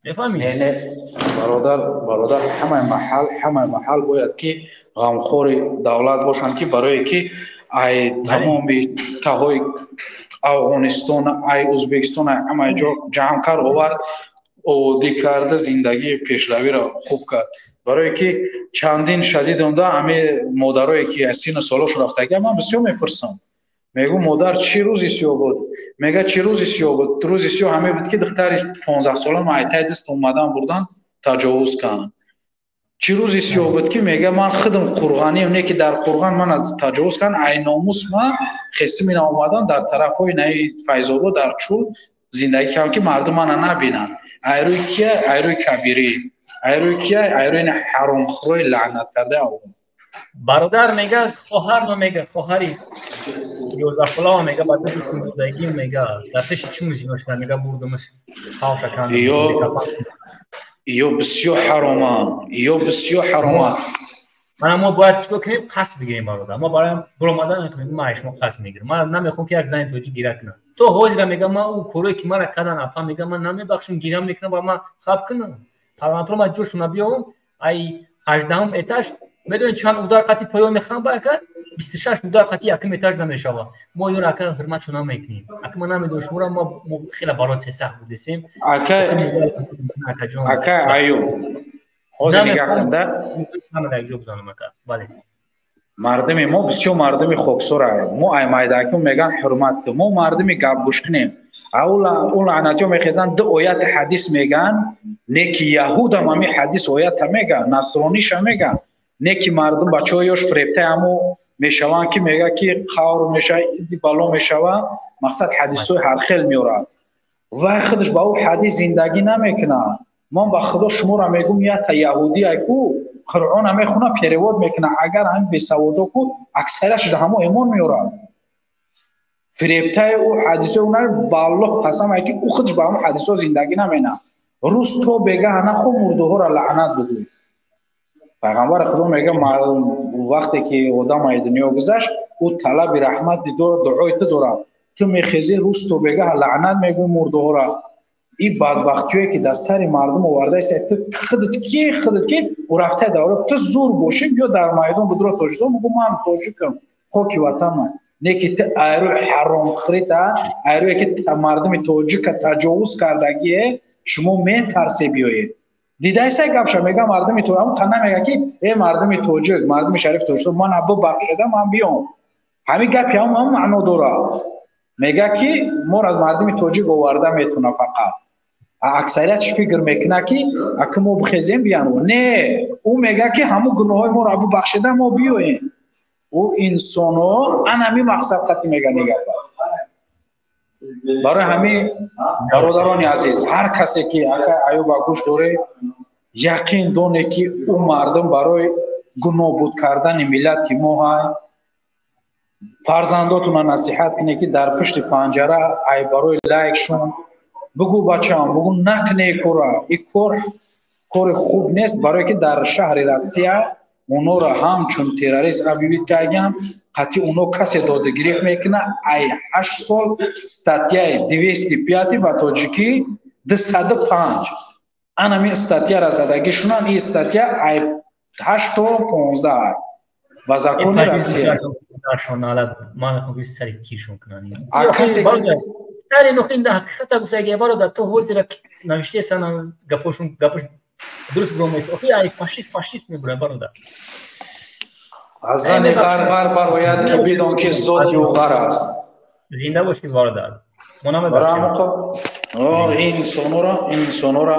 мефаҳмӣ? Не, не, бародар, бародар, ҳамаи маҳал бояд ки ғамхори давлат бошанд, ки барое ки ай тамоми таҳои Афғонистон, ай Ӯзбекистон, ай ҳамаи ҷо ҷамъ кард, овард, оддӣ карда, зиндагии пешравиро хуб кард. Барое ки чандин шадидонда ҳами модарое ки аз сину солошон рафтагиам, ман бисёр мепурсам, мегӯ, модар, чӣ рӯзи сиёҳ буд? Мега, чӣ рӯзи сиёҳ буд? Рӯзи сиёҳ ҳаме буд, ки духтари 15-сола майтаи даст омадан, бурдан, таҷовуз карданд. Чӣ рӯзи сиёҳ буд, ки мега, ман худам қурғанием, не ки дар қурған мана таҷовуз карданд, ай номус ман хестим, ина омадан, дар тарафҳои наи Файзобод, дар Чул зиндагӣ кардам, ки мардум мана набинанд. Айрӯи кия? Айрӯи кабирӣ, Айрӯи кия? Айрӯи ин ҳаромхӯрои лаънат кардаи афғон. Бародар мега, хоҳар ма мега, хоҳари 11 сола мега, ба ту дӯстдагӣ мега, дар пеши чӣ музинош кард, мега, бурдумаш ҳавша канд. Ё бисёр ҳароманд, ё бисёр ҳароманд. Мана мо бояд чикор кунем? Қасд бигирем, бародар. Мо барои биромадан мехоҳем, ман шумо қасд мегирам. Ман намехоҳам, ки як зани тоҷик гира кунам. То ҳозира мега, ман ӯ корое ки мара кардан, апа, мега, ман намебахшам, гира мекунам ва ман хаб кунам. Парламентро ман ҷошона биёвам, ай 18-ум этаж, медонед чанд удар қати поён мехоҳам ба ака? 26 удар қати якум этаж намешава. Мо ёро, ака, ҳурматшо намекунем. Ака, ман намедонам шуморо, мо хеле барои сахт будесем. Ака, ака Аюб, ҳозир нигаҳ кунда. Бале. Мардуми мо бисёр мардуми хоксора. Мо ай майдакун меган ҳурмат, мо мардуми гапгӯш кунем. Ӯ лаънатиё мехезанд, ду ояти ҳадис меган, не ки яҳудам ҳами ҳадис оята меган, насрониша меган, не ки мардум бачаҳои ёш фиребтаи ҳамо мешаванд, ки мега ки қавр мешава, бало мешава, мақсад ҳадисҳои ҳархел меорад. Вай худаш ба ӯ ҳадис зиндагӣ намекунад. Ман ба худо шуморо мегӯм, ята яҳудӣ айку Қуръона мехона, перевод мекунад. Агар ҳамин бесаводо ку аксариятш ҳамо эмон меорад, фиребтаи ӯ ҳадисҳои ӯ, ба Аллоҳ қасам, ай ки ӯ худаш ба ҳамон ҳадисҳо зиндагӣ наменад. Рӯз то бегаҳ нахо мурдуҳоро лаънат бигӯй. Пайғамбари худо мега, вақте ки одам ай дунё гузашт, ӯ талаби раҳмати дорад, дуои ту дорад. Ту мехезӣ, рӯз то бегаҳ лаънат мегӯй мурдуҳоро. Ин бадбахтиҳое ки дар сари мардум овардааст, ту худат ки, худат ки ӯ рафта давра, ту зур бошӣ, биё дар майдон будро Тоҷикистон, бугӯ ман тоҷикам, хоки ватанам. Не ки ту айрӯи ҳаромхӯрита, айрӯе ки мардуми тоҷика таҷовуз кардагие, шумо метарсе биёед. Дидайсай гапша? Мега мардуми тана мега ки э мардуми тоҷик, мардуми шарифи Тоҷикистон, ман бубахшеда, ман биём. Ҳамин гапи ҳам маъно дорад. Мега ки моро аз мардуми тоҷик оварда метавона. Фақат аксариятш фикр мекунад, ки ака мо бихезем биян. Не, ӯ мега ки ҳамун гуноҳҳои моро бубахшеда, мо биёем. Ӯ инсоно ан ҳамин мақсад қати меган гапа. Барои ҳамин, бародарони азиз, ҳар касе ки ака Аюба гӯш доред, яқин доне, ки ӯ мардум барои гунобуд кардани миллати мо ҳай. Фарзандотона насиҳат кунед, ки дар пушти панҷара ай барои лайкшон бугӯ, бачаам, бугӯ, накне кора, и кор кори хуб нест. Барое ки дар шаҳри Россия онҳоро ҳамчун террорист объявить карданд, қатъи онҳо касе додагирифт мекунад, ай 8 сол, статьяи 205, ба тоҷикӣ 205, анами статьяра задагӣ шунан. Ин статья ай 8 то 15 ба закони Россия. Ман мехоҳам сари киршон кунанд. Сари нохин да ҳақиқата гуфтаги, бародар, то ҳозира навиштесана, гапошун гапош дуруст биромеш. Охи ай фашист, фашист мебурад, бародар. Аз зани ғарғар барояд, ки бидон, ки зоти ӯ ғар аст. Зинда бошӣ, бародар. Мо намебахшем ин инсонора.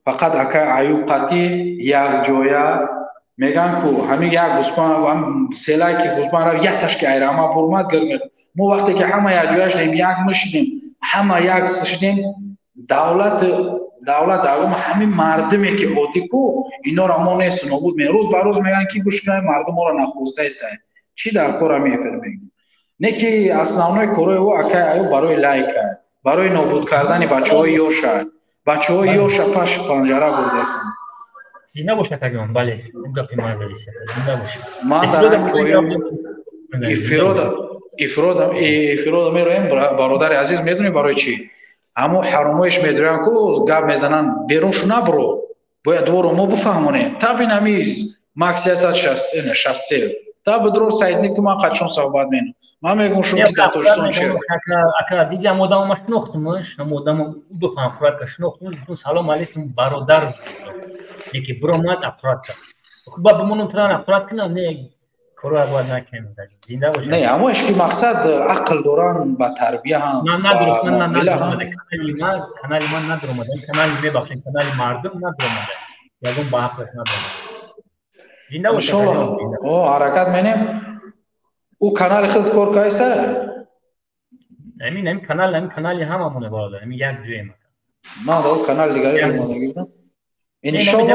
Фақат ака Аюб қатӣ якҷоя меган ку ҳамин як гӯспан селай ки гӯспан рафт, якташ ки айрама бурмад гир. Мо вақте ки ҳама якҷоя шудем, як мешудем, ҳама як шудем, давлат давлат давлат ҳамин мардуме ки оддӣ ку инора мо нест нобуд. Рӯз ба рӯз мегӯянд, ки гӯш кунед, мардум моро нахоста истае, чӣ дар кора мефир мегӯ. Не ки основной корои ӯ, акай Аюб, барои лайка, барои нобуд кардани бачаҳои ёша, бачаҳои ёша паш панҷара бурдастанд. Зинда бош, акаҷон, бале, гапи ман задиси, зинда бош. Ман дар эфирода мероем, бародари азиз, медонӣ барои чӣ? Ҳамо ҳаромоиш медорам ку гап мезананд, берун шу набро, бояд дворо мо бифаҳмонем. Табин ҳами макс 163 та бидро сайднит, ки ман қачон суҳбат менам, ман мегӯм шумо ки дар Тоҷикистон чи. Ака, дидам, одамама шинохтумаш, ҳамо одамо бихоҳам аккуратка шинохтумаш, гуфтум: «Салом алейкум, бародар». Яке биромад, аккуратка ба бимонам, тран аккурат кунам, не, кора бояд накунем. Зинда бош. Не, ҳамош ки мақсад ақл доран, ба тарбия ҳам. Канали ман надуромада, канали, мебахшед, канали мардум надуромада, ягон ба ҳаққаш надуромада. Зинда бош. О, ҳаракат менем. Ӯ канали худ кор кайса? Амин канал, амин канали ҳамамоне, бародар, амин як ҷоем. Ман дар канали дигаре омадагӣ будам. Иншолло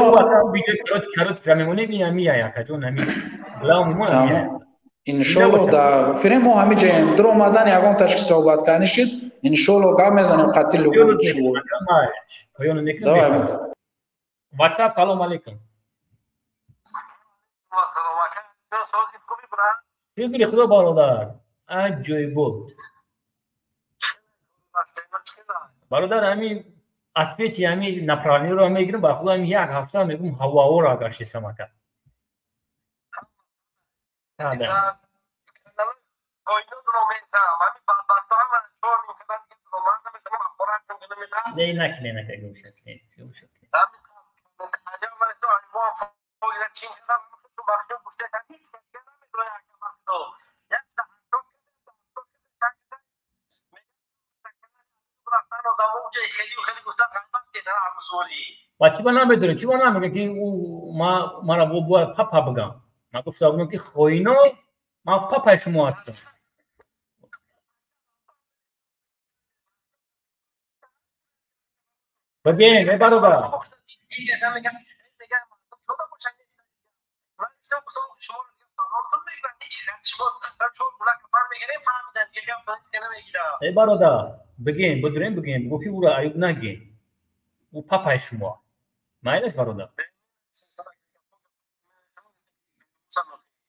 Иншолло да фирем мо ҳами ҷаем дур омадан ягон ташки суҳбат карданишид, иншолло гап мезанем қатъи любой чӣ. Давай. WhatsApp, салом алейкум. Шукри худо бародар. Аҷоибот. Бародар, ҳамин ответи ҳамин направлениро мегирам, ба худо ҳамин як ҳафта мегӯм ҳавоаро гаштесам ака. Не, накне, нака, гумша кне, гумша кне. Ва чӣ ба намедонем, чӣ ба намегӯям ки ӯ мара бояд папа бигам. Ман гуфта будам ки хоино, ман папаи шумо ҳастам. Бигем, э бародар. Э бародар, бигем, бидурем, бигем, бигӯ ки ӯро аюб нагем. Ӯ папаи шумо. Майлаш бародар.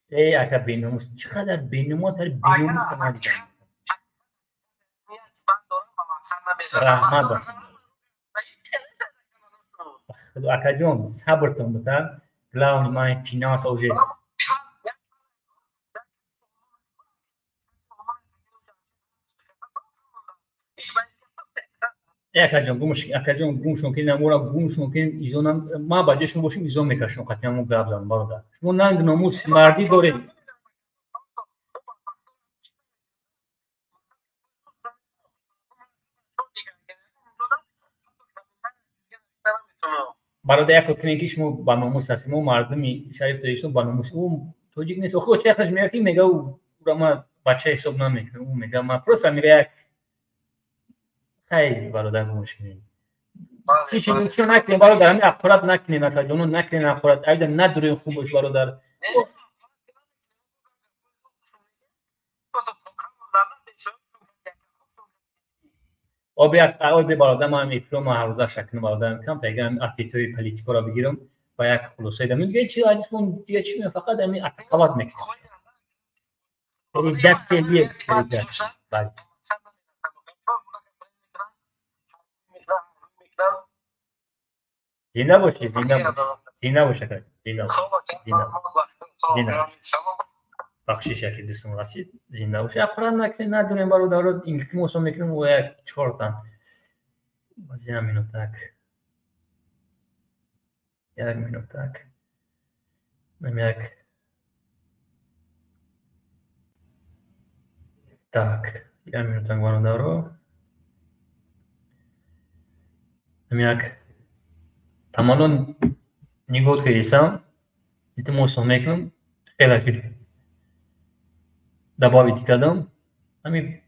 Эй ака беномус, чӣ қадар беномуатар беномус надидам. Раҳмат ба худо акаҷон, сабртон бутан. Главный ман финанс уже. Акаҷон, гумш, акаҷон, гумшон кунед, намора гумшон кунед, изонам, ман ба ҷои шумо бошам, изон мекашам, қатъиян мо гап занам, бародар. Шумо нанг номус, мардӣ доред. Бародар, як кор кунед ки шумо ба номус ҳастед. Мо мардуми шариф тоҷикистон ба номус. Ӯ тоҷик нест. Охир оча яхаш мега ки мега ӯра ман бача ҳисоб намекунам. Ӯ мега ман просто мега як хай бародар гумш кунед. Чӣ шуд, чӣ накунед бародар, ҳамин аққурат накунед, акаҷоно накунед аққурат. Айда надурем хуб бош бародар. Оби оби бародар, ман эфиро ман ҳар рӯза шакнам бародар, кам тайга ответҳои политикоро бигирам ва як хулоса дам. Дига чи аҷисмон, дига чи мега, фақат ҳамин атаковать мекунад. Передача есть, передача. Бале. Зинда бошӣ, зинда бошӣ. Зинда бош ака, зинда бош. Зинда бош. Зинда бош. Бахшиш яке дӯстон расид, зинда бош. Аққурат накунед, надурем бародаро, илтимосо мекунем ва як чортан. Боз як минутак. Як минутак. Нам як. Так, як минутак бародаро. Нам як таманно нигоҳ кардисам, илтимосо мекунам, хеле шуд. Добавить кардам, ҳамин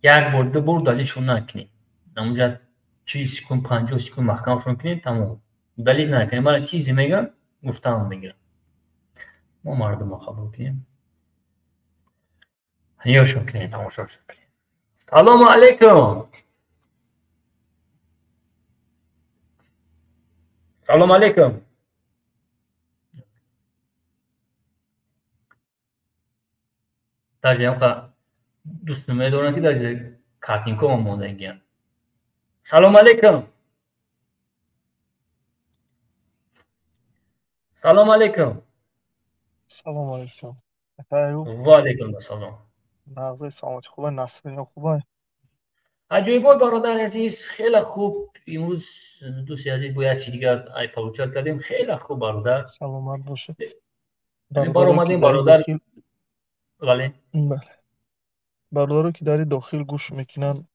як бор, ду бор далилшон накунед. Ҳамунҷа 40 секунд, 50 секунд маҳкамшон кунед, тамом. Далил накунед. Мана чизе мегӯям, гуфтаам мегирам. Мо мардумро қабул кунем. Нигоҳшон кунед, тамошошон кунед. Салому алейкум. Салому алейкум. Даже ямқа дӯст медорам ки даже картинкома мондагиям. Салому алейкум. Салому алейкум. Салому алейкум. Ака Аюб. Ва алейкум ассалом. Нағзи, саломатӣ хубай, Насрино хубай. Аҷоибот бародари азиз, хеле хуб. Имрӯз дӯсти азиз бо як чи дигар ай получать кардем. Хеле хуб бародар. Саломат бошед. Баромадем бародар. Бале. Бале. Бародаро ки дар дохил гӯш мекунанд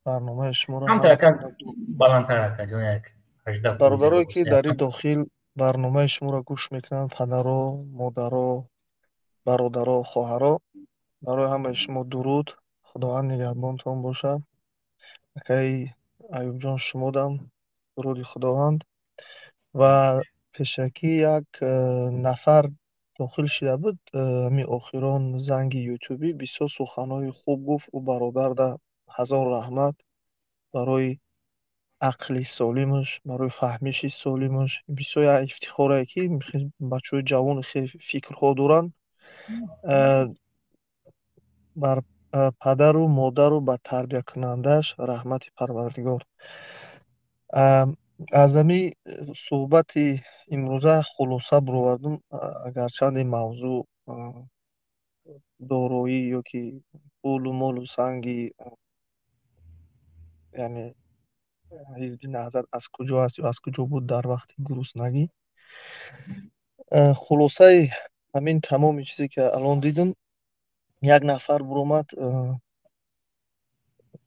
барномаи шуморо камтар баландтар ака ҷон, як 18. Бародарое ки дар дохил барномаи шуморо гӯш мекунанд, падаро, модаро, бародаро, хоҳаро, барои ҳамаи шумо дуруд. Худованд нигаҳбонтон бошад. Акаи Аюбҷон, шумодам дуруди Худованд. Ва пешакӣ як нафар дохил шуда буд, ҳамин охирон занги ютубӣ бисёр суханҳои хуб гуфт. Ӯ бародарда ҳазор раҳмат барои ақли солимаш, барои фаҳмиши солимаш. Бисёр як ифтихоре ки бачаҳои ҷавон хеле фикрҳо доранд. Бар падару модару ба тарбиякунандааш раҳмати Парвардигор. Аз ҳамин суҳбати имрӯза хулоса баровардум, агарчанде мавзӯъ дороӣ ё ки пулу молу санги, яъне ҳизби Наҳзат аз куҷо аст ё аз куҷо буд дар вақти гуруснагӣ. Хулосаи ҳамин тамоми чизе ки алон дидум, як нафар буромад,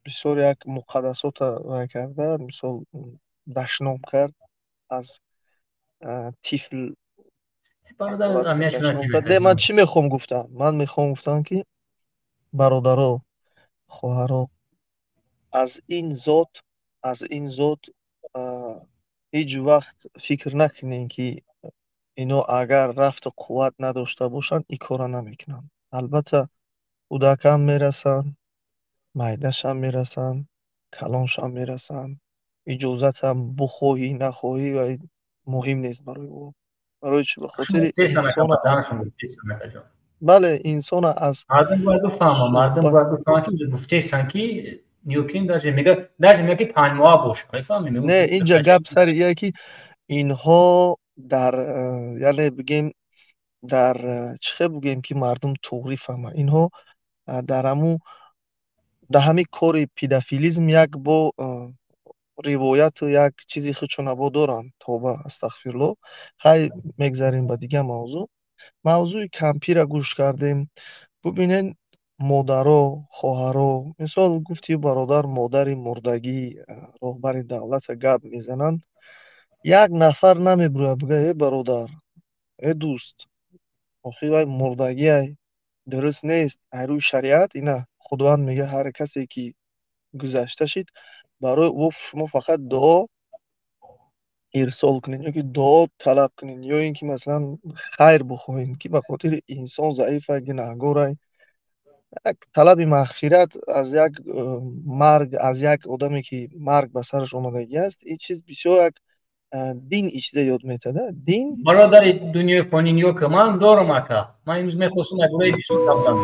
бисёр як муқаддасота вай карда, мисол дашном кард, аз тифл дашном кард. Не, ман чӣ мехоҳам гуфтам? Ман мехоҳам гуфтам, ки бародаро, хоҳаро, аз ин зот ҳеҷ вақт фикр накунем, ки ино агар рафту қувват надошта бошанд, ин корро намекунанд. Албатта, кӯдакам мерасанд, майдашам мерасанд, калоншам мерасанд. Иҷозатам бухоҳӣ нахоҳӣ ва муҳим нест барои ӯ. Барои чӣ? Ба хотири инсона, бале, инсона аз Мардум бояд бифаҳма, мардум бояд бифаҳма, ки гуфтесан, ки нюкин даже мега, даже мега, ки 5 моҳа боша, мефаҳмӣ? Не, инҷа гап сари ие, ки инҳо дар, яъне бигем, дар чӣ хел бигӯем, ки мардум туғрӣ фаҳмад, инҳо дар ҳамун дар ҳамин кори педофилизм як бо ривояту як чизи худшона бо доранд. Тоба, астағфирулло. Ҳай, мегзарем ба дигар мавзӯъ. Мавзӯи кампира гӯш кардем. Бубинед, модаро, хоҳаро, мисол гуфти бародар, модари мурдагӣ роҳбари давлата гап мезананд, як нафар намебурад бигӯяд: «Э бародар, э дӯст, охир вай мурдагиай, дуруст нест ай рӯи шариат». Ина Худованд мегӯяд: ҳар касе ки гузашта шид, барои ӯ шумо фақат дуо ирсол кунед ё ки дуо талаб кунед, ё ин ки масалан хайр бихоҳед, ки ба хотири инсон заифай, гунаҳгорай, як талаби мағфират аз як марг, аз як одаме ки марг ба сараш омадагӣ аст. Ин чиз бисёр як дин ин чиза ёд метада, дин. Бародари дунёи фонӣ, нигоҳ кун, ман дорум, ака. Ман имрӯз мехостум як гурӯҳи бисёр табдам,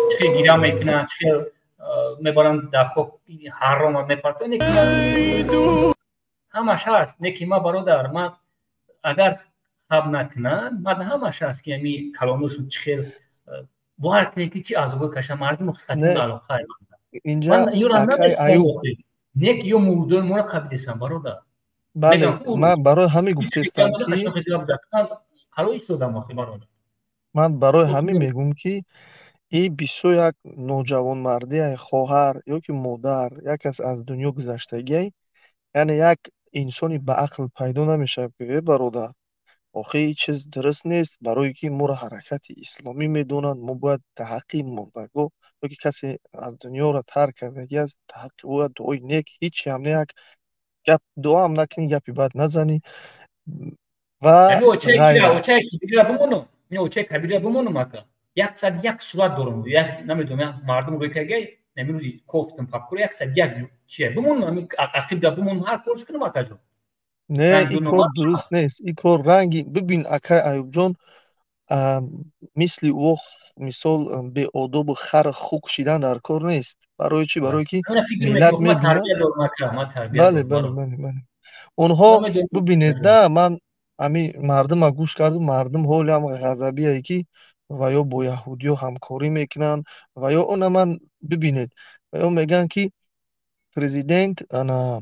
чӣ хел гиря мекунанд, чӣ хел мебаранд дар хок ҳарома мепартоянд. Ҳамаш ҳаст, не ки ма, бародар, ман агар хаб накунанд, ман ҳамаш ҳаст, ки ами каломошон чӣ хел бовар кунед, ки чӣ азобо каша мардум ҳақиқати алоқа. Не ки ё мурдои моро қабидесам, бародар. Бале, ман барои ҳамин гуфтестам, ки қарор истодам охи, бародар. Ман барои ҳамин мегӯм, ки ин бисёр як ноҷавонмардие. Хоҳар ё ки модар як кас аз дунё гузаштагиай, яъне як инсони ба ақл пайдо намешавад, ки: «Э бародар, охи ин чиз дуруст нест, барое ки моро ҳаракати исломӣ медонанд, мо бояд дар ҳаққи мурдагоҳ ё ки касе аз дунёро тарк кардагӣ аст, дар ҳаққи ӯ дуои нек, ҳичиам не, як гап дуоам накунӣ, гапи бад назанӣ» ва ғайра. Очаи кабира бимонум, ака, 101 сурат дорум, намедонам, мардум рӯй каргай, намирӯзи кофтам папкуро, 101 чия бимонум, ақибда бимонум, ҳар корш кунам, акаҷон. Не, ин кор дуруст нест, ин кор ранги бибин, акай Аюбҷон, мисли ӯ мисол беодобу хар хук шидан дар кор нест. Барои чӣ? Барое ки миллат мебинад. Бале, бале, бале, бале, онҳо бибинед да, ман ҳамин мардума гӯш кардум, мардум ҳолиам ғазабие, ки ва ё бо яҳудиё ҳамкорӣ мекунанд, ва ё она ман бибинед, ва ё мегӯянд, ки президент ана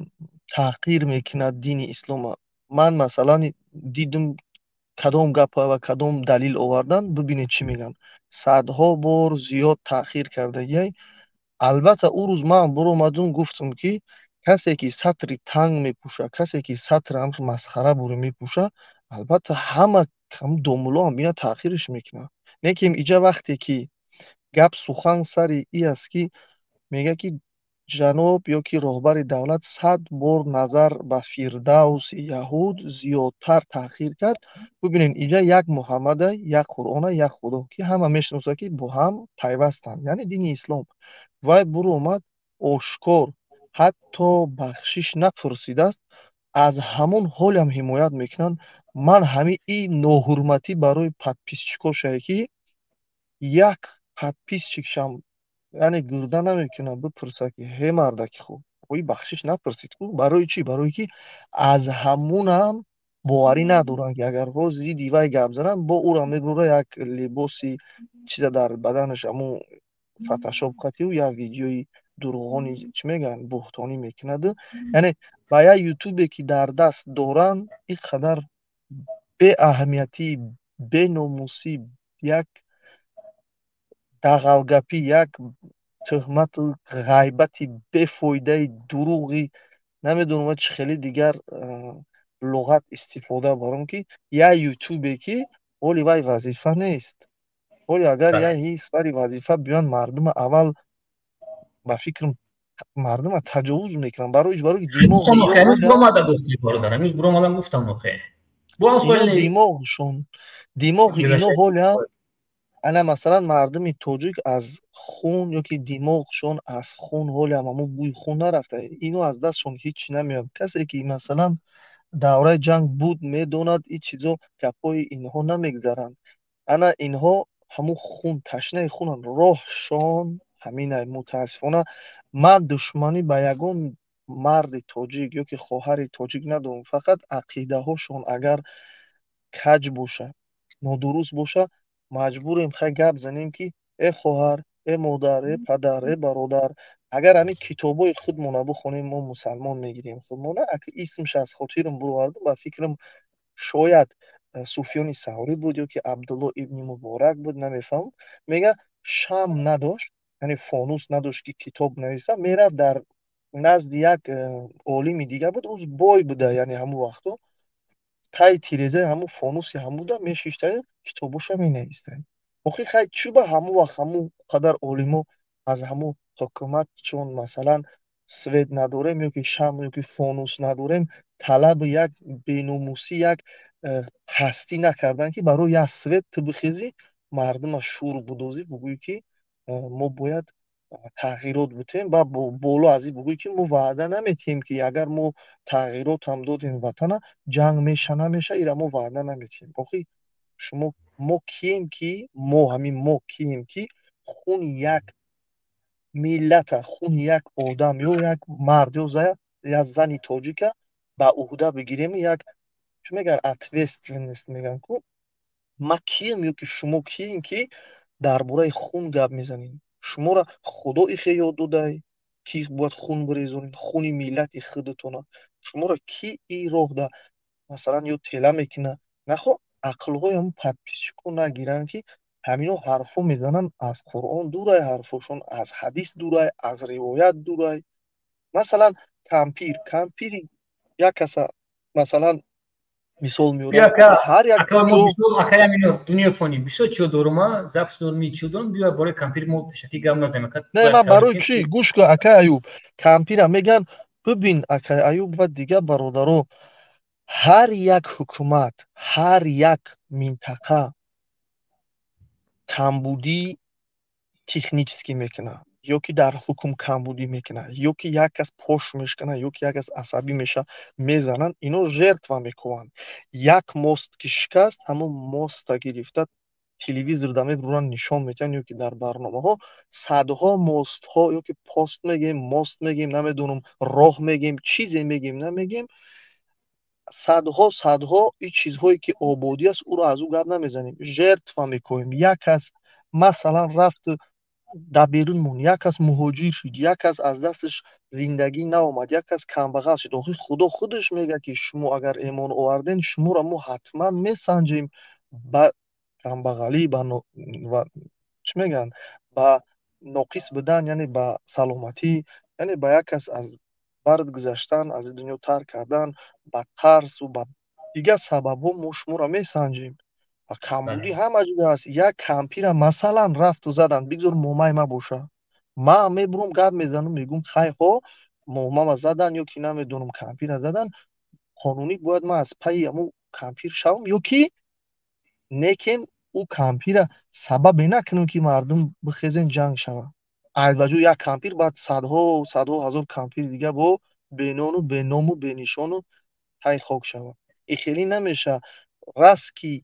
таҳқир мекунад дини ислома. Ман масалан дидум, кадом гапа ва кадом далил овардан. Бибинед, чӣ мегӯянд: садҳо бор зиёд таъхир кардагиай. Албатта, ӯ рӯз ман буромадум, гуфтум, ки касе ки сатри танг мепӯшад, касе ки сатри ҳам масхара буре мепӯшад, албатта, ҳама домуллоам бина таъхирш мекунад. Лекин иҷа вақте ки гап сухан сари и аст, ки мегӯяд, ки Ҷаноб ё ки роҳбари давлат 100 бор назар ба Фирдавси яҳуд зиёдтар таъхир кард. Бубинед, инҷа як Муҳаммада, як Қуръона, як Худо, ки ҳама мешиносад, ки бо ҳам пайвастанд, яъне дини ислом. Вай буромад ошкор, ҳатто бахшиш напурсидааст, аз ҳамон ҳолам ҳимоят мекунанд. Ман ҳамин и ноҳурматӣ барои подписчикошае, ки як подписчикшам, яъне гурда намекунад бипурсад, ки ҳе мардаки хуб, ои бахшиш напурсид ку? Барои чӣ? Барое ки аз ҳамунам боварӣ надоранд, ки агар ҳоз зидди вай гап зананд, бо ӯро мебурра, як либоси чиза дар баданаш, ҳамун фотошоп қатиу як видеои дурӯғони, чӣ мегӯянд, буҳтонӣ мекунад. Яъне ба як ютубе, ки дар даст доранд, ин қадар беаҳамиятӣ, беномусӣ, як дағалгапӣ, як тӯҳмату ғайбати бефоидаи дурӯғи, намедонам чӣ хеле дигар луғат истифода баром, ки як ютубе, ки ҳоли вай вазифа нест. Ҳоли агар як сари вазифа биёянд, мардума аввал, ба фикрам, мардума таҷовуз мекунанд. Барои барои Димоғшон, димоғи ино ҳолиам ана, масалан, мардуми тоҷик аз хун ё ки димоғшон аз хун ҳолиам ҳамун бӯи хун нарафта, ино аз дастшон ҳеҷ намеояд. Касе ки, масалан, давраи ҷанг буд, медонад, ин чизо, гапҳои инҳо намегузаранд. Ана инҳо ҳамун хун, ташнаи хунанд, роҳшон ҳаминай. Мутаассифона, ман душманӣ ба ягон марди тоҷик ё ки хоҳари тоҷик надорам, фақат ақидаҳошон агар каҷ боша, нодуруст боша, маҷбурем хай гап занем, ки э хоҳар, э модар, э падар, э бародар, агар ҳамин китобҳои худмона бихонем, мо мусалмон мегирем худмона. Исмш аз хотирам буровардум, ба фикрам, шояд Суфёни Саврӣ буд ё ки Абдулло ибни Муборак буд, намефаҳмам. Мега, шам надошт, яъне фонус надошт, ки китоб нависа, мерафт дар назди як олими дига буд, ӯ бой буда, яъне ҳамун вақто таи тирезаи ҳамун фонуси ҳамуда мешишта, китобоша менависта. Охи хай, чӯ ба ҳамун вақт ҳамун қадар олимо аз ҳамун ҳукумат, чун масалан свет надорем ё ки шам ё ки фонус надорем, талаби як беномусӣ, як пастӣ накарданд, ки барои як свет ту бихезӣ, мардума шур будозӣ, бугӯӣ, ки мо бояд тағйирот бутем, ва боло аз ин бугӯӣ, ки мо ваъда наметиҳем, ки агар мо тағйирот ҳам додем, ватана ҷанг меша намеша, ира мо ваъда наметиҳем. Охи шумо, мо кием, ки мо ҳамин, мо кием, ки хуни як миллата, хуни як одам ё як мард ё як зани тоҷика ба уҳда бигирем, як, чӣ мегӯянд, ответственность мегӯянд ку? Ма кием ё ки шумо кием, ки дар бораи хун гап мезанем? Шуморо Худо ихе ёд додай, ки бояд хун бирезонед, хуни миллати худатона? Шуморо ки и роҳ да, масалан, ё тела мекунад? Нахо ақлҳои ҳамун подписчико нагиранд, ки ҳамино ҳарфҳо мезананд, аз Қуръон дурай ҳарфҳошон, аз ҳадис дурай, аз ривоят дурай. Масалан, кампир, кампири як каса, масалан, мисол меорам, ҳар як дунё фони бисёр чиё дорум, запись дорум, чиё дорум. Биё, бораи кампир мо пешакӣ гап назанем. Не, ман барои чӣ, гӯш кун, акай Аюб, кампира мегӯянд. Бибин, акай Аюб ва дигар бародаро, ҳар як ҳукумат, ҳар як минтақа камбудӣ технически мекунад, ё ки дар ҳукм камбудӣ мекунад, ё ки як кас пош мешканад, ё ки як кас асабӣ мешавад, мезананд, ино жертва мекунанд. Як мост ки шикаст, ҳамон моста гирифта, телевизор да мебуранд, нишон метиҳанд, ё ки дар барномаҳо садҳо мостҳо, ё ки пост мегем, мост мегем, намедонам, роҳ мегем, чизе мегем, намегем, садҳо, садҳо ин чизҳое ки ободӣ аст, ӯро аз ӯ гап намезанем, жертва мекунем. Як кас, масалан, рафт дар берун монд, як кас муҳоҷир шуд, як кас аз дасташ зиндагӣ наомад, як кас камбағал шуд. Охир Худо худаш мегӯяд, ки шумо агар эмон оварден, шуморо мо ҳатман месанҷем ба камбағалӣ, ба, чӣ мегӯянд, ба ноқис будан, яъне ба саломатӣ, яъне ба як кас аз бард гузаштан, аз ин дунё тарк кардан, ба тарсу ба дигар сабабҳо мо шуморо месанҷем. Ва камбудӣ ҳама ҷо аст. Як кампира, масалан, рафту заданд, бигзор момай мабоша. Ман мебурам, гап мезанам, мегӯм хайҳо момама задан ё ки намедонам кампира задан, қонунӣ бояд ман аз пайи ҳамун кампир шавам ё ки некем ӯ кампира сабабе накунем ки мардум бихезен ҷанг шавад. Айбаҷо як кампир, баъд садҳо садҳо ҳазор кампири дига бо бенону беному бенишону тай хок шавад. И хеле намеша. Раст ки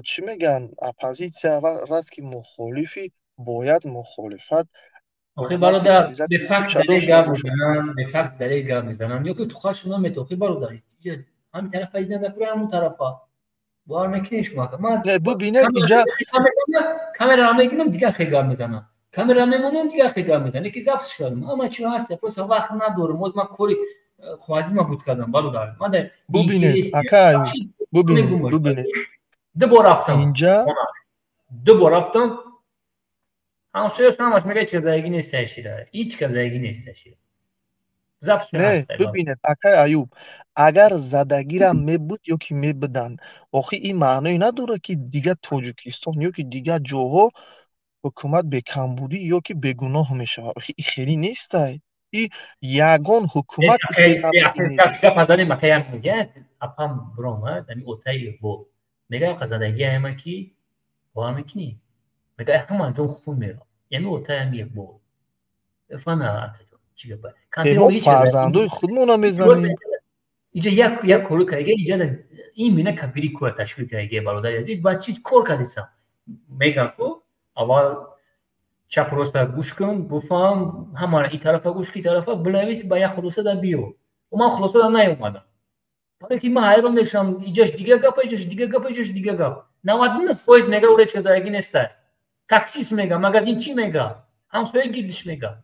чӣ мегӯянд, оппозитсия ва раст ки мухолифӣ бояд мухолифат охи бародар, бефакт далел гап мезананд, бефакт далел гап мезананд ё ки тухашон намета. Охи бародар, ҳамин тарафа дидан накура, ҳамун тарафа бовар мекунед шумо? Ман бубинед инҷа камера мегирам, дигар хел гап мезанам, камера мемонам, дигар хел гап мезанам, яки запись кардам, ҳама чи ҳаст, просто вақт надорам. Боз ман кори хоазима буд кардам, бародар. Ман бубинед ака, бубинед, бубинед. Ду бор рафтам инҷа, ду бор рафтам, ҳамсояш ҳамаш мега ҳеч кас заягӣ нест, шира ҳеч кас заягӣ нест, шира. Не, бибинед, акай Аюб, агар задагирам мебуд ё ки мебуданд, охи ин маъное надорад, ки дигар Тоҷикистон ё ки дигар ҷоҳо ҳукумат бекамбудӣ ё ки бегуноҳ мешавад. Охи и хеле нестай, и ягон ҳукумат. Гапазанем, акаям мега, апам биромад, ами отаи Иқбол мега, задагиама ки бовар мекунӣ, мега ҳама ҷон хун меравад, ями отаям Иқбол фаҳма чӣ гапа. Мо фарзандои худмона мезанем. Иҷа як коро кардаге, иҷа имина кабири кора ташкил кардаге, бародари азиз, баъд чиз кор кардесам. Мегам ку аввал чап роста гӯш кун, буфаҳм, ҳамара и тарафа гӯш ки тарафа бинавис, ба як хулоса да биё. Ман хулоса да наёмадам, барое ки ман ҳайрон мешавам, иҷаш дигар гап, иҷаш дигар гап, иҷаш дигар гап. 99% мега уречка заягӣ неста, таксист мега, магазинчи мега, ҳамсоя гирдиш мега,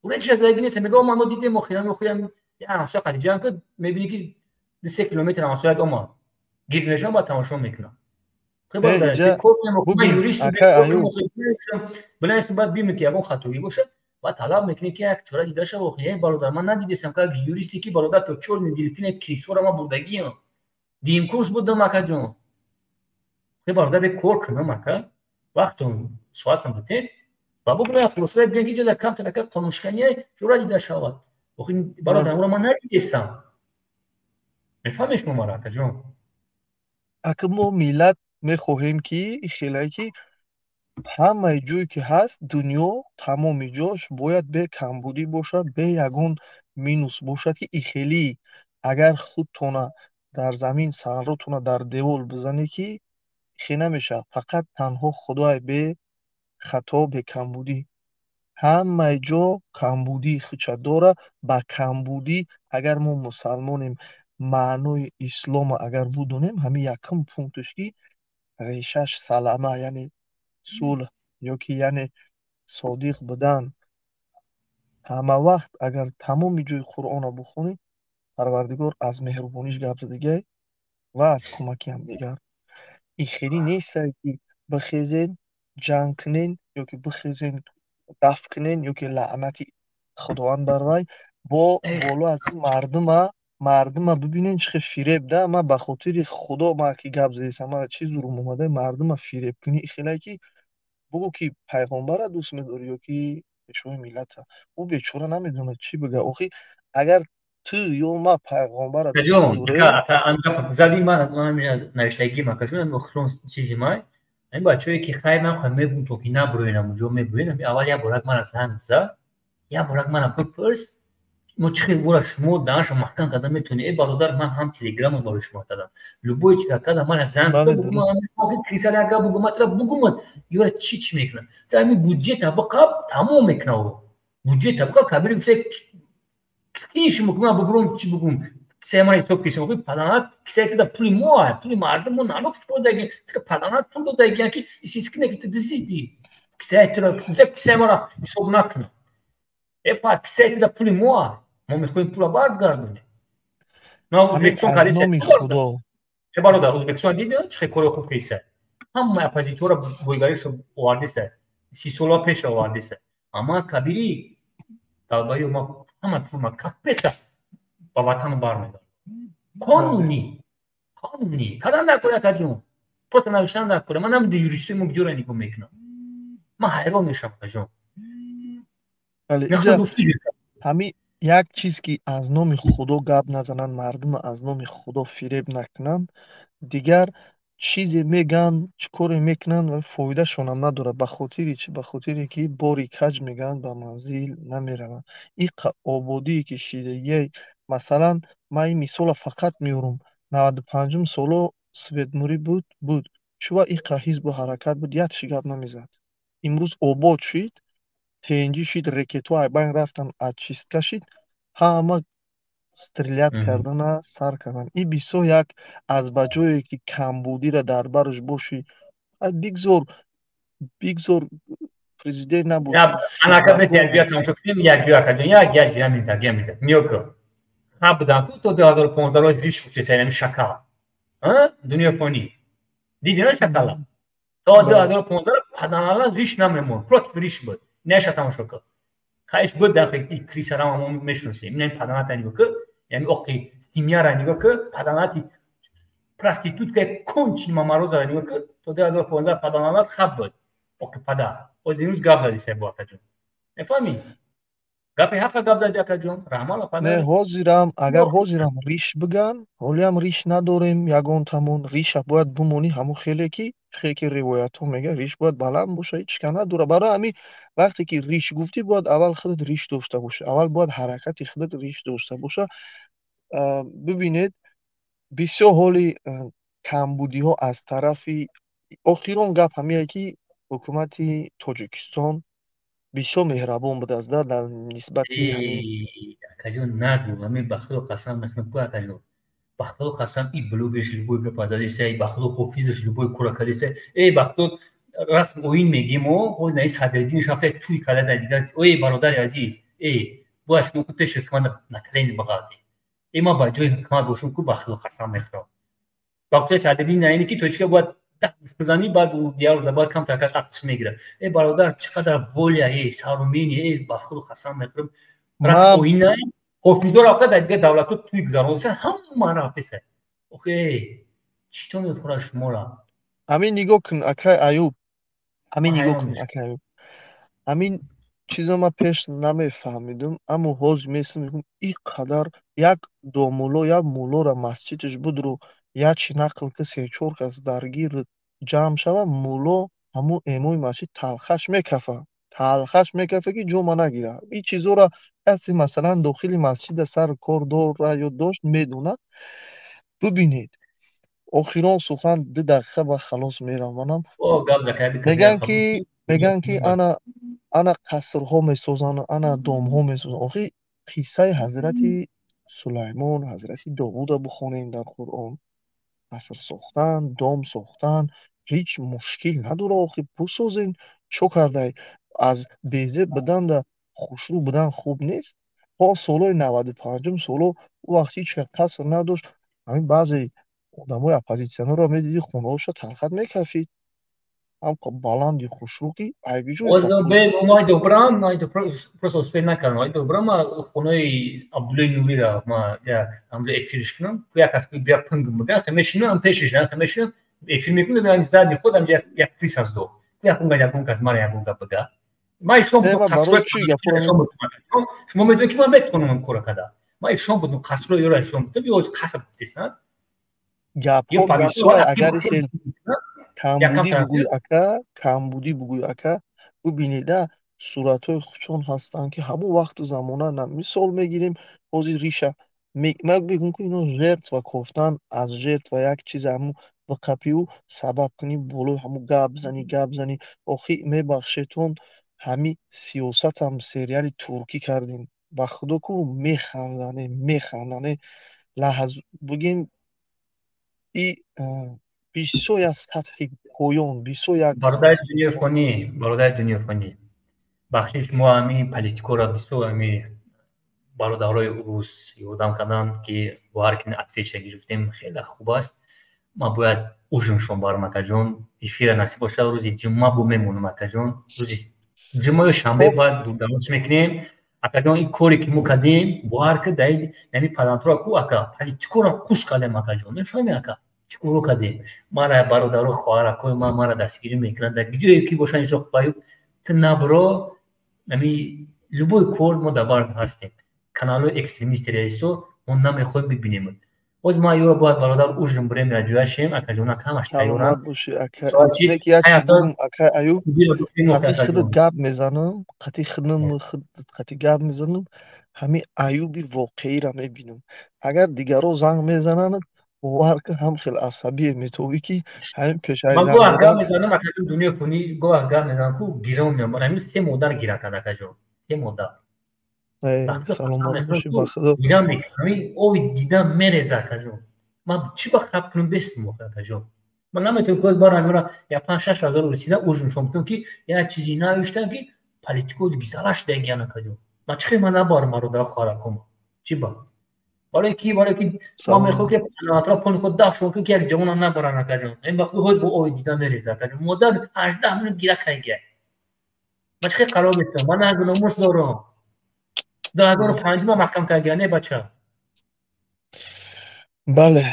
уречка заягӣ неста. Мега ман дидем, охирам охирам ҳамсоя қади ҷанг кард, мебинӣ ки 2-3 километр ҳамсояд омад, гирд мешавам, баъд тамошо мекунам. Бинависем, баъд бибинем ки ягон хатогӣ бошад, баъд талаб мекунем, ки як чора дида шава. Охи бародар, ман надидесам, ки юристе ки бародар то чёрный дельфин крисора ман бурдагиам, дим курс будам, акаҷон. Хе бародар, бе кор кунам, ака, вақтон соатам битен ва бубинам, хулоса бигӯям, ки ҷода камтар ака қонуншикания чора дида шавад. Охи бародар, ӯро ман надидесам, мефаҳмед шумо маро, акаҷон? Ака, мо миллат мехоҳем, ки хелае ки ҳамаи ҷое ки ҳаст дунё, тамоми ҷош бояд бе камбудӣ бошад, бе ягон минус бошад, ки ихелӣ агар худтона дар замин сарротона дар девол бизанӣ, ки ихе намешавад. Фақат танҳо Худое бе хато, бекамбудӣ. Ҳамаи ҷо камбудии худша дора. Ба камбудӣ агар мо мусалмонем, маънои ислома агар будонем, ҳамин якум пункташ ки решаш салама, яъне сулҳ ё ки яъне содиқ будан. Ҳама вақт агар тамоми ҷои Қуръонро бихонӣ, Парвардигор аз меҳрубониш гап задагиай ва аз кӯмаки ҳамдигар. Ин хеле нестае, ки бихезен ҷанг кунен ё ки бихезен дафт кунен ё ки лаънати Худованд бар вай бо боло аз ин мардума бибинен, чӣ хел фиреб да. Ман ба хотири Худо, ман ки гап задисам, мара чӣ зурум омада, мардума фиреб кунӣ. Хелае ки бугӯ, ки пайғомбарро дӯст медорӣ ё ки пешвои миллата, ӯ бечора намедонад чӣ бигӯяд. Охи агар ту ё ман пайғомбарро дӯст медорем. Зади ман навиштагӣ макашон охирон чизи май, ҳамин бачаҳое ки хайр, ман мегӯм, то ки набуроенам уҷо мебуроен. Аввал як борак мара занг зад, як борак мара бипурс, мо чӣ хел бора шумо даҳаншо маҳкам карда метавонед. Э бародар, ман ҳам телеграмма барои шумо кардам, любой чи кардам, мана занг крисар як гап бугум, матра бугумад, ёра чӣ чӣ мекунам. Ҳамин буҷета биқаб тамом мекунам, буҷета биқаб. Кабири гуфта, ки шумо ман бубурам, чӣ бугум, кисаи ман ҳисоб кисам. Паданат кисаи тида пули мо, пули мардум, мо налог супордагим, паданат пул додагиям, ки исискине ки ту дизидӣ кисаи тура, кисаи мара ҳисоб накунам. Э пад, кисаи тида пули мо, мо мехоҳем пула баргардонем. Бародар, Ӯзбекистон дида чӣ хел кори хуб киса, ҳамаи оппозитсияро бойгариша овардиса, 30 сола пеш овардиса. Амма Кабири далбаё ма ҳама пулма капета ба ватан бармедорам. Қонунӣ, қонунӣ кадан дар кор, акаҷон, просто навиштан дар кора. Ман намедонам, юристои мо куҷоро нигоҳ мекунам. Ман ҳайрон мешавам, акаҷон. Ҳами як чиз ки аз номи Худо гап назананд, мардума аз номи Худо фиреб накунанд, дигар чизе мегӯянд, чӣ коре мекунанд ва фоидашонам надорад. Ба хотири чӣ? Ба хотире ки бори каҷ мегӯянд, ба манзил намераванд. Иқа ободие ки шидагиай, масалан, ман ин мисола фақат меорам. 95-ум соло Светнурӣ буд. Чува иқа ҳизбу ҳаракат буд, якши гап намезад. Имрӯз обод шид, тенҷӣ шид, рекетҳо айбайн рафтан, очистка шид, ҳама стрелять кардана сар карданд. И бисёр як аз ба ҷое ки камбудира дар бараш бошӣ, бигзор, бигзор президент набошӣ. Анака якҷоя тамошо кунем, якҷоя, акаҷон, як як ҷоя минтак, як минтак. Ниёко. Ха будан ку то 2015 роз риш бучеса ами шакал. Дунё фонӣ. Диди на шакала? То 2015 паданала риш намемон, против риш буд. Неша тамошо кун. Хаиш буд дар и крисара мо мешиносем. Ин паданата нигоҳ кун, яъне оқи семьяра нигоҳ кун, паданати проститутка кончи мамарозара нигоҳ кун, то 2015 паданалат хаб буд. Оқи пада. Оз имрӯз гап зади сай бо акаҷон. Мефаҳмӣ? Гапи ҳақа гап зади, акаҷон. Раҳмала пада. Не, ҳозирам, агар ҳозирам риш биган, ҳолиам риш надорем ягонтамон, риша бояд бимонӣ ҳамон хеле ки хеле ки ривоятҳо мегӯяд, риш бояд баланд боша, ҳеч ка надора. Барои ҳамин вақте ки риш гуфтӣ, бояд аввал худат риш дошта бошӣ, аввал бояд ҳаракати худат риш дошта боша. Бибинед, бисёр ҳоли камбудиҳо аз тарафи охирон гап ҳамие ки ҳукумати Тоҷикистон бисёр меҳрабон будааст дар нисбати ҳамин. Акаҷон, нагӯ, ҳамин ба Худо қасам мехӯрам ку, акаҷон. Ба Худо қасам, и блогерш любой гапа задеса, ба Худо ҳофизаш любой кора кардеса, э ба Худо расм оин мегим о, ҳоз наи Садриддин шафта туй карда дар дигар. Ой, бародари азиз, э бояд шумо ку пеши ҳукумат на колени бағалти. Э ман ба ҷои ҳукумат бошам ку, ба Худо қасам мехӯрам. Ба гуфтаи Садриддин на ине ки тоҷика бояд бизанӣ, баъд як рӯза баъд камтар ақлш мегирад. Э бародар, чӣ қадар воля, э сарумени, э ба Худо қасам мехӯрам. Расм оин на ҳофизо рафта дар дигар давлатҳо туй гузарониста, ҳама рафтеса. Охе, чӣ то мехӯрад шуморо? Ҳамин нигоҳ кун, акай Аюб, ҳамин нигоҳ кун, акай Аюб, ҳамин чиза ман пеш намефаҳмидум, аммо ҳозир месм мегӯм, ин қадар як домулло, як муллора масҷидаш будро як чи нақл ки се-чор кас даргир ҷамъ шава, мулло ҳамун эмои масҷид талхаш мекафа, талхаш мекафа ки ҷома нагира. Ин чизҳоро касе, масалан, дохили масҷида сар кор дора ё дошт, медонад. Бибинед, охирон сухан, 2 дақиқа ба халос меравам. Мегӯянд ки ана қасрҳо месозанд, ана домҳо месозанд. Охи, қиссаи ҳазрати Сулаймон, ҳазрати Довуда бихонем дар Қуръон. Қаср сохтан, дом сохтан ҳеҷ мушкил надора. Охи, бисозен, чо кардай? Аз безеб буданда хушрӯ будан хуб нест. Ҳо, солҳои 95-ум соло ӯ вақт ҳеҷ кас қаср надошт. Ҳамин баъзе одамои оппозитсионерро медидӣ, хонаҳоша талхат мекафид, ҳам баланди хушрӯ ки айгиҷо. Добрам, просто успел накардам. Добрам, ма хонаи Абдуллои Нурира ма як ҳамҷо эфирш кунам, як кас бия пинг биган, мешинам пешиш, мешинам эфир мекунам, ам задни худ ҳамҷо як крис аст до якун кас мара ягон гап бига. Ман ишон шумо медонед ки ман метавонам кора карда. Ман ишон будам, қасро ёра ишон будам, ё қаср гуфтесан. Гапҳо бисёр. Агар хел камбудӣ бугӯй, ака, камбудӣ бугӯй, ака, бубинеда, суратҳои хучон ҳастанд ки ҳамон вақту замона на мисол мегирем. Ҳозир риша ман мегӯм ки ино жертва кофтан, аз жертва як чиз ҳамун биқапиу сабаб кунӣ, болои ҳамун гап занӣ, гап занӣ. Охи, мебахшетон, ҳами сиёсатам сериали туркӣ кардем. Ба худо ку, механдане, механдане лаҳз бигем, и бисёр як сатҳи поён, бисёр як. Бародари дунёфонӣ, бародари дунёфонӣ, бахшиш, мо ҳами политикоро бисёр ҳами бародарои урус ёрдам карданд, ки бо ҳар ки отвеча гирифтем, хеле хуб аст. Ман бояд ужиншон барам, акаҷон. Эфира насиб бошад, рӯзи ҷумъа бо мемонам, акаҷон. Рӯзи ҷумъа ё шанбе баъд дурдарош мекунем, акаҷон. Ин коре ки мо кардем, бо ҳар ки даи нами палантура ку, ака, политикоро хуш кардем, акаҷон. Мефаҳми, ака, чӣ коро кардем? Мара бародаро, хоҳаракои ман мара дастгирӣ мекунанд дар ҷое ки бошанд. Исоқ Аюб. Ту набро, ами любой кор мо дар бар ҳастем. Каналҳои экстремист, террористо мо намехоҳем бибинем. Боз ман ёро бояд, бародар, ужин бурем, ҷояшем, акаҷона, камаш тайёрам. Ака Аюб, қати худат гап мезанам, қати худам қати гап мезанам, ҳамин Аюби воқеиро мебинам. Агар дигаро занг мезананд, бовар кун, ҳам хел асабие метобӣ, ки ҳамин пешаи Ман гоҳ гап мезанам, акаҷон, дунё фунӣ, гоҳ гап мезанам, ку гирон меям. Ҳамин се модар гира кард, акаҷон, се модар. Саломат бошӣ, ба Худо. Гира мекунам, ови дидам мереза, акаҷон. Ман чӣ ба хаб кунам, бестам охи, акаҷон. Ман наметавонам коз барам ёра я 5-6 ҳазор русида ужин шом кунам, ки як чизи навиштам, ки политикоз гизалаш дагиян, акаҷон. Ман чӣ хел ман набарам, бародар, хоҳаракома? Чӣ ба? Барои ки ман мехоҳам, ки атроф худ даф шон кунам, ки як ҷавонам набаран, акаҷон. Ин ба худ ҳоз бо ови дида мереза, акаҷон. Модар 18 минут гира кардагия. Ман чӣ хел қарор бистам? Ман нагуномус дорам. 2005-ма маҳкам кардагия, не, бача? Бале.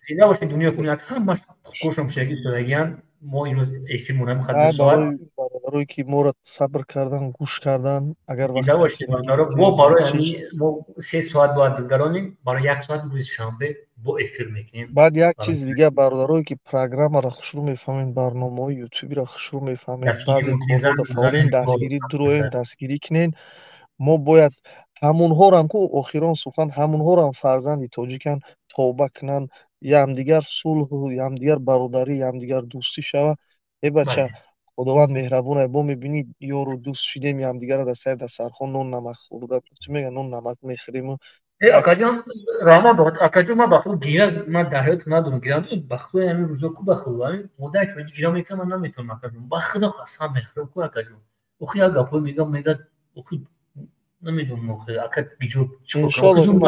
Зинда бошед, дунё кунад, ҳамаш кошам шаги судагиян. Мо имрӯз эфирмон ҳам хад соат. Бародарое ки моро сабр кардан, гӯш кардан, агар Зинда бошед, бародаро. Мо барои ҳамин мо 3 соат бояд бизгаронем, барои як соат рӯзи шанбе бо эфир мекунем. Баъд як чизи дигар, бародарое ки программаро хушрӯ мефаҳмед, барномаҳои ютубиро хушрӯ мефаҳмед, баъзе корҳода фаъолин, дастгирӣ дуроем, дастгирӣ кунед. Мо бояд ҳамонҳорам ку, охирон сухан, ҳамонҳорам фарзанди тоҷикан, тавба кунанд, ямдигар сулҳу ямдигар бародарӣ, ямдигар дӯстӣ шава. Э бача, Худованд меҳрабон ай, бо мебинӣ, ёру дӯст шидем, ямдигарро дар сари дастархон нон намак хӯрда, чӣ мегӯянд, нон намак мехӯриму. Э, акаҷон, раҳмат, акаҷон. Ман ба худ гира ман дар ҳаёт надорам, гира ба худ ҳамин рӯзо ку, ба худ ҳамин модар тоҷик гира мекунам, ман наметавонам, акаҷон. Ба худо қасам мехӯрам ку, акаҷон. Охи як гапҳо мегам, мегад, охи намедонам, охи ака биҷо чикор кунам? Зурм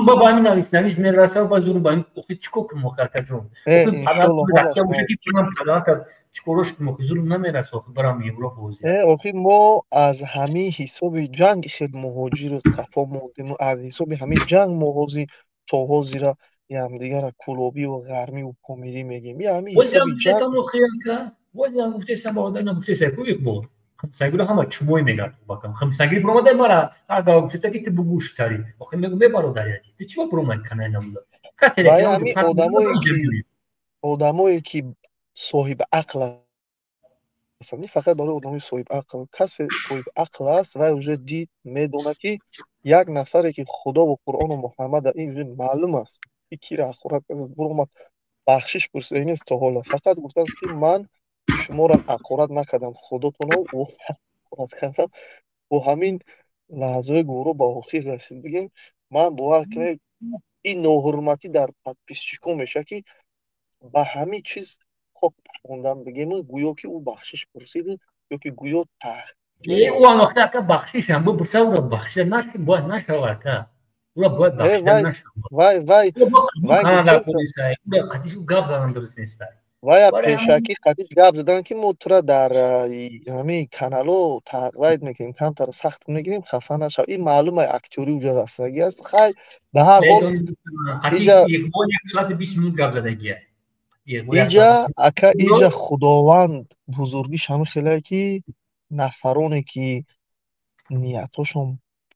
ба ҳамин навис навис мераса, ба зурм ба охи чикор кунам, охи, акаҷон? Россия боша ки пулам падарата чикорош кунам, охи зурм намераса, охи барам Европа ҳозир. Э, охи мо аз ҳамин ҳисоби ҷанг хел муҳоҷиру қафо мондем, аз ҳисоби ҳамин ҷанг мо ҳозир то ҳозира якдигара кулобиву ғармиву помирӣ мегем. Я ҳамин ҳисоби ҷанг. Бозиам гуфтесам, бародар, гуфтеса ку Иқбол химсагиро ҳама чумой мегард бакам. Химсагири буромада мара ага гуфтеса, ки ту бугӯштари. Охи мегӯ, мебародари азиз, ту чӣ ба буромад канали намуда? Касе одамое ки соҳиби ақл ҳастанд, ин фақат барои одамои соҳиби ақл. Касе соҳиби ақл аст, вай уже дид, медонад, ки як нафаре ки Худову Қуръону Муҳаммада, ин уже маълум аст, ки кира ҳақорат буромад, бахшиш пурсида нест то ҳоло. Фақат гуфтааст, ки ман шуморо ҳақорат накардам, худотонро ҳақорат кардам. Бо ҳамин лаҳзаҳои гуворо ба охир расид. Бигем, ман бовар кунед, ин ноҳурматӣ дар подписчикон мешавад, ки ба ҳамин чиз хок пӯшондан, бигем, гӯё ки ӯ бахшиш пурсид ё ки гӯё Ӯ охир, ака, бахшишам бупурса, ӯро бахшида бояд нашава, ака, ӯро бояд бахшида нашава. Вай вай вай гап задан дуруст нест. Вая пешакӣ қатиш гап задан, ки мо тура дар ҳамин канало вайд мекунем, камтар сахт мегирем, хафа нашав. Ин маълума, актёри уҷа рафтагӣ аст. Хай, ба ҳар ҳол, иҷа, ака, иҷа Худованд бузургиш ҳамин хелае, ки нафароне ки ниятҳошон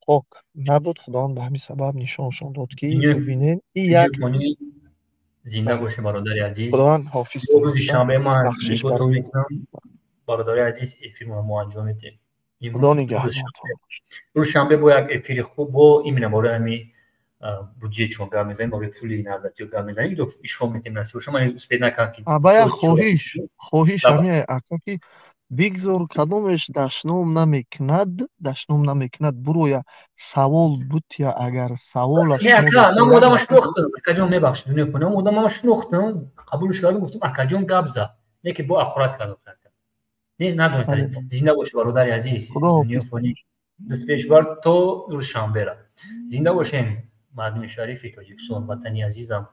пок набуд, Худованд ба ҳамин сабаб нишоншон дод, ки бибинед, ин як Зинда бошед, бародари азиз. Худованд ҳофиз. Рӯзи шанбе ман нигоҳтон мекунам, бародари азиз, эфирро мо анҷом медиҳем. Худо нигаҳбон. Рӯзи шанбе бо як эфири хуб, бо именно барои ҳами буҷеи чун гап мезанем, барои пули наҳзатиё гап мезанем, ишро метем, насиб боша. Ман успеть накардам ки Ба як хоҳиш ҳами, ака, ки бигзор кадомеш дашном намекунад, дашном намекунад, буроя савол бутя, агар саволаш. Не, ака, ман одама шинохтам, акаҷон, мебахшид, дунё кунам, одамама шинохтам, қабулш кардам, гуфтам, акаҷон, гап зад, не ки бо ахорат кардам, не, надонед. Зинда бошед, бародари азиз, дӯст пешбар, то рӯзи шанбера. Зинда бошен, мардуми шарифи Тоҷикистон, ватани азизам.